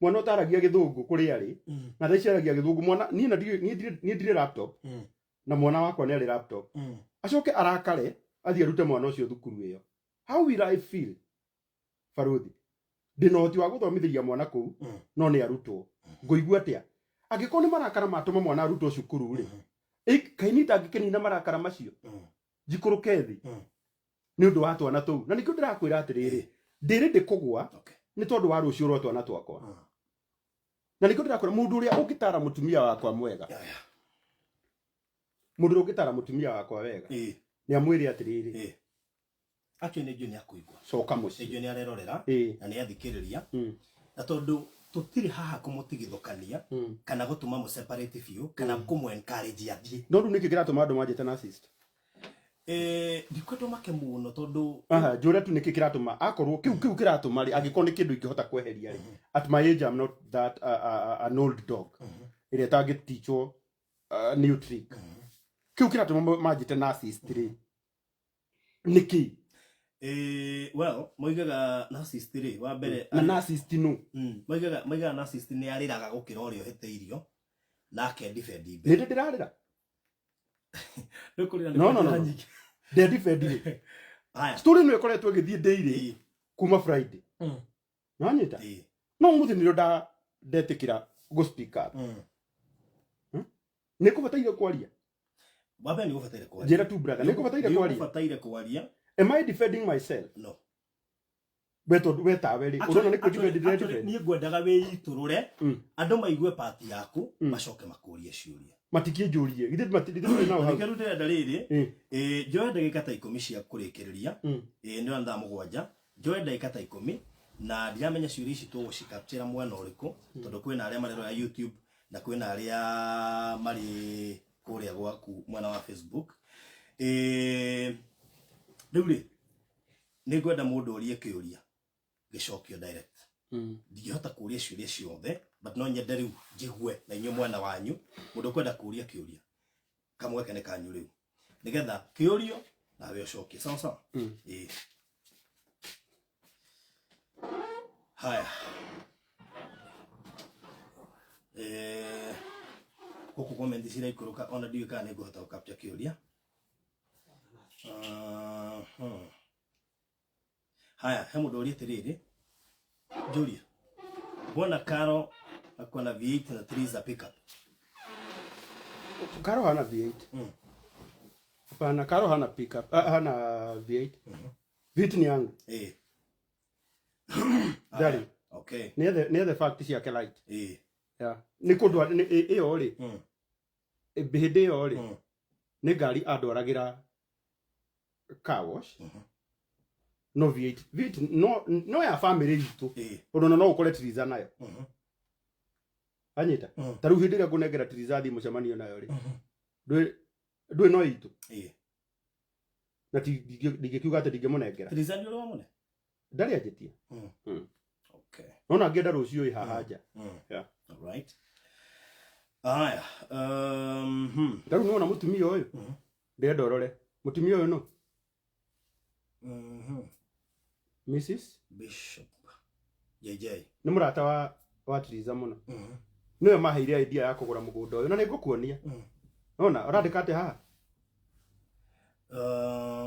[SPEAKER 1] Mwana ũtaragia gĩthũngũ kũrĩa arĩ, na thaa ici aragia gĩthũngũ. Mwana, niĩ na ndirĩ, niĩ ndirĩ, niĩ ndirĩ laptop. Na mwana wakwa nĩ arĩ laptop. Acoke arakare, athiĩ arute mwana ũcio thukuru ĩyo. How will I feel? Baruthi. Ndĩna ũhoti wa gũthomithĩria mwana kũu, no nĩ arutwo. Ngũigua atĩa? Angĩkorwo nĩ marakara matũma mwana arutwo cukuru rĩ, kaĩ niĩ ndangĩkĩnina marakara macio? Njikũrũke thĩ. Nĩ ũndũ wa twana tũu. Na nĩkĩo ndĩrakwĩra atĩrĩrĩ, ndĩrĩ ndĩkũgwa nĩ tondũ wa rũciũ rwa twana twakwa. Na nĩkĩo ndĩrakwĩra mũndũ ũrĩa ũngĩtara mũtumia wakwa mwega. Mũndũ ũrĩa ũngĩtara mũtumia wakwa wega. Nĩ amwĩre atĩrĩrĩ.
[SPEAKER 2] Actually nĩ njũĩ nĩ akũigua.
[SPEAKER 1] Coka mũciĩ.
[SPEAKER 2] Nĩ njũĩ nĩ arerorera na nĩ athikĩrĩria. Na tondũ tũtirĩ haha kũmũtigithũkania kana gũtũma mũ separate biũ kana kũmũ encourage athiĩ.
[SPEAKER 1] No rĩu nĩkĩ kĩratũma andũ manjĩte narcissist?
[SPEAKER 2] Ndikwenda ũmake mũno tondũ
[SPEAKER 1] Aha, njũre tu nĩkĩ kĩratũma akorwo kĩu kĩratũma rĩ, angĩkorwo nĩ kĩndũ ingĩhota kweheria rĩ. At my age I'm not that an old dog. Ĩrĩa ĩtangĩtichwo new trick. Kĩu kĩratũma manjĩte narcissist rĩ. Nĩkĩ?
[SPEAKER 2] Well, moigaga narcissist rĩ, wa mbere
[SPEAKER 1] Na narcissist no.
[SPEAKER 2] Moigaga narcissist nĩ arĩraga gũkĩra ũrĩa ũhĩtĩirio na akendefend mbere.
[SPEAKER 1] Nĩ ndĩrarĩra?
[SPEAKER 2] Nĩ kũrĩra nĩ
[SPEAKER 1] No, no, no,
[SPEAKER 2] kũrĩra
[SPEAKER 1] no.
[SPEAKER 2] nyingĩ.
[SPEAKER 1] Ndendefend rĩ.
[SPEAKER 2] Haya.
[SPEAKER 1] Story ĩno ĩkoretwo ĩgĩthiĩ daily kuma Friday. Nĩwanyita? No ũmũthĩ nĩrĩo ndetĩkĩra gũ speak up. Nĩ kũbataire kwaria?
[SPEAKER 2] Wa mbere nĩ gũbataire kwaria.
[SPEAKER 1] Njĩra tu brother, nĩ kũbataire kwaria?
[SPEAKER 2] Nĩ gũbataire kwaria.
[SPEAKER 1] Am I defending myself?
[SPEAKER 2] No.
[SPEAKER 1] We tondu we tawe ri urona ni kũ defend ndĩre defend.
[SPEAKER 2] Niĩ ngwendaga wĩitũrũre, andũ maigue part yaku, macoke makũrie ciũria.
[SPEAKER 1] Matikĩnjũrie githĩ tũrĩ nao hau.
[SPEAKER 2] Nĩkĩo rĩu ndĩrenda rĩrĩ, njoe ndagĩka ta 10 cia kũrĩkĩrĩria. Nĩ thaa 7, njoe ndagĩka ta 10, na ndiramenya ciũria ici tũgũcikapchĩra mwena ũrĩkũ, tondũ kwĩna arĩa marerora YouTube na kwĩna arĩa marĩ kũrĩa gwaku mwena wa Facebook. Rĩu rĩ, nĩ ngwenda mũndũ orie kĩũria gĩcokio direct. Ndingĩhota kũria ciũria ciothe, but no nyende rĩu njigue na inyuĩ mwena wanyu, mũndũ ũkwenda kũria kĩũria, kamweke nĩ kanyu rĩu, nĩgetha kĩũrio nawe ũcokie. Sawa sawa? Ĩĩ. Haya, gũkũ comment ciraikũrũka, ona ndiũĩ kana nĩ ngũhota gũkapcha kĩũria. Haya, he mũndũ ũria atĩrĩrĩ, Julia, mbona Karo ako na V8 na 3 za pickup?
[SPEAKER 1] Karo hana V8. Hapana, Karo hana pickup, hana V8. V8 ni yangu. Darling.
[SPEAKER 2] Okay.
[SPEAKER 1] Nĩ ethe fact ciake light. Yeah. Nĩ kũndũ ĩyo rĩ. Hĩndĩ ĩyo rĩ. Nĩ ngari andwaragĩra car wash. No V8. V8 no ya family itũ. Tondũ no ũkore Triza nayo. Anyita. Ta rĩu hĩndĩ ĩrĩa ngũnengera Triza thiĩ mũcemanio nayo rĩ. Ndũĩ no itũ. Na ndingĩkiuga atĩ ndingĩmũnengera.
[SPEAKER 2] Triza nĩ ũrĩ wamũne?
[SPEAKER 1] Ndarĩ anjĩtie.
[SPEAKER 2] Okay.
[SPEAKER 1] No na ngĩenda rũciũ ĩ haha nja. Yeah.
[SPEAKER 2] All right. Haya.
[SPEAKER 1] Ta rĩu nĩwona mũtumia ũyũ? Ndĩrenda ũrore. Mũtumia ũyũ nũ? Mrs.
[SPEAKER 2] Bishop JJ.
[SPEAKER 1] Nĩ mũrata wa Triza mũno. Nĩwe maheire idea ya kũgũra mũgũnda ũyũ na nĩngũkuonia. Nona ũrandĩka atĩa haha?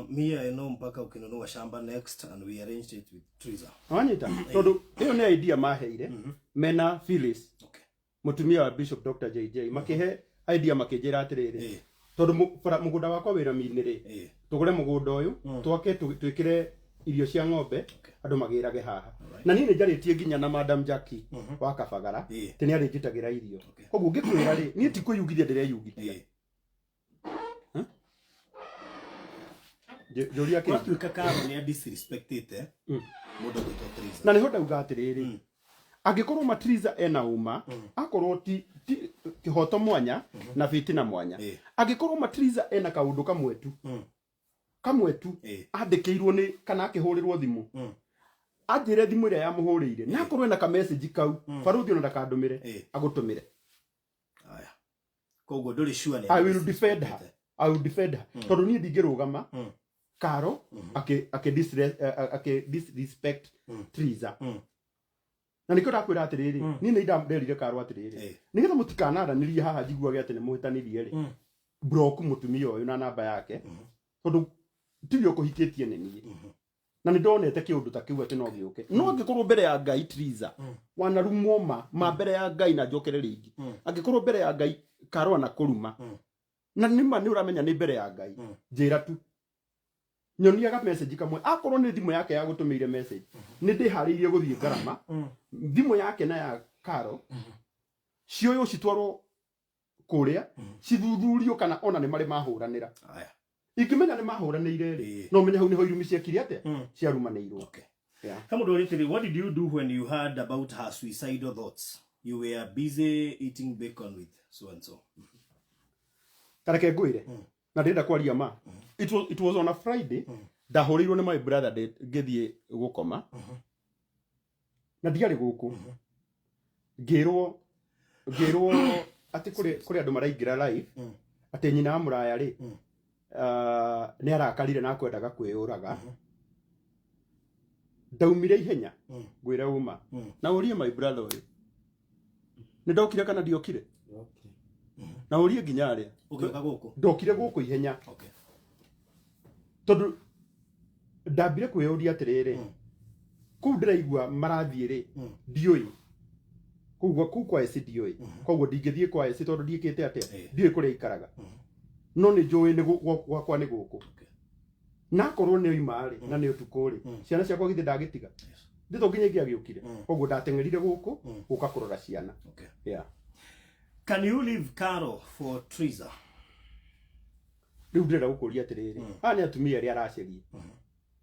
[SPEAKER 2] Me I know mpaka ukinunua shamba next, and we arranged it with Triza.
[SPEAKER 1] Wanyita? Tondũ ĩyo nĩ idea maheire mena Phyllis.
[SPEAKER 2] Okay.
[SPEAKER 1] Mũtumia wa Bishop Dr. JJ makĩhe idea makĩnjĩra atĩrĩrĩ. Tondũ mũgũnda wakwa wĩra minĩ rĩ. Tũgũre mũgũnda ũyũ, twake twĩkĩre irio cia ng'ombe, andũ magĩrage haha. Na niĩ nĩnjarĩtie nginya na Madam Jackie wa Kabagara, atĩ nĩ arĩnjĩtagĩra irio. Koguo ngĩkwĩra rĩ, niĩ ti kwĩyugithia ndĩreyugithia. Njũria kĩngĩ.
[SPEAKER 2] Gwatuĩka Karo nĩ disrespectĩte mũndũ ũgwĩtwo Triza.
[SPEAKER 1] Na nĩho ndauga atĩrĩrĩ, angĩkorwo Matriza ena ũma, akorwo ti kĩhoto mwanya na fitina mwanya. Angĩkorwo Matriza ena kaũndũ kamwe tu, kamwe tu, andĩkĩirwo nĩ kana akĩhũrĩrwo thimũ, anjĩre thimũ ĩrĩa yamũhũrĩire, na akorwo ena ka message kau, barũthi ona ndakandũmĩre, agũtũmĩre.
[SPEAKER 2] Haya. Koguo ndũrĩ sure nĩ
[SPEAKER 1] I will defend her. I will defend her. Tondũ niĩ ndingĩrũgama Karo akĩ disrespect Triza. Na nĩkĩo ndakwĩra atĩrĩrĩ, niĩ nĩ nderire Karo atĩrĩrĩ, nĩgetha mũtikanaranĩrie haha njiguage atĩ nĩ mũhĩtanirie rĩ, block mũtumia ũyũ na namba yake, tondũ tiwe ũkũhikĩtie nĩ niĩ. Na nĩ ndonete kĩũndũ ta kĩu atĩ no gĩũke. No angĩkorwo mbere ya Ngai Triza, wanarumwo ma mbere ya Ngai na njokere rĩngĩ. Angĩkorwo mbere ya Ngai Karo anakũruma, na nĩma nĩ ũramenya nĩ mbere ya Ngai, njĩra tu. Nyoniaga message kamwe, akorwo nĩ thimũ yake ya gũtũmĩire message, nĩ ndĩharĩirie gũthiĩ ngarama, thimũ yake na ya Karo, cioywo citwarwo kũrĩa, cithuthurio kana ona nĩ marĩ mahũranĩra. Ingĩmenya nĩ mahũranĩire rĩ, no menye hau nĩho irumi ciekire atĩa, ciarumanĩirwo.
[SPEAKER 2] Okay.
[SPEAKER 1] Yeah.
[SPEAKER 2] He mũndũ ũrĩtĩrĩ, what did you do when you heard about her suicidal thoughts? You were busy eating bacon with so and so.
[SPEAKER 1] Tareke ngwĩre, na ndĩrenda kwaria ma. It was on a Friday, ndahũrĩirwo nĩ my brother ngĩthiĩ gũkoma. Na ndiarĩ gũkũ. Ngĩrwo atĩ kũrĩ andũ maraingĩra live, atĩ nyina wa mũraya rĩ, nĩ arakarire na akwendaga kwĩyũraga. Ndaumire ihenya, ngwĩre ũma. Na ũrie my brother ũyũ, nĩ ndokire kana ndiokire? Na ũrie nginya arĩa.
[SPEAKER 2] Ũgĩũka gũkũ?
[SPEAKER 1] Ndokire gũkũ ihenya.
[SPEAKER 2] Okay.
[SPEAKER 1] Tondũ ndambire kwĩyũria atĩrĩrĩ, kũu ndĩraigua marathiĩ rĩ, ndiũĩ. Kũu kwa eci ndiũĩ. Koguo ndingĩthiĩ kwa eci tondũ ndiĩkĩte atĩa, ndiũĩ kũrĩa aikaraga. No nĩ njũĩ nĩ gwakwa nĩ gũkũ. Na akorwo nĩ oima rĩ, na nĩ ũtukũ rĩ, ciana ciakwa githĩ ndagĩtiga? Ndĩ to nginya ingĩagĩũkire. Koguo ndateng'erire gũkũ gũka kũrora ciana.
[SPEAKER 2] Okay.
[SPEAKER 1] Yeah.
[SPEAKER 2] Can you leave Carol for Triza?
[SPEAKER 1] Rĩu ndĩrenda gũkũria atĩrĩrĩ, aya nĩ atumia arĩa araceria,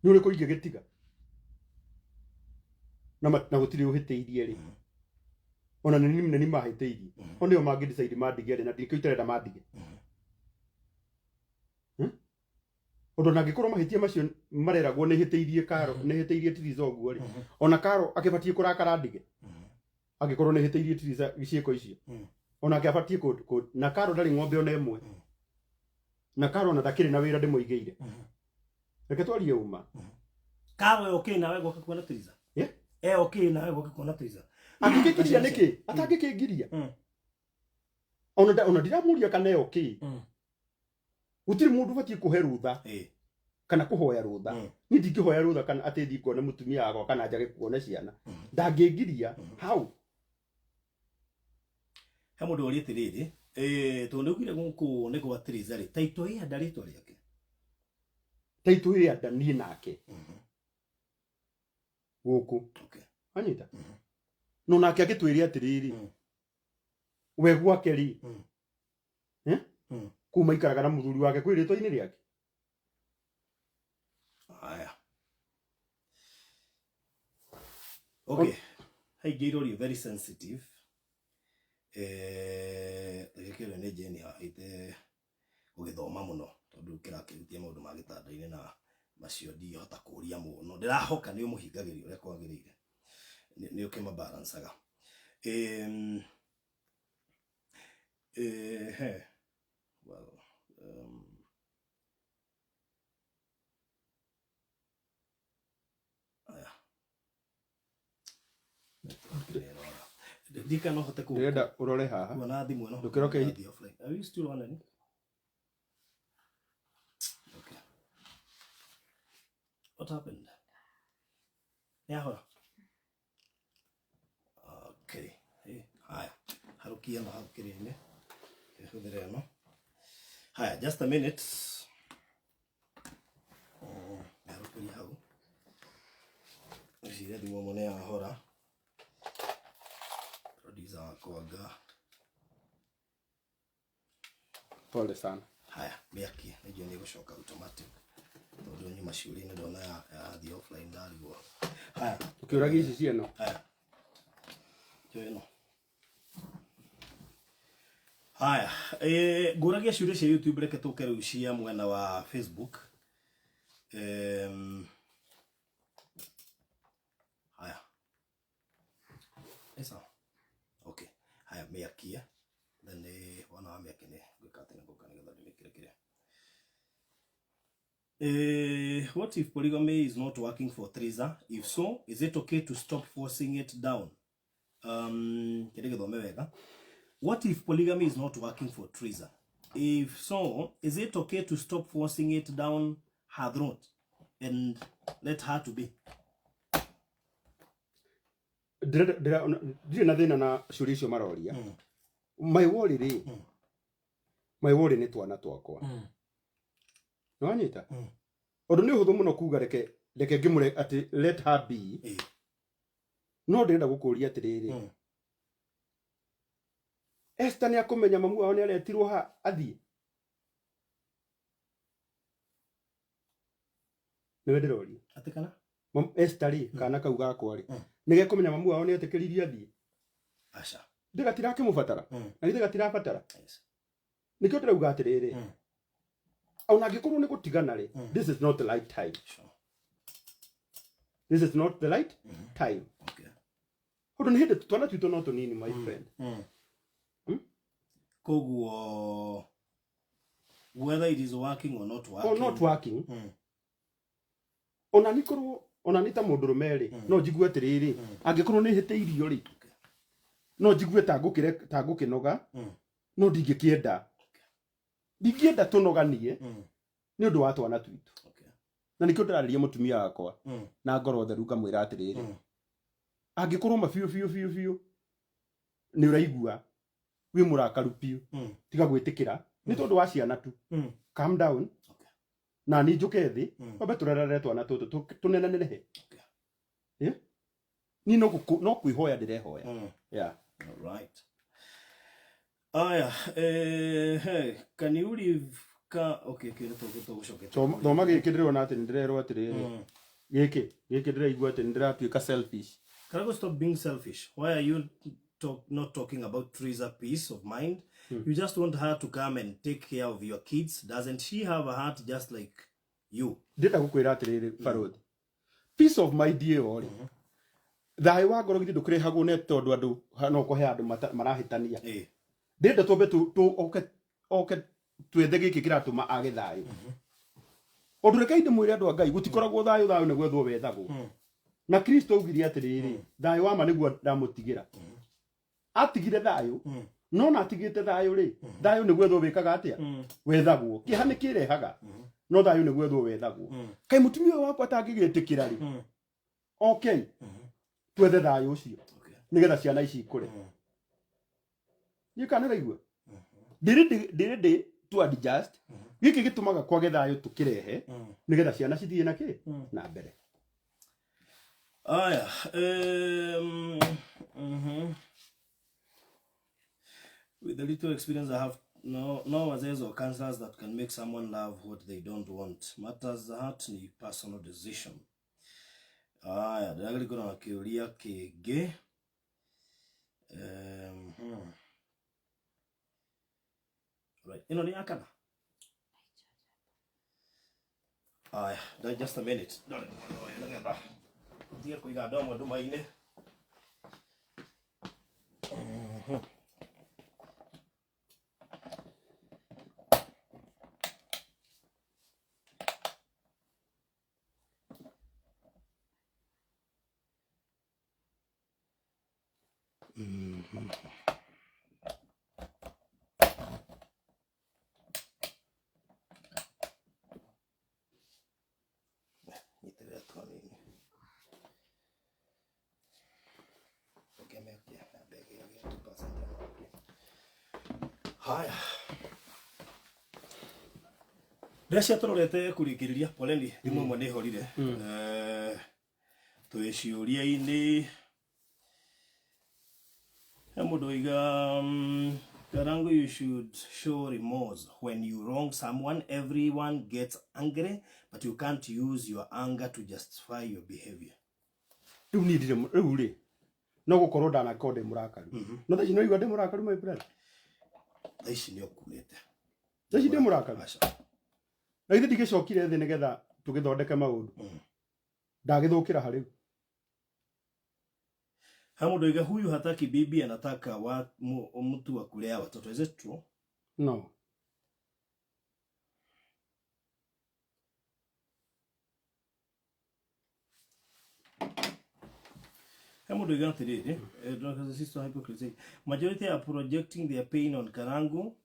[SPEAKER 1] nĩ ũrĩkũ ingĩgĩtiga na na gũtirĩ ũhĩtĩirie rĩ, ona nĩ nĩ mahĩtĩirie, o nĩo mangĩ decide mandige rĩ, na ndikĩo itarenda mandige. Ũndũ ona angĩkorwo mahĩtia macio mareragwo nĩ hĩtĩirie Karo, nĩ hĩtĩirie Tiriza ũguo rĩ, ona Karo akĩbatiĩ kũrakara ndige angĩkorwo nĩ hĩtĩirie Tiriza ciĩko icio, onake abatiĩ na Karo ndarĩ ng'ombe ona ĩmwe, na Karo ona ndakĩrĩ na wĩra ndĩmũigĩire. Reke twarie uma.
[SPEAKER 2] Karo e okay nawe gũka kuona Triza?
[SPEAKER 1] Yeah.
[SPEAKER 2] E okay nawe gũka kuona Triza?
[SPEAKER 1] Angĩkĩngiria nĩkĩ? Atangĩkĩngiria. Ona ndiramũria kana e okay. Gũtirĩ mũndũ ũbatiĩ kũhe rũtha kana kũhoya rũtha. Niĩ ndingĩhoya rũtha kana atĩ thiĩ ngone mũtumia wakwa kana njage kuona ciana. Ndangĩngiria how?
[SPEAKER 2] He mũndũ ũria atĩrĩrĩ, tondũ nĩ ugire gũkũ nĩ gwa Triza rĩ, taitũ ĩ anda rĩtwa rĩake?
[SPEAKER 1] Taitũ ĩ anda niĩ nake gũkũ. Wanyita? No nake agĩtwĩre atĩrĩrĩ, we gwake rĩ, kũu maikaraga na mũthuri wake kwĩ rĩtwa-inĩ rĩake.
[SPEAKER 2] Haya. Okay. Haingĩ irorio very sensitive. Gĩkĩrĩ nĩ Jane haite gũgĩthoma mũno tondũ kĩrakĩhutia maũndũ ma gĩtanda-inĩ na macio ndingĩhota kũria mũno. Ndĩrahoka nĩ ũmũhingagĩria ũrĩa kwagĩrĩire. Nĩ ũkĩmabalancaga. He. Well, aya. Ndika no hote ku
[SPEAKER 1] Ndĩrenda ũrore haha.
[SPEAKER 2] Kuona thimũ ĩno.
[SPEAKER 1] Ndũkĩroke
[SPEAKER 2] Thiĩ offline. Are you still on it? Okay. What happened? Yahora. Okay. Hey, haya. Harukia ĩno hau kĩrĩa-inĩ. Hũthĩre ĩno. Haya, just a minute. Harũkĩria hau. Ngwĩciria thimũ ĩmwe nĩ yahora. Producer wakwa anga.
[SPEAKER 1] Pole sana.
[SPEAKER 2] Haya, mĩakie. Nĩnjũĩ nĩ ĩgũcoka automatic. Tondũ nyuma ciũria-inĩ ndona yathiĩ offline ndarigwo. Haya.
[SPEAKER 1] Ũkĩũragia ici cieno.
[SPEAKER 2] Haya. Njoe ĩno. Haya, ngũragia ciũria cia YouTube, reke tũke rĩu cia mwena wa Facebook. Haya. Ĩ sawa. Okay. Haya, mĩakie. Then wona wa mĩakie nĩ ngwĩka atĩ nĩ ngũka nĩgetha ndĩmĩkĩre kĩrĩa. What if polygamy is not working for Triza? If so, is it okay to stop forcing it down? Kĩndũ gĩthome wega. What if polygamy is not working for Triza? If so, is it okay to stop forcing it down her throat and let her to be?
[SPEAKER 1] Ndirĩ na thĩna na ciũria icio maroria. My worry rĩ, my worry nĩ twana twakwa. Nĩwanyita? Ũndũ nĩ ũhũthũ mũno kuga reke ngĩmũre atĩ let her be. No ndĩrenda gũkũria atĩrĩrĩ. Esther nĩ akũmenya mamu wao nĩ aretirwo ha athiĩ? Nĩwe ndĩroria.
[SPEAKER 2] Atĩ kana?
[SPEAKER 1] Esther rĩ, kana kau gakwa rĩ, nĩ gekũmenya mamu wao nĩ etĩkĩririe athiĩ?
[SPEAKER 2] Aca.
[SPEAKER 1] Ndĩ gatirakĩmũbatara? Na githĩ gatirabatara? Nĩkĩo ndĩrauga atĩrĩrĩ. Ona angĩkorwo nĩ gũtigana rĩ, this is not the right time. This is not the right time. Ũndũ nĩ hĩndĩ twana twitũ no tũnini, my friend.
[SPEAKER 2] Koguo whether it is working or not working.
[SPEAKER 1] Or not working. Ona nĩ korwo, ona nĩ ta mũndũrũme rĩ, no njigue atĩrĩrĩ, angĩkorwo nĩ hĩtĩirio rĩ, no njigue ta ngũkĩnoga, no ndingĩkĩenda. Ndingĩenda tũnoganie nĩ ũndũ wa twana twitũ. Na nĩkĩo ndĩrarĩria mũtumia wakwa na ngoro theru ngamwĩra atĩrĩrĩ, angĩkorwo ma biũ biũ biũ biũ nĩ ũraigua wĩ mũrakaru biũ, tiga gwĩtĩkĩra nĩ tondũ wa ciana tu. Calm down. Na ni njuke thi twambe turerere twana tutu tunenenerehe.
[SPEAKER 2] Okay.
[SPEAKER 1] Eh? Ni no no kwihoya ndirehoya. Yeah.
[SPEAKER 2] All right. Aya, hey, can you leave ka okay, okay, tũgũcoke.
[SPEAKER 1] Thoma gĩkĩ ndĩrona atĩ nĩndĩrerwo atĩrĩrĩ. Gĩkĩ gĩkĩ ndĩraigua atĩ nĩndĩratuĩka selfish.
[SPEAKER 2] Karago, stop being selfish. Why are you not talking about Teresa peace of mind? You just want her to come and take care of your kids. Doesn't she have a heart just like you?
[SPEAKER 1] Ndĩrenda gũkwĩra atĩrĩrĩ barothi. Peace of mind ĩyo rĩ. Thayũ wa ngoro githĩ ndũkĩrehagwo nĩ tondũ andũ no kũhe andũ marahĩtania. Ndĩrenda twambe oke oke twethe gĩkĩ kĩratũma age thayũ. Ũndũ rekei ndĩmwĩre andũ a Ngai gũtikoragwo thayũ thayũ nĩ gwethwo wethagwo. Na Kristo augire atĩrĩrĩ thayũ wa ma nĩguo ndamũtigĩra. Atigire thayũ no na atigĩte thayũ rĩ thayũ nĩ gwethwo wĩkaga atĩa wethagwo kĩeha nĩ kĩrehaga no thayũ nĩ gwethwo wethagwo. Kaĩ mũtumia ũyũ wakwa atangĩgĩtĩkĩra rĩ okay twethe thayũ ũcio nĩgetha ciana ici ikũre. Niĩ kana nĩraigua ndĩrĩ to adjust gĩkĩ gĩtũmaga kwage thayũ tũkĩrehe nĩgetha ciana cithiĩ na kĩ na mbere.
[SPEAKER 2] Aya, With the little experience I have, no wazazi or counselors that can make someone love what they don't want. Matters the heart ni personal decision. Aya, ndĩragĩrĩkwo na kĩũria kĩngĩ. Right, ĩno nĩ ya kana? Aya, just a minute. Ndore nĩgetha tige kũiga ndomo nduma-inĩ. Nyitĩrĩra tu hanini. Haya. Ndĩreciria tũrorete kũrĩkĩrĩria poleni thimũ ĩmwe nĩ ĩhorire. Twĩ ciũria-inĩ. He mũndũ oiga Karangu, you should show remorse when you wrong someone. Everyone gets angry, but you can't use your anger to justify your behavior.
[SPEAKER 1] Rĩu niĩ ndirĩ rĩu rĩ no gũkorwo ndanakorwo ndĩ mũrakaru. No thaa ici no igua ndĩ mũrakaru my brother.
[SPEAKER 2] Thaa ici nĩ ũkunĩte.
[SPEAKER 1] Thaa ici ndĩ mũrakaru. Na githĩ ndigĩcokire thĩ nĩgetha tũgĩthondeke maũndũ. Ndagĩthũkĩra ha rĩu.
[SPEAKER 2] He mũndũ oiga huyu hataki bibi anataka mtu wa kulea watoto. Is it true?
[SPEAKER 1] No.
[SPEAKER 2] He mũndũ oiga atĩrĩrĩ, sister hypocrisy. Majority are projecting their pain on Karangu.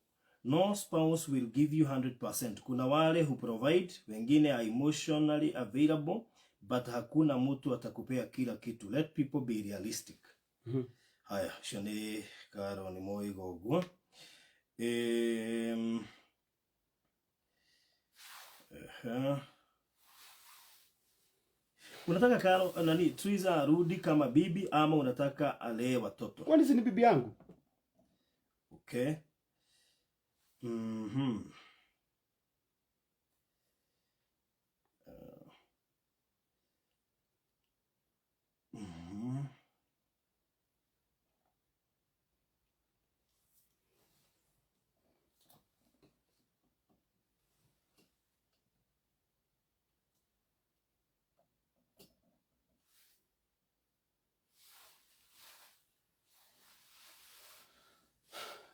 [SPEAKER 2] No spouse will give you 100%. Kuna wale who provide, wengine are emotionally available, but hakuna mtu atakupea kila kitu. Let people be realistic. Haya, ũcio nĩ Karo nĩ moiga ũguo. Unataka Karo nani Triza arudi kama bibi ama unataka alee watoto?
[SPEAKER 1] Kwani si ni bibi yangu?
[SPEAKER 2] Okay.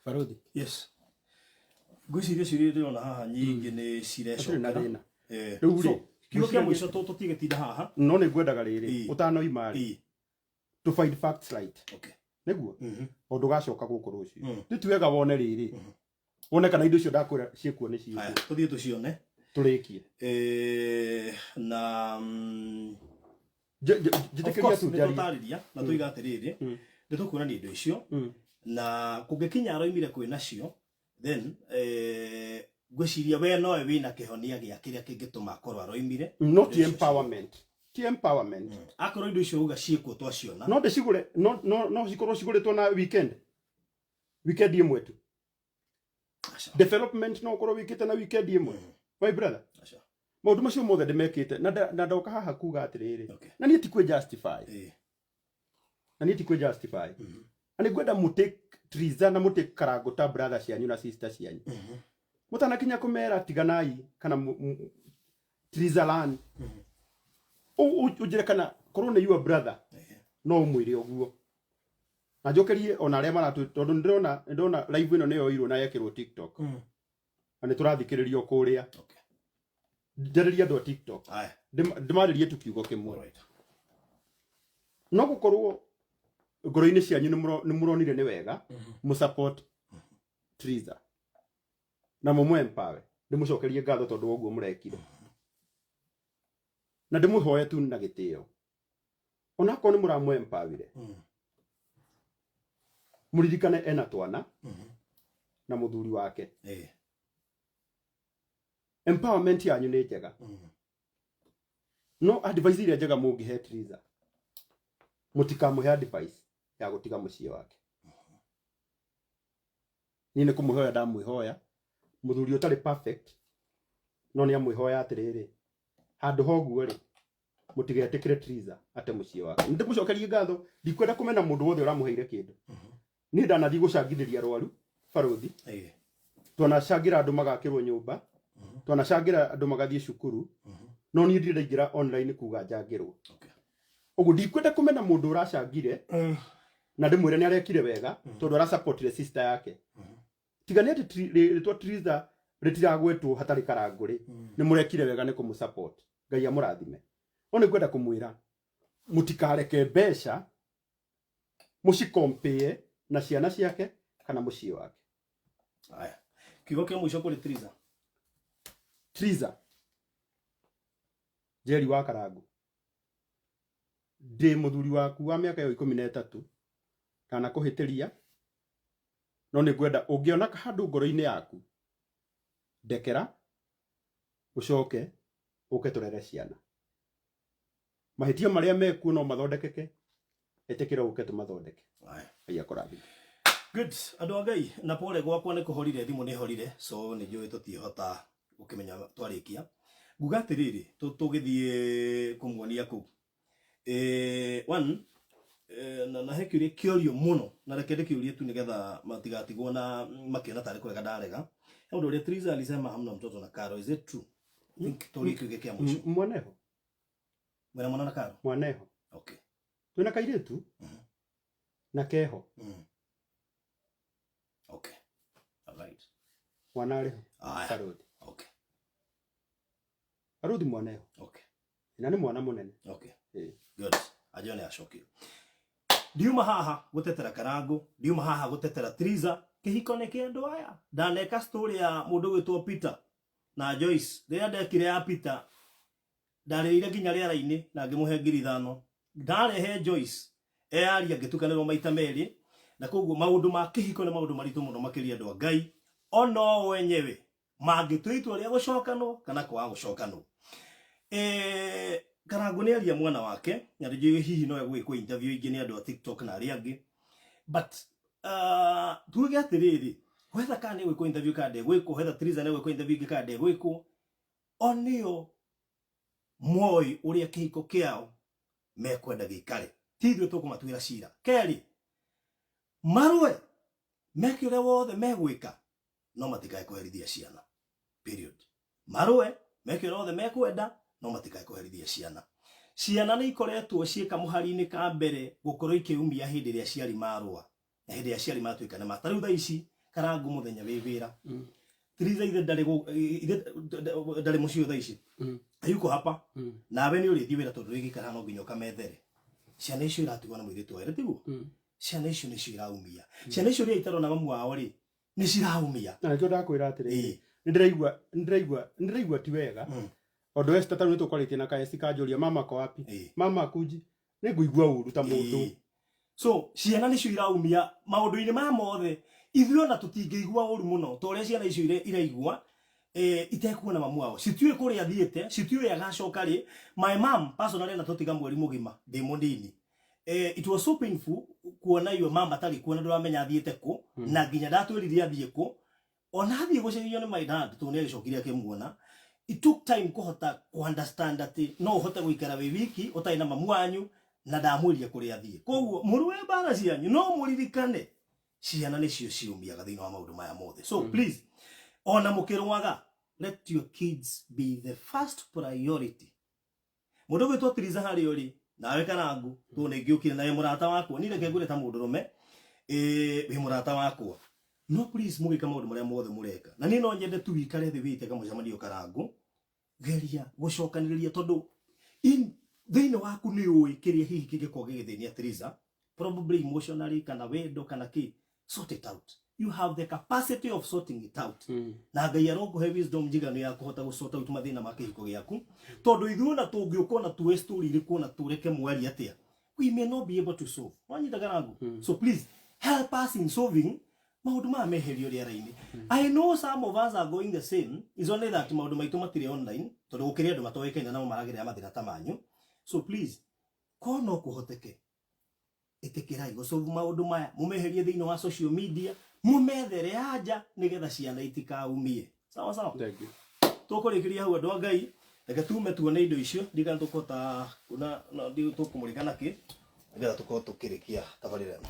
[SPEAKER 1] Barothi.
[SPEAKER 2] Yes. Ngwĩciria ciũria ndĩrona haha nyingĩ nĩ
[SPEAKER 1] Hatirĩ na
[SPEAKER 2] cirecokera.
[SPEAKER 1] thĩna.
[SPEAKER 2] Rĩu
[SPEAKER 1] rĩ,
[SPEAKER 2] so, kiugo kĩa mũico tũtigĩtinda haha.
[SPEAKER 1] No nĩ ngwendaga rĩrĩ ũtanoima rĩ to find facts right.
[SPEAKER 2] Okay.
[SPEAKER 1] Nĩguo o ndũgacoka gũkũ rũciũ. Nĩ ti wega wone rĩrĩ. Wone kana indo icio ndakwĩra ciĩkuo nĩ ciĩkuo.
[SPEAKER 2] Haya, tũthiĩ tũcione.
[SPEAKER 1] Tũrĩkie.
[SPEAKER 2] Na
[SPEAKER 1] njĩtĩkĩria tu njarie.
[SPEAKER 2] nĩtũtarĩria na tũiga atĩrĩrĩ nĩ tũkuonania indo icio na kũngĩkinya aroimire kwĩ nacio then Ngwĩciria we nowe wĩna kĩhonia gĩa kĩrĩa kĩngĩtũma akorwo aroimire.
[SPEAKER 1] No ti empowerment, ti empowerment.
[SPEAKER 2] Akorwo indo icio uga ciĩkuo twaciona.
[SPEAKER 1] No ndĩcigũre, no cikorwo cigũrĩtwo na weekend ĩmwe tu.
[SPEAKER 2] Aca.
[SPEAKER 1] Development no ũkorwo wĩkĩte na weekend ĩmwe, my brother.
[SPEAKER 2] Aca.
[SPEAKER 1] Maũndũ macio mothe ndĩmekĩte na ndoka haha kuga atĩrĩrĩ, na niĩ ti kwĩ justify, na niĩ ti kwĩ justify, na nĩ ngwenda mũtake Triza na mũtake Karango ta brother cianyu na sister cianyu. Mũtanakinya kũmera tiganai kana Triza lan ũnjĩre kana korwo nĩ your brother, no ũmwĩre ũguo na njokerie ona arĩa maratũ, tondũ nĩndĩrona live ĩno nĩ yoirwo na yekĩrwo TikTok na nĩ tũrathikĩrĩrio kũrĩa. Njarĩrie andũ a TikTok.
[SPEAKER 2] Aya.
[SPEAKER 1] Ndĩmarĩrie tu kiugo kĩmwe.
[SPEAKER 2] Alright.
[SPEAKER 1] No gũkorwo ngoro-inĩ cianyu nĩ mũronire nĩ wega mũsupport Triza na mũmũ empower, ndĩmũcokerie ngatho tondũ wa ũguo mũrekire, na ndĩmũhoe tu na gĩtĩo, onakorwo nĩ mũramũ empowerire, mũririkane ena twana na mũthuri wake. Empowerment yanyu nĩ njega, no advice iria njega mũngĩhe Triza, mũtikamũhe advice ya gũtiga mũciĩ wake. Niĩ nĩ kũmũhoya ndamwĩhoya, mũthuri ũtarĩ perfect, no nĩ amwĩhoya atĩrĩrĩ, handũ ha ũguo rĩ, mũtigetĩkĩre Triza ate mũciĩ wake. Nĩ ndĩmũcokerie ngatho, ndikwenda kũmena mũndũ wothe ũramũheire kĩndũ. Niĩ ndanathiĩ gũcangithĩria arwaru, barũthi. Twanacangĩra andũ magakĩrwo nyũmba, twanacangĩra andũ magathiĩ cukuru, no niĩ ndirĩ ndaingĩra online kuga njangĩrwo. Ũguo ndikwenda kũmena mũndũ ũracangire na ndĩmwĩre nĩ arekire wega tondũ arasupportire sister yake. Tiga nĩ atĩ rĩtwa Triza rĩtiragwetwo hatarĩ Karangũ rĩ, nĩ mũrekire wega nĩ kũmũsupport, Ngai amũrathime. No nĩ ngwenda kũmwĩra mũtikareke mbeca mũcikompĩe na ciana ciake kana mũciĩ wake.
[SPEAKER 2] Aya. Kiugo kĩa mũico kũrĩ Triza.
[SPEAKER 1] Triza Njeri wa Karangu, ndĩ mũthuri waku wa mĩaka ĩyo 13, ndanakũhĩtĩria, no nĩ ngwenda ũngĩona handũ ngoro-inĩ yaku, ndekera, ũcoke ũke tũrere ciana. Mahĩtia marĩa mekuo no mathondekeke, ĩtĩkĩra ũke tũmathondeke.
[SPEAKER 2] Aya.
[SPEAKER 1] Ngai akũrathime.
[SPEAKER 2] Good. Andũ a Ngai, na pole gwakwa nĩ kũhorire, thimũ nĩ horire, so nĩ njũĩ tũtiĩhota gũkĩmenya twarĩkia. Nguga atĩrĩrĩ, tũgĩthiĩ kũmuonia kũu. One, na he kĩũria kĩorio mũno, na reke ndĩkĩũrie tu nĩgetha matigatigwo na makĩona tarĩ kũrega ndarega. He ũndũ ũrĩa Triza alisema hamna mtoto na Karo, is it true? I think tũrie kiugo kĩa mũico.
[SPEAKER 1] Mwaneho.
[SPEAKER 2] Mwena mwana na Karo?
[SPEAKER 1] Mwaneho. Twĩna kairĩtu na keho.
[SPEAKER 2] Okay. All right.
[SPEAKER 1] Mwana arĩho.
[SPEAKER 2] Aya.
[SPEAKER 1] Barũthi.
[SPEAKER 2] Okay.
[SPEAKER 1] Barũthi mwaneho.
[SPEAKER 2] Okay.
[SPEAKER 1] Na nĩ mwana mũnene.
[SPEAKER 2] Okay. Good. Ajua nĩ acokio. Ndiuma haha gũtetera Karangu, ndiuma haha gũtetera Triza, kĩhiko nĩ kĩa andũ aya. Ndaneka story ya mũndũ gwĩtwo Peter na Joyce. Rĩrĩa ndekire ya Peter, ndarĩrĩire nginya rĩera-inĩ na ngĩmũhe 5,000. Ndarehe Joyce, eyaria ngĩtukanĩrwo maita merĩ, na koguo maũndũ ma kĩhiko nĩ maũndũ maritũ mũno makĩria andũ a Ngai, ona o wenyewe mangĩtua itua rĩa gũcokanwo kana kwaga gũcokanwo. Karangu nĩ aria mwana wake, na ndĩnjũĩ hihi no egũgĩkwo interview ingĩ nĩ andũ a TikTok na arĩa angĩ, but tuge atĩrĩrĩ, whether kana nĩ egwĩkwo interview kana ndegwĩkwo, whether Triza nĩ egwĩkwo interview ingĩ kana ndegwĩkwo, o nĩo moĩ ũrĩa kĩhiko kĩao mekwenda gĩikare, ti ithuĩ tũkũmatuĩra cira. Kerĩ, marũe meke ũrĩa wothe megwĩka, no matikae kũherithia ciana, period. Marũe meke ũrĩa wothe mekwenda, no matikae kũherithia ciana. Ciana nĩ ikoretwo ciĩka mũhari-inĩ ka mbere gũkorwo ikĩumia hĩndĩ ĩrĩa aciari marũa na hĩndĩ ĩrĩa aciari matuĩka nĩ ma. Ta rĩu thaa ici Karangu mũthenya wĩ wĩra, Triza ithe ndarĩ ithe ndarĩ mũciĩ thaa ici, hayuko hapa, nawe nĩ ũrĩthiĩ wĩra tondũ rĩgĩikara no nginya ũkamethere. Ciana icio iratigwo na mũirĩtu wa tiguo? Ciana icio nĩcio iraumia. Ciana icio rĩrĩa itarona mamu wao rĩ, nĩ ciraumia.
[SPEAKER 1] Na nĩkĩo ndakwĩra atĩrĩrĩ, nĩndĩraigua ti wega. Ũndũ Esther tarĩu nĩtũkwarĩtie na Kaesi kanjũria mama ko wapi, mama kunji, nĩngũigua ũru ta mũndũ.
[SPEAKER 2] So ciana nĩcio iraumia maũndũ-inĩ maya mothe, ithuĩ ona tũtingĩigua ũru mũno ta ũrĩa ciana icio iraigua, Itekuona mamu wao citiũĩ kũrĩa athiĩte, citiũĩ agacoka rĩ. My mom personally na tũtiga mweri mũgima ndĩ mũnini. It was so painful kuona your mom atarĩ kuo na ndũramenya athiĩte kũ, na nginya ndatwĩrire athiĩ kũ. Ona athiĩ gũcerio nĩ my dad tondũ nĩ agĩcokire akĩmuona. It took time kũhota ku understand atĩ no ũhote gũikara wĩ wiki ũtarĩ na mamu wanyu na ndamwĩrire kũrĩa athiĩ. Koguo mũrũe mbara cianyu, no mũririkane ciana nĩcio ciumiaga thĩinĩ wa maũndũ maya mothe. So please, ona mũkĩrũaga, let your kids be the first priority. Mũndũ ũgwĩtwo Tiriza harĩa ũrĩ nawe Karangu, tondũ nĩ ngĩũkire nawe mũrata wakwa, niĩ reke ngwĩre ta mũndũrũme, wĩ mũrata wakwa, no please mũgĩka maũndũ marĩa mothe mũreka, na niĩ no nyende tu wikare thĩ wĩite kamũcemanio Karangu, geria gũcokanĩrĩria, tondũ thĩinĩ waku nĩ ũĩ kĩrĩa hihi kĩngĩkorwo gĩgĩthĩnia Tiriza, probably emotionally kana wendo kana kĩ. Sort it out. You have the capacity of sorting it out. Na Ngai arokũhe wisdom njiganu ya kũhota gũ sort out mathĩna ma kĩhiko gĩaku, tondũ ithuĩ ona tũngĩũka ona tuoe story irĩkũ ona tũreke mwari atĩa, we may not be able to solve. Wanyita Karangu? So please help us in solving maũndũ maya meherio rĩera-inĩ. I know some of us are going the same, is only that maũndũ maitũ matirĩ online, tondũ gũkĩrĩ andũ matoĩkaine nao maragerera mathĩna ta manyu. So please, ko no kũhoteke, ĩtĩkĩrai gũsolve maũndũ maya, mũmeherie thĩinĩ wa social media, mũmethere anja nĩgetha ciana itikaumie. Sawa sawa?
[SPEAKER 1] Thank you.
[SPEAKER 2] Tũkũrĩkĩria hau, andũ a Ngai. Reke tume tuone indo icio, ndirikana tũkũhota kuna na tũkũmũrĩka nakĩ nĩgetha tũkorwo tũkĩrĩkia tabarĩra ĩno.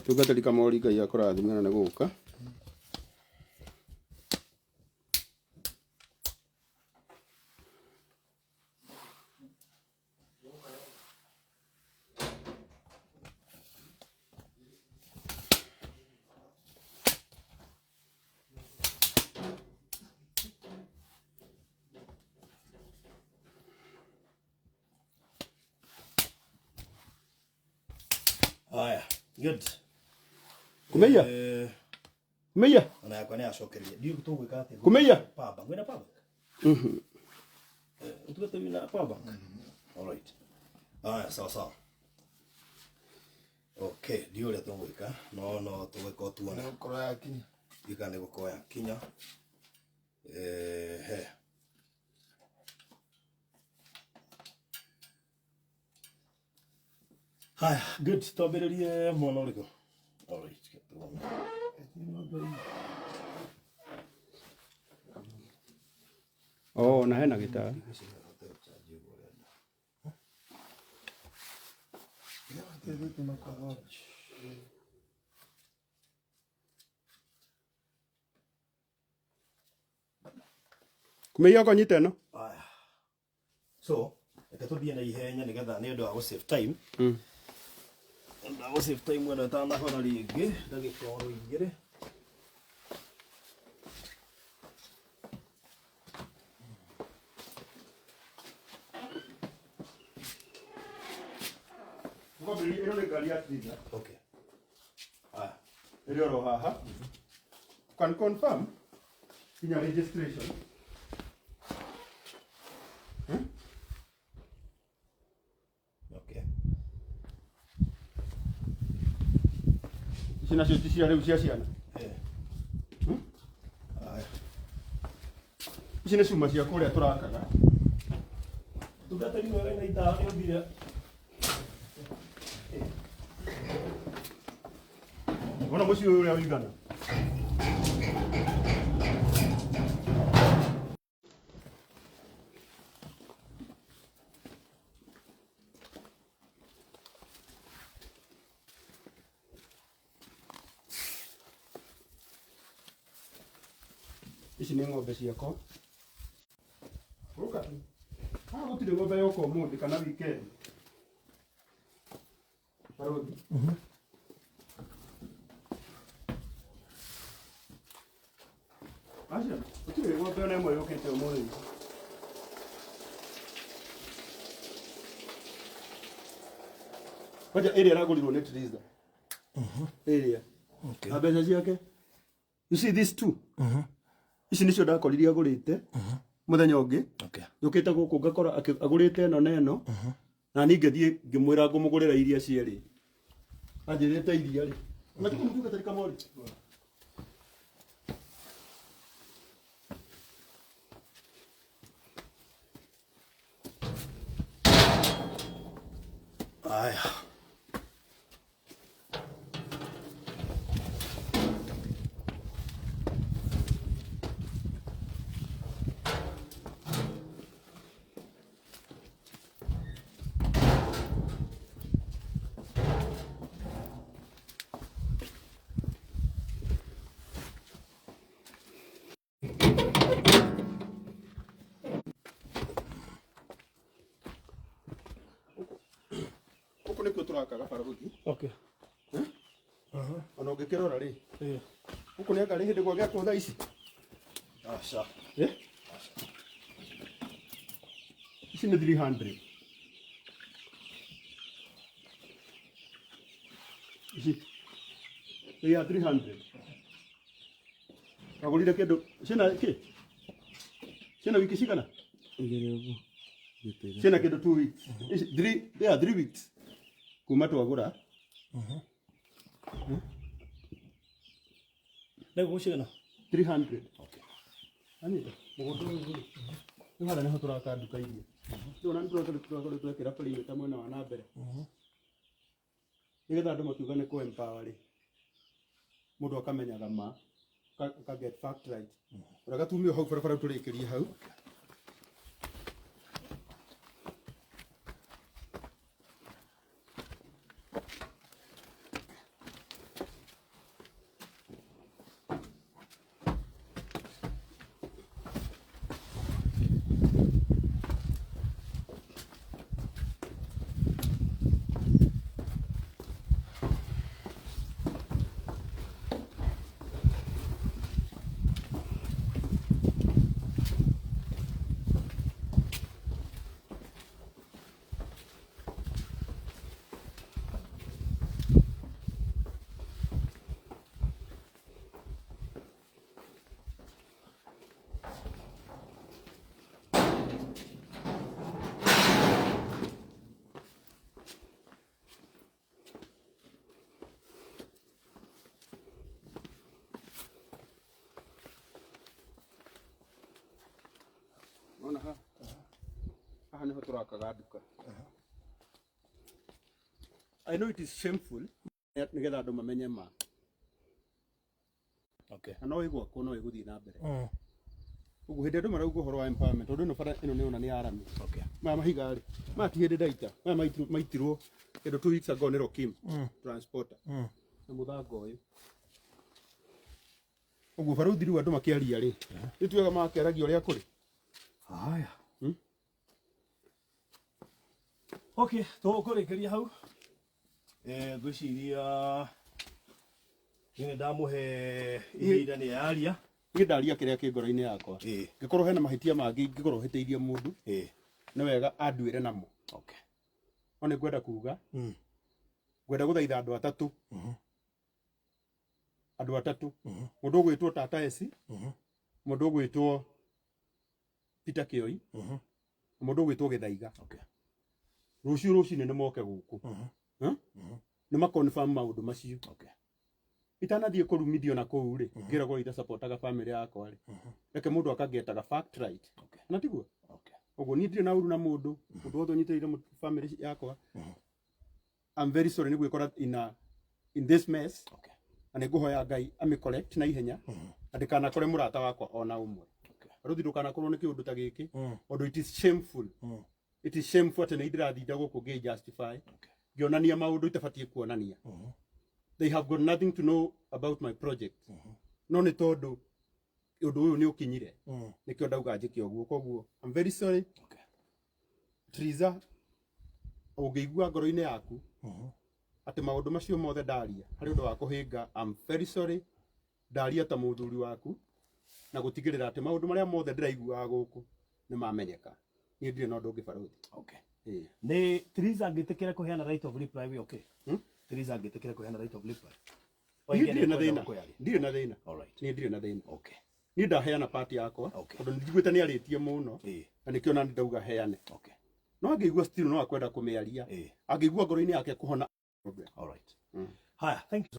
[SPEAKER 1] Tungatĩri Kamori, Ngai akũrathime na nĩ gũka.
[SPEAKER 2] Haya, good.
[SPEAKER 1] Kumeia. Kumeia.
[SPEAKER 2] Ona yakwa nĩ yacokeria. Ndiũĩ tũgwĩka atĩa.
[SPEAKER 1] Kumeia.
[SPEAKER 2] Power bank. Wĩna power bank? Ũtugĩte wĩna power bank? All right. Haya, sawa sawa. Okay, ndiũĩ ũrĩa tũgwĩka, no tũgwĩka o tuone.
[SPEAKER 3] Nĩ gũkorwo yakinya.
[SPEAKER 2] Ndiũĩ kana nĩ gũkorwo yakinya. He. Haya, good. Twambĩrĩrie mwena ũrĩkũ? All right, tuone.
[SPEAKER 1] Oh, na hena gĩtaa. Kumeia ũkanyita ĩno.
[SPEAKER 2] Haya. So, reke tũthiĩ na ihenya nĩgetha nĩ ũndũ wa gũ save time. Ũndũ wa gũ save time ĩno ĩtanahora rĩngĩ ndagĩka oro igĩrĩ.
[SPEAKER 1] Ngombe ĩno nĩ ngari ya Triza.
[SPEAKER 2] Okay. Haya.
[SPEAKER 1] Ĩrĩ oro haha. Can confirm kinya registration.
[SPEAKER 2] Okay.
[SPEAKER 1] Ici nacio ti cia rĩu cia ciana.
[SPEAKER 2] Haya.
[SPEAKER 1] Ici nĩ cuma cia kũrĩa tũrakaga.
[SPEAKER 2] Tungatĩri mwega ina itawa nĩ ũthire.
[SPEAKER 1] Wona mũciĩ ũyũ ũrĩa ũigana. Ici nĩ ng'ombe ciakwa. Ũka tu. Haha gũtirĩ ng'ombe yoka ũmũthĩ kana weekend. Barũthi. Aca, gũtirĩ ng'ombe ona ĩmwe yũkĩte ũmũthĩ. Kwanja ĩrĩa ĩragũrirwo nĩ Triza. Ĩrĩa.
[SPEAKER 2] Okay.
[SPEAKER 1] Na mbeca ciake. You see these two? Ici nĩcio ndakorire agũrĩte. Muthenya ungi
[SPEAKER 2] Okay.
[SPEAKER 1] njũkĩte gũkũ ngakora agũrĩte ĩno na ĩno na niĩ ngĩthiĩ ngĩmwĩra ngũmũgũrĩra iria cierĩ anjĩrĩte iria rĩ na ti mũtungatĩri Kamori.
[SPEAKER 2] Aya.
[SPEAKER 1] Gũkũ nĩkuo tũrakaga barũthi.
[SPEAKER 2] Okay.
[SPEAKER 1] Ona ũngĩkĩrora rĩ,
[SPEAKER 2] Eh.
[SPEAKER 1] gũkũ nĩ anga rĩ hĩndĩ gwagĩakwo thaa ici.
[SPEAKER 2] Aca.
[SPEAKER 1] Eh? Ici nĩ 300. Ici. They are 300. Wagũrire kĩndũ ciĩna kĩ? Ciĩna wiki cigana?
[SPEAKER 4] Igĩrĩ ũguo.
[SPEAKER 1] Ciĩna kĩndũ 2 weeks. Ici 3, they are 3 weeks. Kuma twagũra.
[SPEAKER 2] Nĩ cigana?
[SPEAKER 1] 300.
[SPEAKER 2] Okay.
[SPEAKER 1] Anyita, mũgũnda ũyũ rĩ, nĩ harĩa nĩho tũraka nduka iria. Rĩu ona nĩtũrakoretwo twekĩra perimeter mwena wa na mbere. Nĩgetha andũ makiuga nĩ kũ empower rĩ, mũndũ akamenyaga ma, aka get fact right. Ũrĩa tumio hau barabara tũrĩkĩrie hau. Ona haha. Haha nĩho tũrakaga nduka. I know it is shameful nĩgetha andũ mamenye ma.
[SPEAKER 2] Okay.
[SPEAKER 1] Na no ĩgwakwo no ĩgũthiĩ na mbere. Ũguo hĩndĩ andũ marauga ũhoro wa empowerment tondũ ĩno bara ĩno nĩona nĩ yarami.
[SPEAKER 2] Okay.
[SPEAKER 1] Maya mahiga rĩ, maya ti hĩndĩ ndaita, maya maitirwo kĩndũ 2 weeks ago nĩ Rokim transporter na mũthanga ũyũ. Ũguo barũthi rĩu andũ makĩaria rĩ, nĩ tugaga makĩaragia ũrĩa kũrĩ.
[SPEAKER 2] Haya. Okay, tũkũrĩkĩria hau. Eh, ngwĩciria nĩ ndamũhe ihinda nĩ yaria.
[SPEAKER 1] Niĩ ndaria kĩrĩa kĩ ngoro-inĩ yakwa.
[SPEAKER 2] Ĩĩ.
[SPEAKER 1] Ngĩkorwo hena mahĩtia mangĩ ingĩkorwo hĩtĩirie mũndũ,
[SPEAKER 2] Ĩĩ.
[SPEAKER 1] nĩ wega anduĩre namo.
[SPEAKER 2] Okay.
[SPEAKER 1] No nĩ ngwenda kuga, ngwenda gũthaitha andũ atatũ. Andũ atatũ. Mũndũ ũgwĩtwo Tata Esi, mũndũ ũgwĩtwo Peter Kĩoi, na mũndũ ũgwĩtwo Gĩthaiga.
[SPEAKER 2] Okay.
[SPEAKER 1] Rũciũ rũcinĩ nĩ moke gũkũ. Nĩ ma confirm maũndũ macio.
[SPEAKER 2] Okay.
[SPEAKER 1] Itanathiĩ kũrumithio na kũu rĩ, ngĩragwo itasapotaga family yakwa rĩ, reke mũndũ akangetaga fact right.
[SPEAKER 2] Okay.
[SPEAKER 1] Na tiguo?
[SPEAKER 2] Okay.
[SPEAKER 1] Ũguo niĩ ndirĩ na ũru na mũndũ, mũndũ wothe ũnyitĩrĩire family yakwa. I'm very sorry nĩ gwĩkora in this mess.
[SPEAKER 2] Okay.
[SPEAKER 1] Na nĩ ngũhoya Ngai amĩ correct na ihenya na ndĩkanakore mũrata wakwa ona ũmwe.
[SPEAKER 2] Okay.
[SPEAKER 1] Barũthi ndũkanakorwo nĩ kĩũndũ ta gĩkĩ tondũ it is shameful. It is shameful atĩ nĩ ndĩrathinda gũkũ ngĩ justify
[SPEAKER 2] Okay.
[SPEAKER 1] ngĩonania maũndũ itabatiĩ kuonania. They have got nothing to know about my project. No nĩ tondũ ũndũ ũyũ nĩ ũkinyire nĩkĩo ndauga njĩke ũguo. Koguo I'm very sorry.
[SPEAKER 2] Okay.
[SPEAKER 1] Triza, ũngĩigua ngoro-inĩ yaku atĩ maũndũ macio mothe ndaria harĩ ũndũ wa kũhĩnga, I'm very sorry. Ndaria ta mũthuri waku na gũtigĩrĩra atĩ maũndũ marĩa mothe ndĩraiguaga gũkũ nĩ mamenyeka. Niĩ ndirĩ na ũndũ ũngĩ barũthi.
[SPEAKER 2] Okay.
[SPEAKER 1] Ĩĩ.
[SPEAKER 2] Nĩ Teresa angĩtĩkĩra kũheana right of reply we okay?
[SPEAKER 1] Hmm?
[SPEAKER 2] Teresa angĩtĩkĩra kũheana right of reply.
[SPEAKER 1] Niĩ ndirĩ na thĩna.
[SPEAKER 2] Kũyaria.
[SPEAKER 1] Ndirĩ na thĩna.
[SPEAKER 2] All right.
[SPEAKER 1] Niĩ ndirĩ na thĩna.
[SPEAKER 2] Okay.
[SPEAKER 1] Niĩ ndaheana part yakwa.
[SPEAKER 2] Okay.
[SPEAKER 1] Tondũ nĩnjiguĩte nĩ arĩtie mũno. Na nĩkĩo nani ndauga heane. No angĩigua still no akwenda kũmĩaria. Angĩigua ngoro-inĩ yake kũhona.
[SPEAKER 2] All right. Haya, thank you.